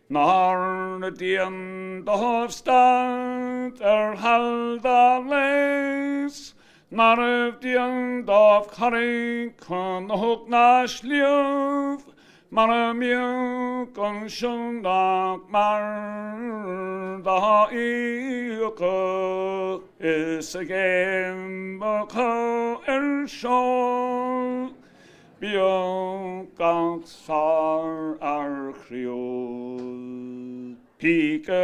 Nár dian dóibh stad ar sheal dá léas, nárbh dian dóibh carraig cnoc ná sliabh, mara mbíodh ansin ach mar dá íocadh is a gcéim acu ar seol, bíodh gach sárfhear croíúil píce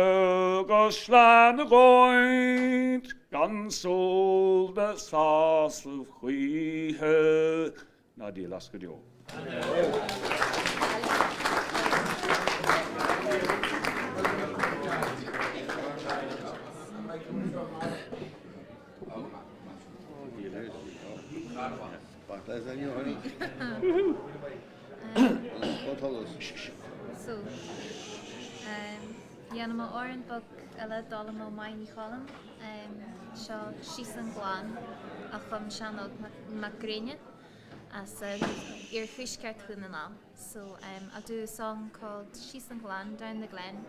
go sleá na gcóid gan súil de shásamh choíche. Ná díol as go deo. So, dhéanfaidh mé amhrán beag eile a d'fhoghlaim ó Mháire Ní Choilm. Seo Síos an Gleann a chum Seán Óg Mac Gréine as iarthuaisceart Dhún na nGall. So I'll do a song called Síos an Gleann, Down the Glen.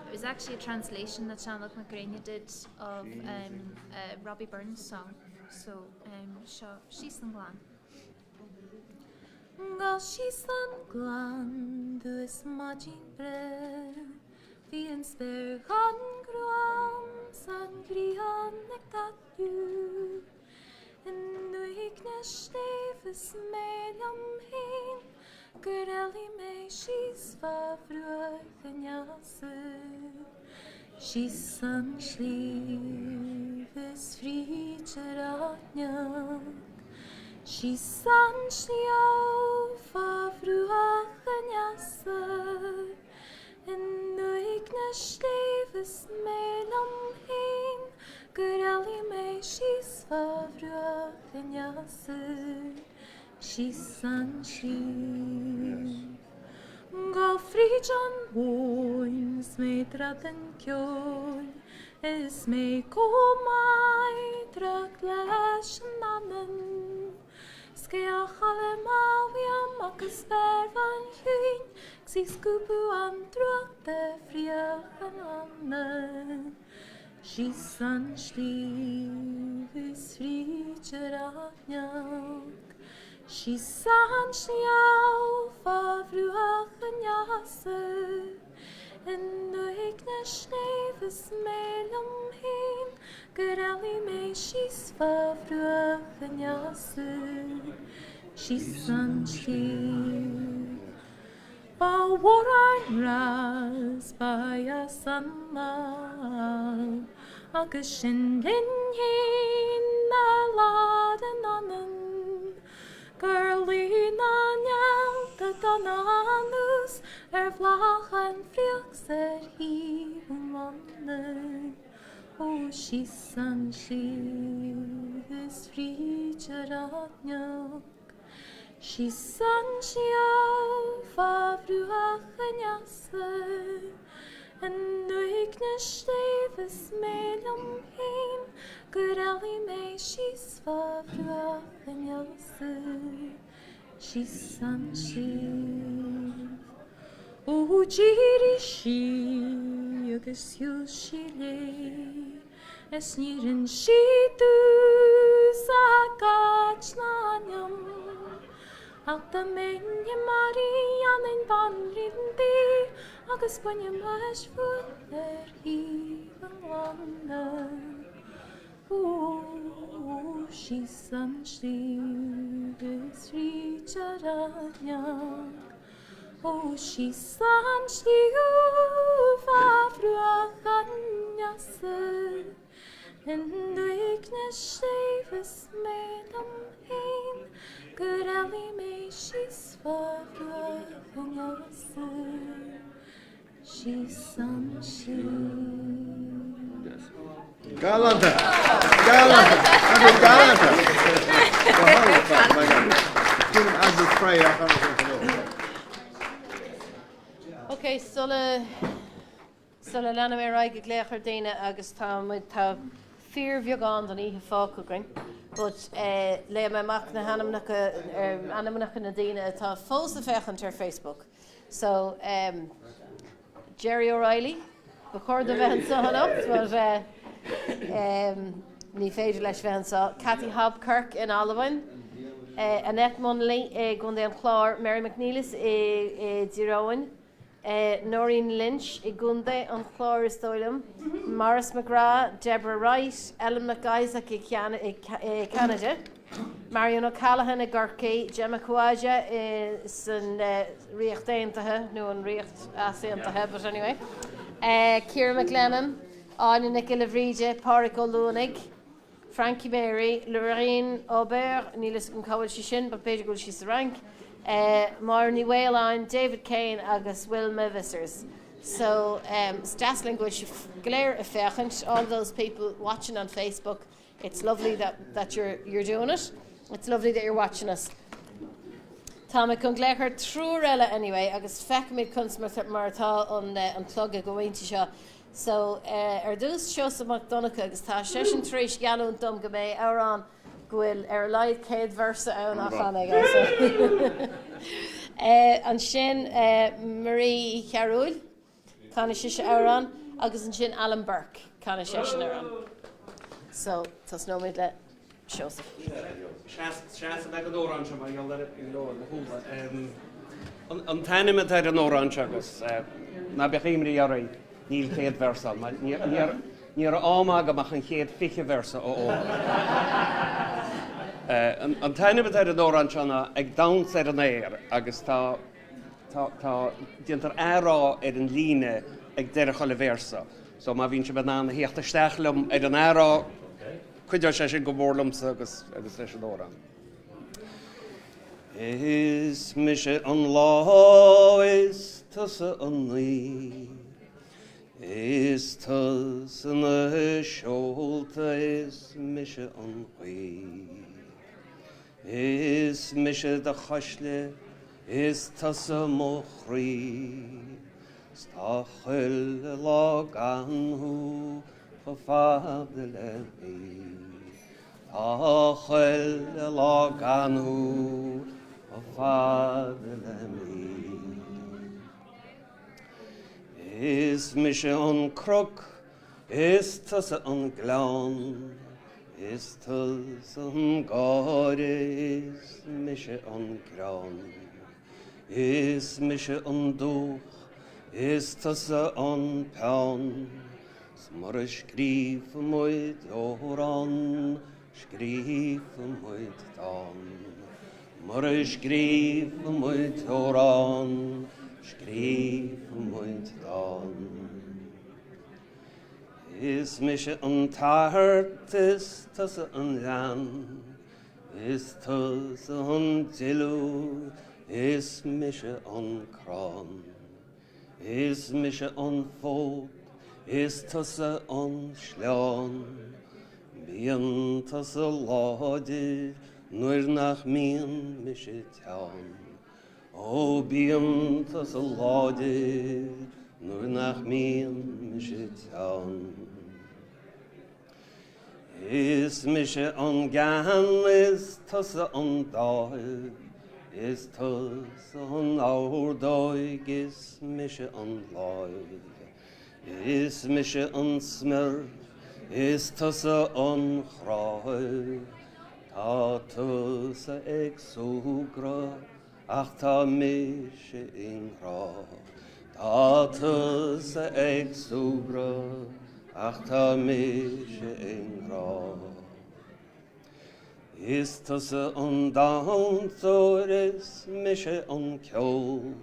It was actually a translation that Seán Óg Mac Gréine did of a Robbie Burns song. So seo Síos an Gleann. Gabh síos an gleann domh is maidin bhreá Bhí an spéir gan ghruaim 's an ghrian ag taitneamh I ndúthaigh na sléibhe is mé liom féin Gur éalaigh mé síos fá bhruach an easa Síos an sliabh is fríd an airneach Síos an sliabh fá bhruach an easa I ndúthaigh na sléibhe is mé liom féin Gur éalaigh mé síos fá bhruach an easa Síos an sliabh Gabh fríd an mhóin is mé ag dradan ceoil Is mé chomh meidhreach leis an anam 'S cé a chailleadh m'uaim agus spéir bhán chiúin 'S í scuabadh an drúcht de fraoch an fhána Síos an sliabh is fríd an airneach Síos an sliabh fá bhruach an easa I ndúthaigh na sléibhe is mé liom féin Gur éalaigh mé síos fá bhruach an easa. Síos an sliabh. Ba mhór ár ngrá 's ba dheas an lá Agus sinn linn fhéin i lár an anam Gur luigh na néalta donna anuas Ar bhláth an bhfraoch 's ar thaobh an lonna. Ó síos an sliabh is fríd ar an each. Síos an sliabh fá bhruach an easa. I nduaigneas sléibhe is mé liom féin gur éalaigh mé síos fá bhruach an easa. Síos an sliabh. Ó d'éirigh sí agus shiúil sí léi is níor inis sí domhsa c'áit ná ainm ach dá mbeinn i m'fhear dhéanfainn banríon di agus bainfimis fúinn ar thaobh an ghleanna. Ó, síos an sliabh is fríd ar an each. Ó, síos an sliabh fá bhruach an easa. I nduaigneas sléibhe is mé liom féin gur éalaigh mé síos fá bhruach an easa. Síos an sliabh. Galánta! Galánta! Galánta! Sílim Andrew Frey ach Ok, sula sula leanaim ar aghaidh ag glaoch ar daoine agus tá muid tá fíorbheagán den oíche fágtha againn, but léifidh mé amach na hainmneacha ainmneacha na daoine atá fós ag féachaint ar Facebook. So, Gerry O'Reilly, ba chóir dó bheith anseo anocht, but ní féidir leis bheith anseo. Cathy Hobkirk in Albain, Annette Munnelly i gContae an Chláir, Mary McNeilis i dTír Eoghain, Noreen Lynch i gContae an Chláir is dóigh liom, Maurice McGrath, Deborah Wright, Ellen McIsaac i Canada. Marion O'Callaghan i gCorcaigh, Gemma Khawaja san Ríocht Aontaithe, nó an Ríocht Easaontaithe, but anyway, Ciara McLennan, Áine Nic Giolla Bhríde, Pádraig Ó Luanaigh, Frankie Mary, Lorraine Aubert, níl fhios agam cá bhfuil sí sin, but b'fhéidir go bhfuil sí sa Fhrainc, Máire Ní Mhaoláin, David Kane agus Wilma Vissers. So, is deas linn go bhfuil sibh go léir ag féachaint, all those people watching on Facebook, It's lovely that that you're you're doing it. It's lovely that you're watching us. Tá mé chun glaoch ar triúr eile anyway agus feicfimid conas mar atá an an clog ag an bpointe seo. So ar dtús Seosamh Mac Donncha agus tá seisean tar éis geallúint dom go mbeidh amhrán go bhfuil ar a laghad 100 véarsa ann á chanadh aige. So ansin Marie Uí Chearúil. Canfaidh sise amhrán agus ansin Alan Burke, canfaidh seisean amhrán. So, tosnóimid le Seosamh. Seans a bheith ag an amhrán seo mar gheall ar go leor na húlla. An t-ainm atá ar an amhrán seo agus ná beadh imní oraibh, níl 100 véarsa ann, mar ní raibh am agam ach an chéad 20 véarsa a fhoghlaim. An t-ainm atá ar an amhrán seo ná Ag Damhsa ar an Aer agus tá Tá, tá, déantar athrá ar an líne ag deireadh chuile véarsa. So má bhíonn sibh in ann a theacht isteach liom ar an athrá, cuideoidh sé sin go mór liomsa agus, agus leis an amhrán. Is mise an lá is tusa an oíche Is tusa na seolta is mise an ghaoth Is mise do chuisle, is tusa mo chroí, 's tá chuile lá gan thú chomh fada le mí. Tá chuile lá gan thú chomh fada le mí. Is mise an cnoc Is tusa an gleann, is tusa an gáire, is mise an greann. Is mise an dúch, is tusa an peann, 's mura scríofa muid amhrán, scríofa muid dán. Mura scríofa muid amhrán, scríofa muid dán. Is mise an tart is tusa an leann, Is tusa an duilleog is mise an crann. Is mise an fód is tusa an sleán. Bíonn tusa láidir nuair nach mbíonn mise teann. Ó bíonn tusa láidir nuair nach mbíonn mise teann. Is mise an gean is tusa an dáimh, Is tusa an ordóig is mise an láimh. Is mise an smior is tusa an chráibh, Tá tusa ag súgradh Ach tá mise i ngrá. Tá tusa ag súgradh ach tá mise i ngrá. Is tusa an damhsóir is mise an ceol.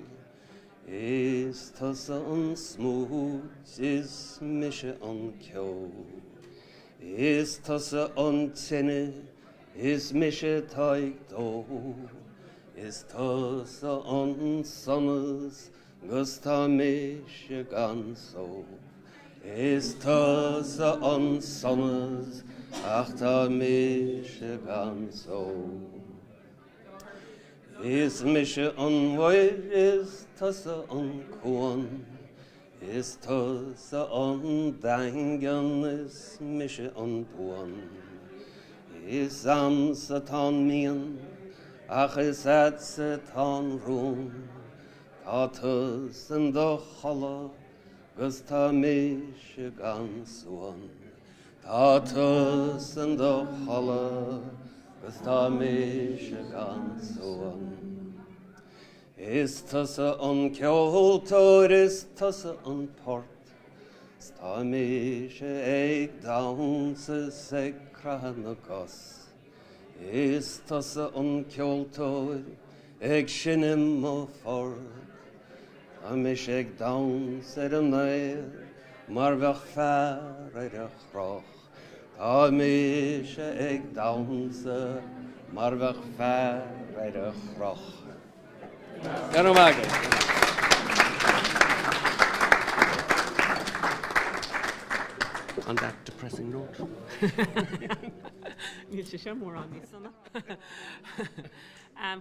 Is tusa an smúit is mise an ceo. Is tusa an tine Is mise atá ag dó, is tusa an sonas 'gus tá mise gan só. Is tusa an sonas ach tá mise gan só. Is mise an mhuir is tusa an cuan, Is tusa an daingean is mise an buan. Is a'msa atá an mian ach is a'dsa atá an rún. Tá tusa in do chodladh 'gus tá mise gan suan. Tá tusa in do chodladh 'gus tá mise gan suan. Is tusa an ceoltóir, is tusa an port, 's tá mise ag damhsa 's ag croitheadh na gcos. Is tusa an ceoltóir ag seinm mo phort, tá mise ag damhsa ar an aer mar bheadh fear ar a chroch. Tá mise ag damhsa mar bheadh fear ar a chroch. Go raibh maith agat. On that depressing note. Níl sé seo mórán níos sona.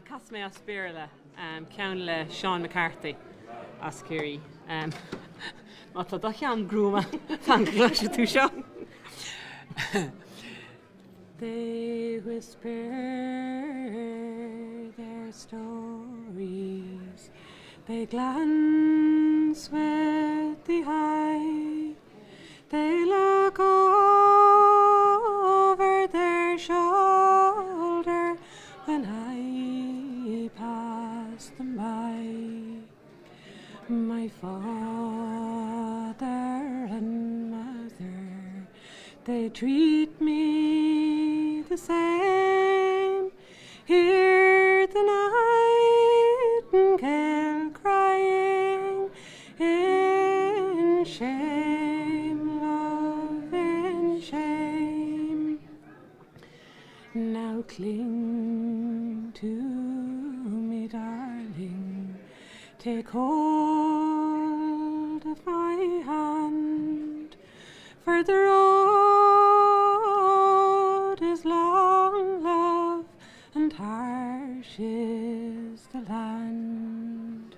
Casfaidh mé as Béarla, ceann le Seán McCarthy as Ciarraí. Má tá do cheann gruama, fan go gcloisfidh tú seo. They whisper their stories, they glance with the eye, they look over their shoulder when I pass them by. My father and mother, they treat me the same. Hear the nightingale crying in shame, love, in shame. Now cling to me, darling, take hold of my hand, for the road is long, love, and harsh is the land.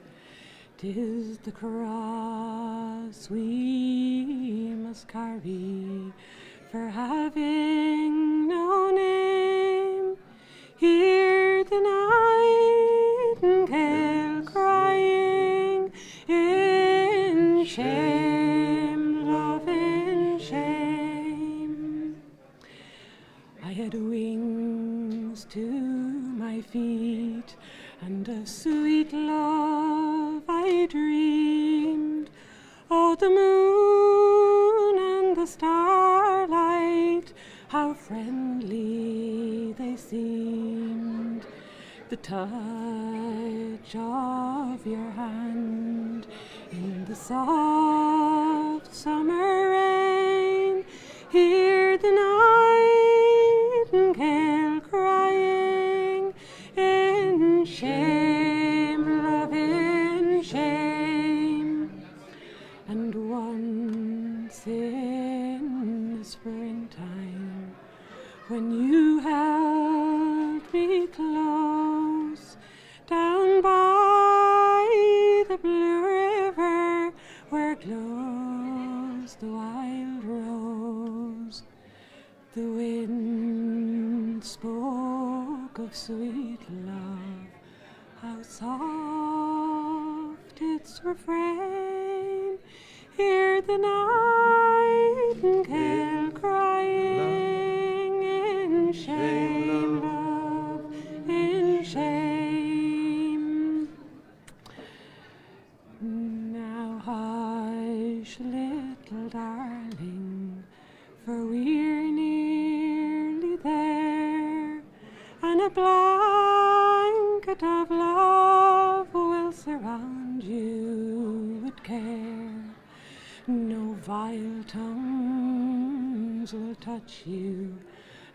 Tis the cross we must carry for having no name. Hear the nightingale crying in shame, love in shame. I had wings to my feet and a sweet love I dreamed. Oh, the moon and the starlight, how friendly they seemed. The touch of your hand in the soft summer rain Hear the nightingale crying in shame, love in shame And once in the springtime when you held me close down by the blue river where glows the wild rose the wind spoke of sweet love how soft its refrain Hear the nightingale crying in shame, love, in shame. Now hush, little darling, for we're nearly there, and a blanket of love will surround you with care. No vile tongues will touch you,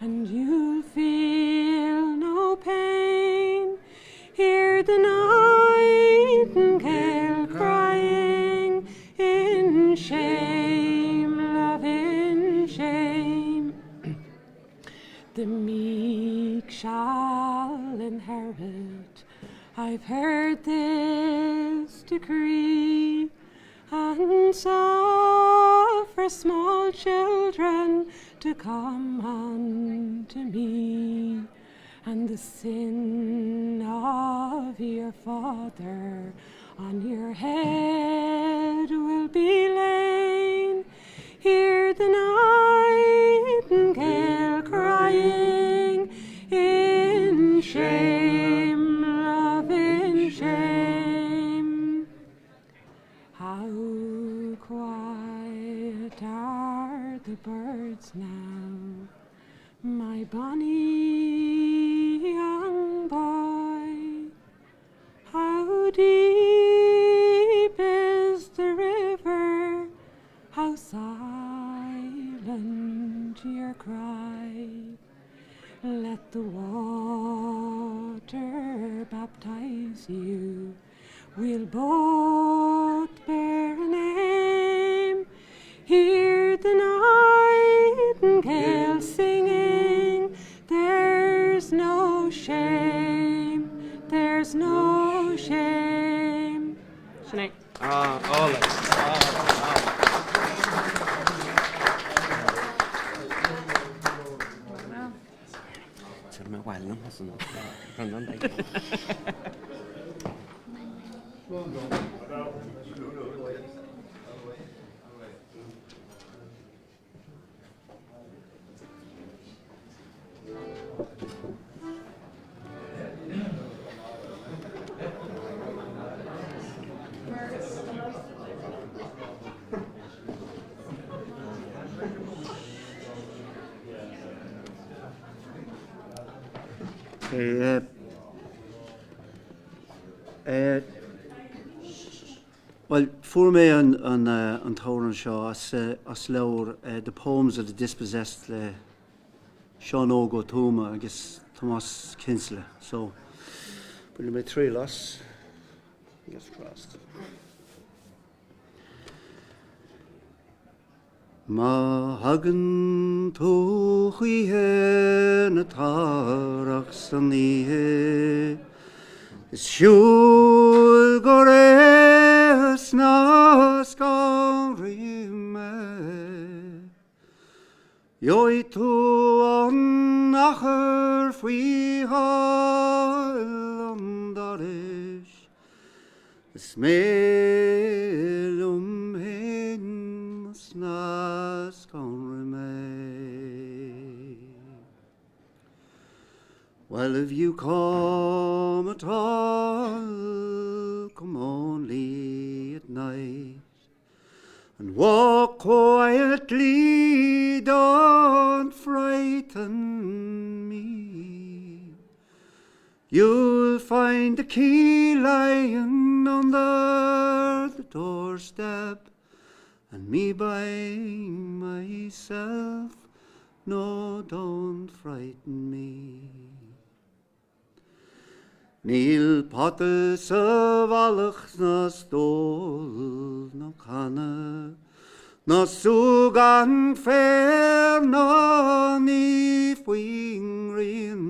and you'll feel no pain. Hear the nightingale crying in shame, love in shame. The meek shall inherit. I've heard this decree and suffer small children to come unto me and the sin of your father on your head will be lain. Hear the nightingale crying in shame, love in shame. How quiet are the birds now, my bonny young boy? How deep is the river, how silent your cry. Let the water baptize you, we'll both bear a name. Hear the nightingale singing, there's no shame, there's no shame. Sin é. Ah, álainn. Tabharfaidh mé abhaile liom thusa nó Brendan beidh. Bhuel, fuair mé an t-amhrán seo as leabhar The Poems of the Dispossessed le Seán Óg Ó Tuama agus Tomás Kinsella. So, bainfidh mé triail as. Fingers crossed. Má thagann tú choíche 'na tarbh san oíche Is siúil go réidh is ná scanraigh mé Gheobhaidh tú an achar faoi sháil an dorais Is mé liom féin is ná scanraigh mé. Well if you come at all, come only at night And walk quietly, don't frighten me. You'll You'll find the key lying under the doorstep and me by myself, no don't frighten me. Níl pota sa mhullach ná stól ná canna, Ná sú gan féar ná ní faoin ngrian.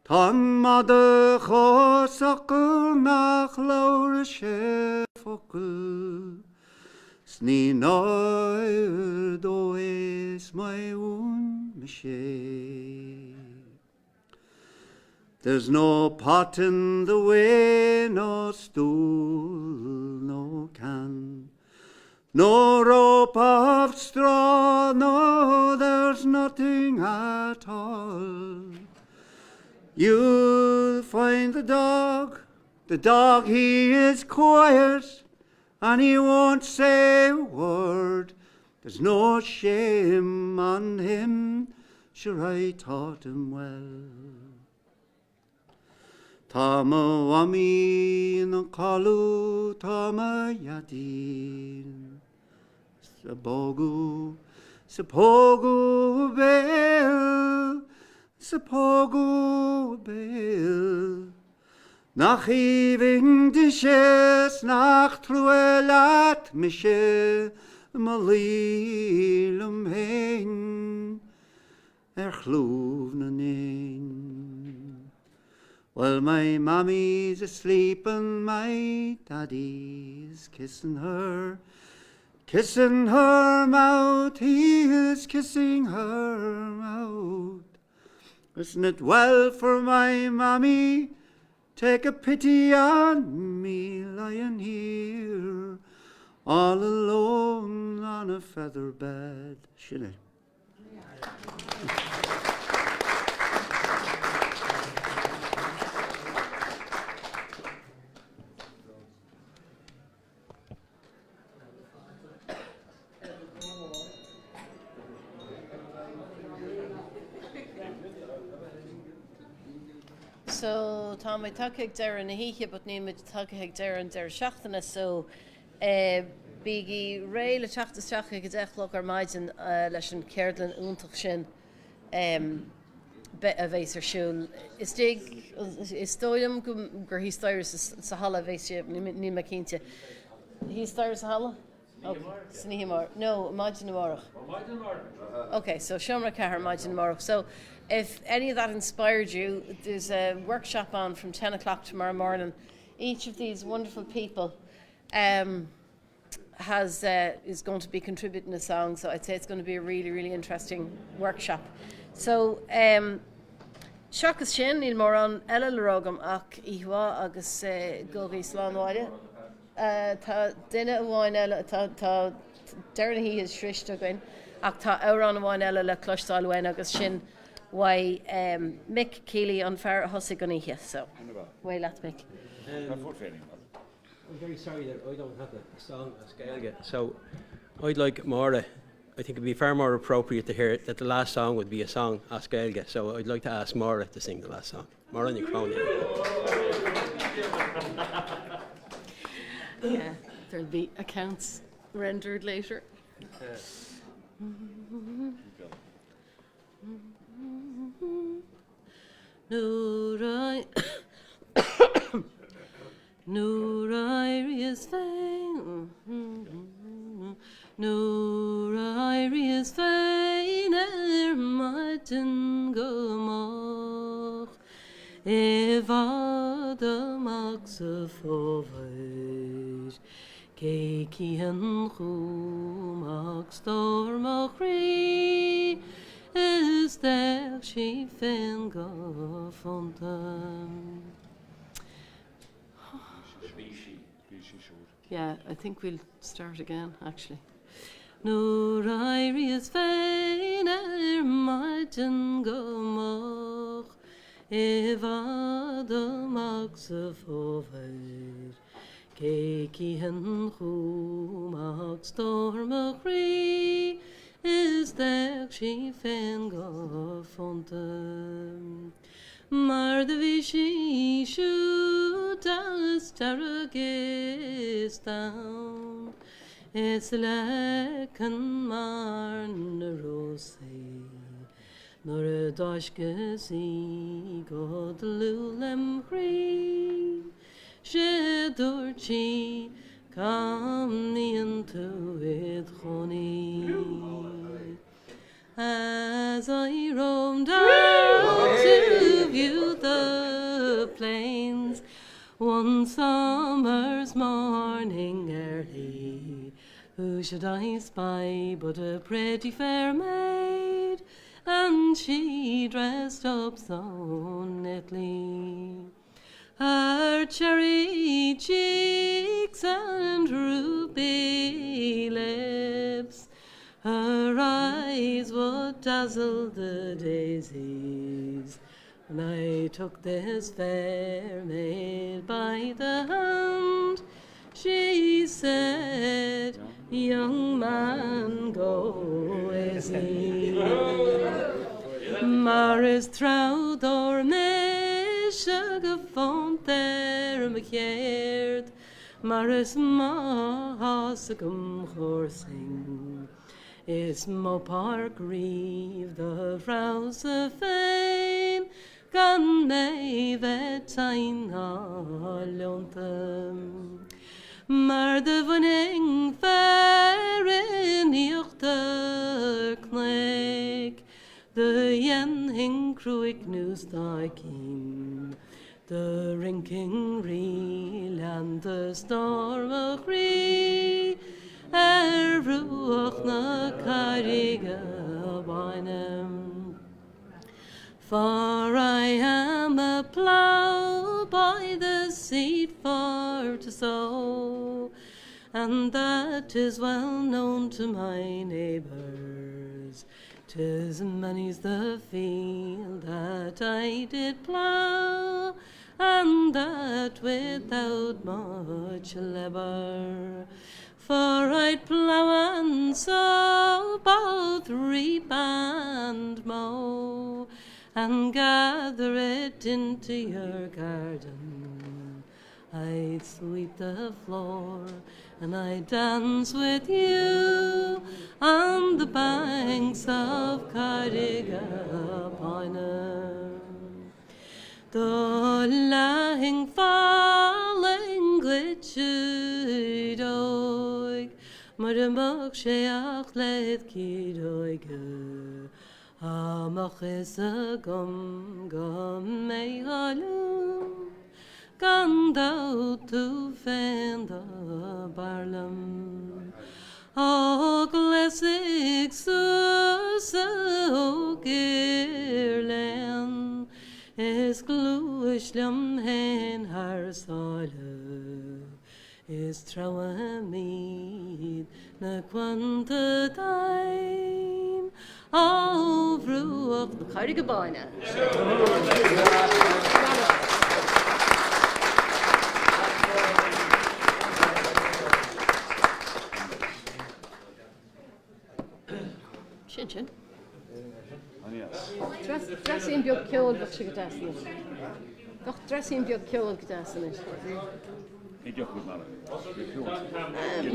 Tá an madadh chomh socair nach labhradh sé focal, 'S ní náir dó é is maith uaim mise é. There's no pot in the way, no stool, no can, No rope of straw, no, there's nothing at all. You'll find the dog, the dog he is quiet, And he won't say a word, there's no shame on him, sure I taught him well. Tá mo mhamaí ina codladh, tá mo dhaidí ag pógadh, 's ag pógadh a béil, 's ag pógadh a béil. Nach aoibhinn dise 's nach trua leat mise i mo luí liom féin ar chlúmh na n-éan. Well my mammy's asleep and my daddy's kissing her, kissing her mouth, he is kissing her mouth. Isn't it well for my mammy? Take a pity on me lying here all alone on a feather bed. Sin é. So tá muid tagtha ag deireadh na hoíche but níl muid tagtha ag deireadh an deireadh seachtaine so eh bígí réidh le teacht isteach ag a 10 a chlog ar maidin leis an cheardlann iontach sin. a bheas ar siúl istigh, is dóigh liom gur thíos staighre sa halla a bheas sé, níl mé cinnte. Thíos staighre sa halla? San oíche amárach. No, maidin amárach. Ok, so seomra 4 maidin amárach. So if any of that inspired you, there's a workshop on from 10 o'clock tomorrow morning. Each of these wonderful people um, has uh, is going to be contributing a song, so I'd say it's going to be a really, really interesting workshop. So um, seachas sin níl mórán eile le rá agam ach oíche mhaith agus uh, gabhaigí slán abhaile. Uh, tá duine amháin eile tá tá deireadh na hoíche sroichte againn ach tá amhrán amháin eile le cloisteáil uainn agus sin uaidh um, Mick Keeley an fear a thosaigh an oíche so away leat Mick. Um, I'm very sorry that I don't have a song as Gaeilge, so I'd like Maura, I think it'd be far more appropriate to hear that the last song would be a song as Gaeilge, so I'd like to ask Maura to sing the last song. Maura Ní Chróinín. Yeah, there'll be accounts rendered later. Nuair Nuair a éiríos féin Nuair a éiríos féin ar maidin go moch I bhfad amach sa fómhar Cé chífinn chugam ach stór mo chroí is d'fhéach sí féin go fónta. Yeah, I think we'll start again, actually. Nuair a éiríos féin ar maidin go moch i bhfad amach sa fómhar Cé chífinn chugam ach stór mo chroí is d'fhéach sí féin go fónta. Mar do bhí sí siúd deas dearg is donn is a leiceann mar na rósaí nuair a d'fháisceas í go dlúth lem chroí. 'Sé dúirt sí cá mbíonn tú id chónaí. As I roamed out to view the plains One summer's morning early Who should I spy but a pretty fair maid And she dressed up so neatly Her cherry cheeks and ruby lips Her eyes would dazzle the daisies When I took this fair maid by the hand She said, Young man, go easy Mar is treabhdóir mise go fónta ar mo cheird Mar is maith athá 's agam chomharsain Is mó páirc riamh do threabhsa féin Gan mé bheith tinn ná leonta Mar do bhainfinn féar in íochtar cnoic Do dhéanfainn cruaic nó staicín Do rincfinn ríl and do stór mo chroí ar bhruach na Carraige Báine. For I am a plough by the seed for to sow, And that is well known to my neighbours. 'Tis many's the field that I did plough, And that without much labour. For I'd plough and sow, both reap and mow, And gather it into your garden. I'd sweep the floor and I'd dance with you on the banks of Carraige Báine. Do leathfainn fallaing dhuit a fhir óig, mura mbeadh sé ach leithead ciaróige, Dá mbeadh fhios agam go mbeifeá liom, gan dabht tú féin do b'fhearr liom. Ó gléasaigh suas a ógfhir léan, is gluais liom fhéin thar sáile. Is treabhfaimid na cuanta doimhin ó bhruach na Carraige Báine. Sin sin. Dreasaín beag ceoil bheadh sé go deas anois. Bheadh dreasaín beag ceoil go deas anois.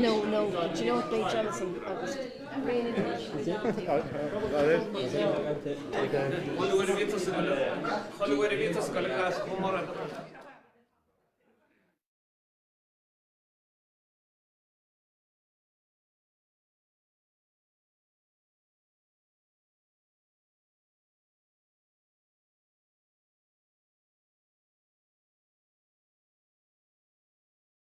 No, no, do you know what, beidh Jonathan agus Chuile uair a bhí tusa ag goil a chasadh chomh maith.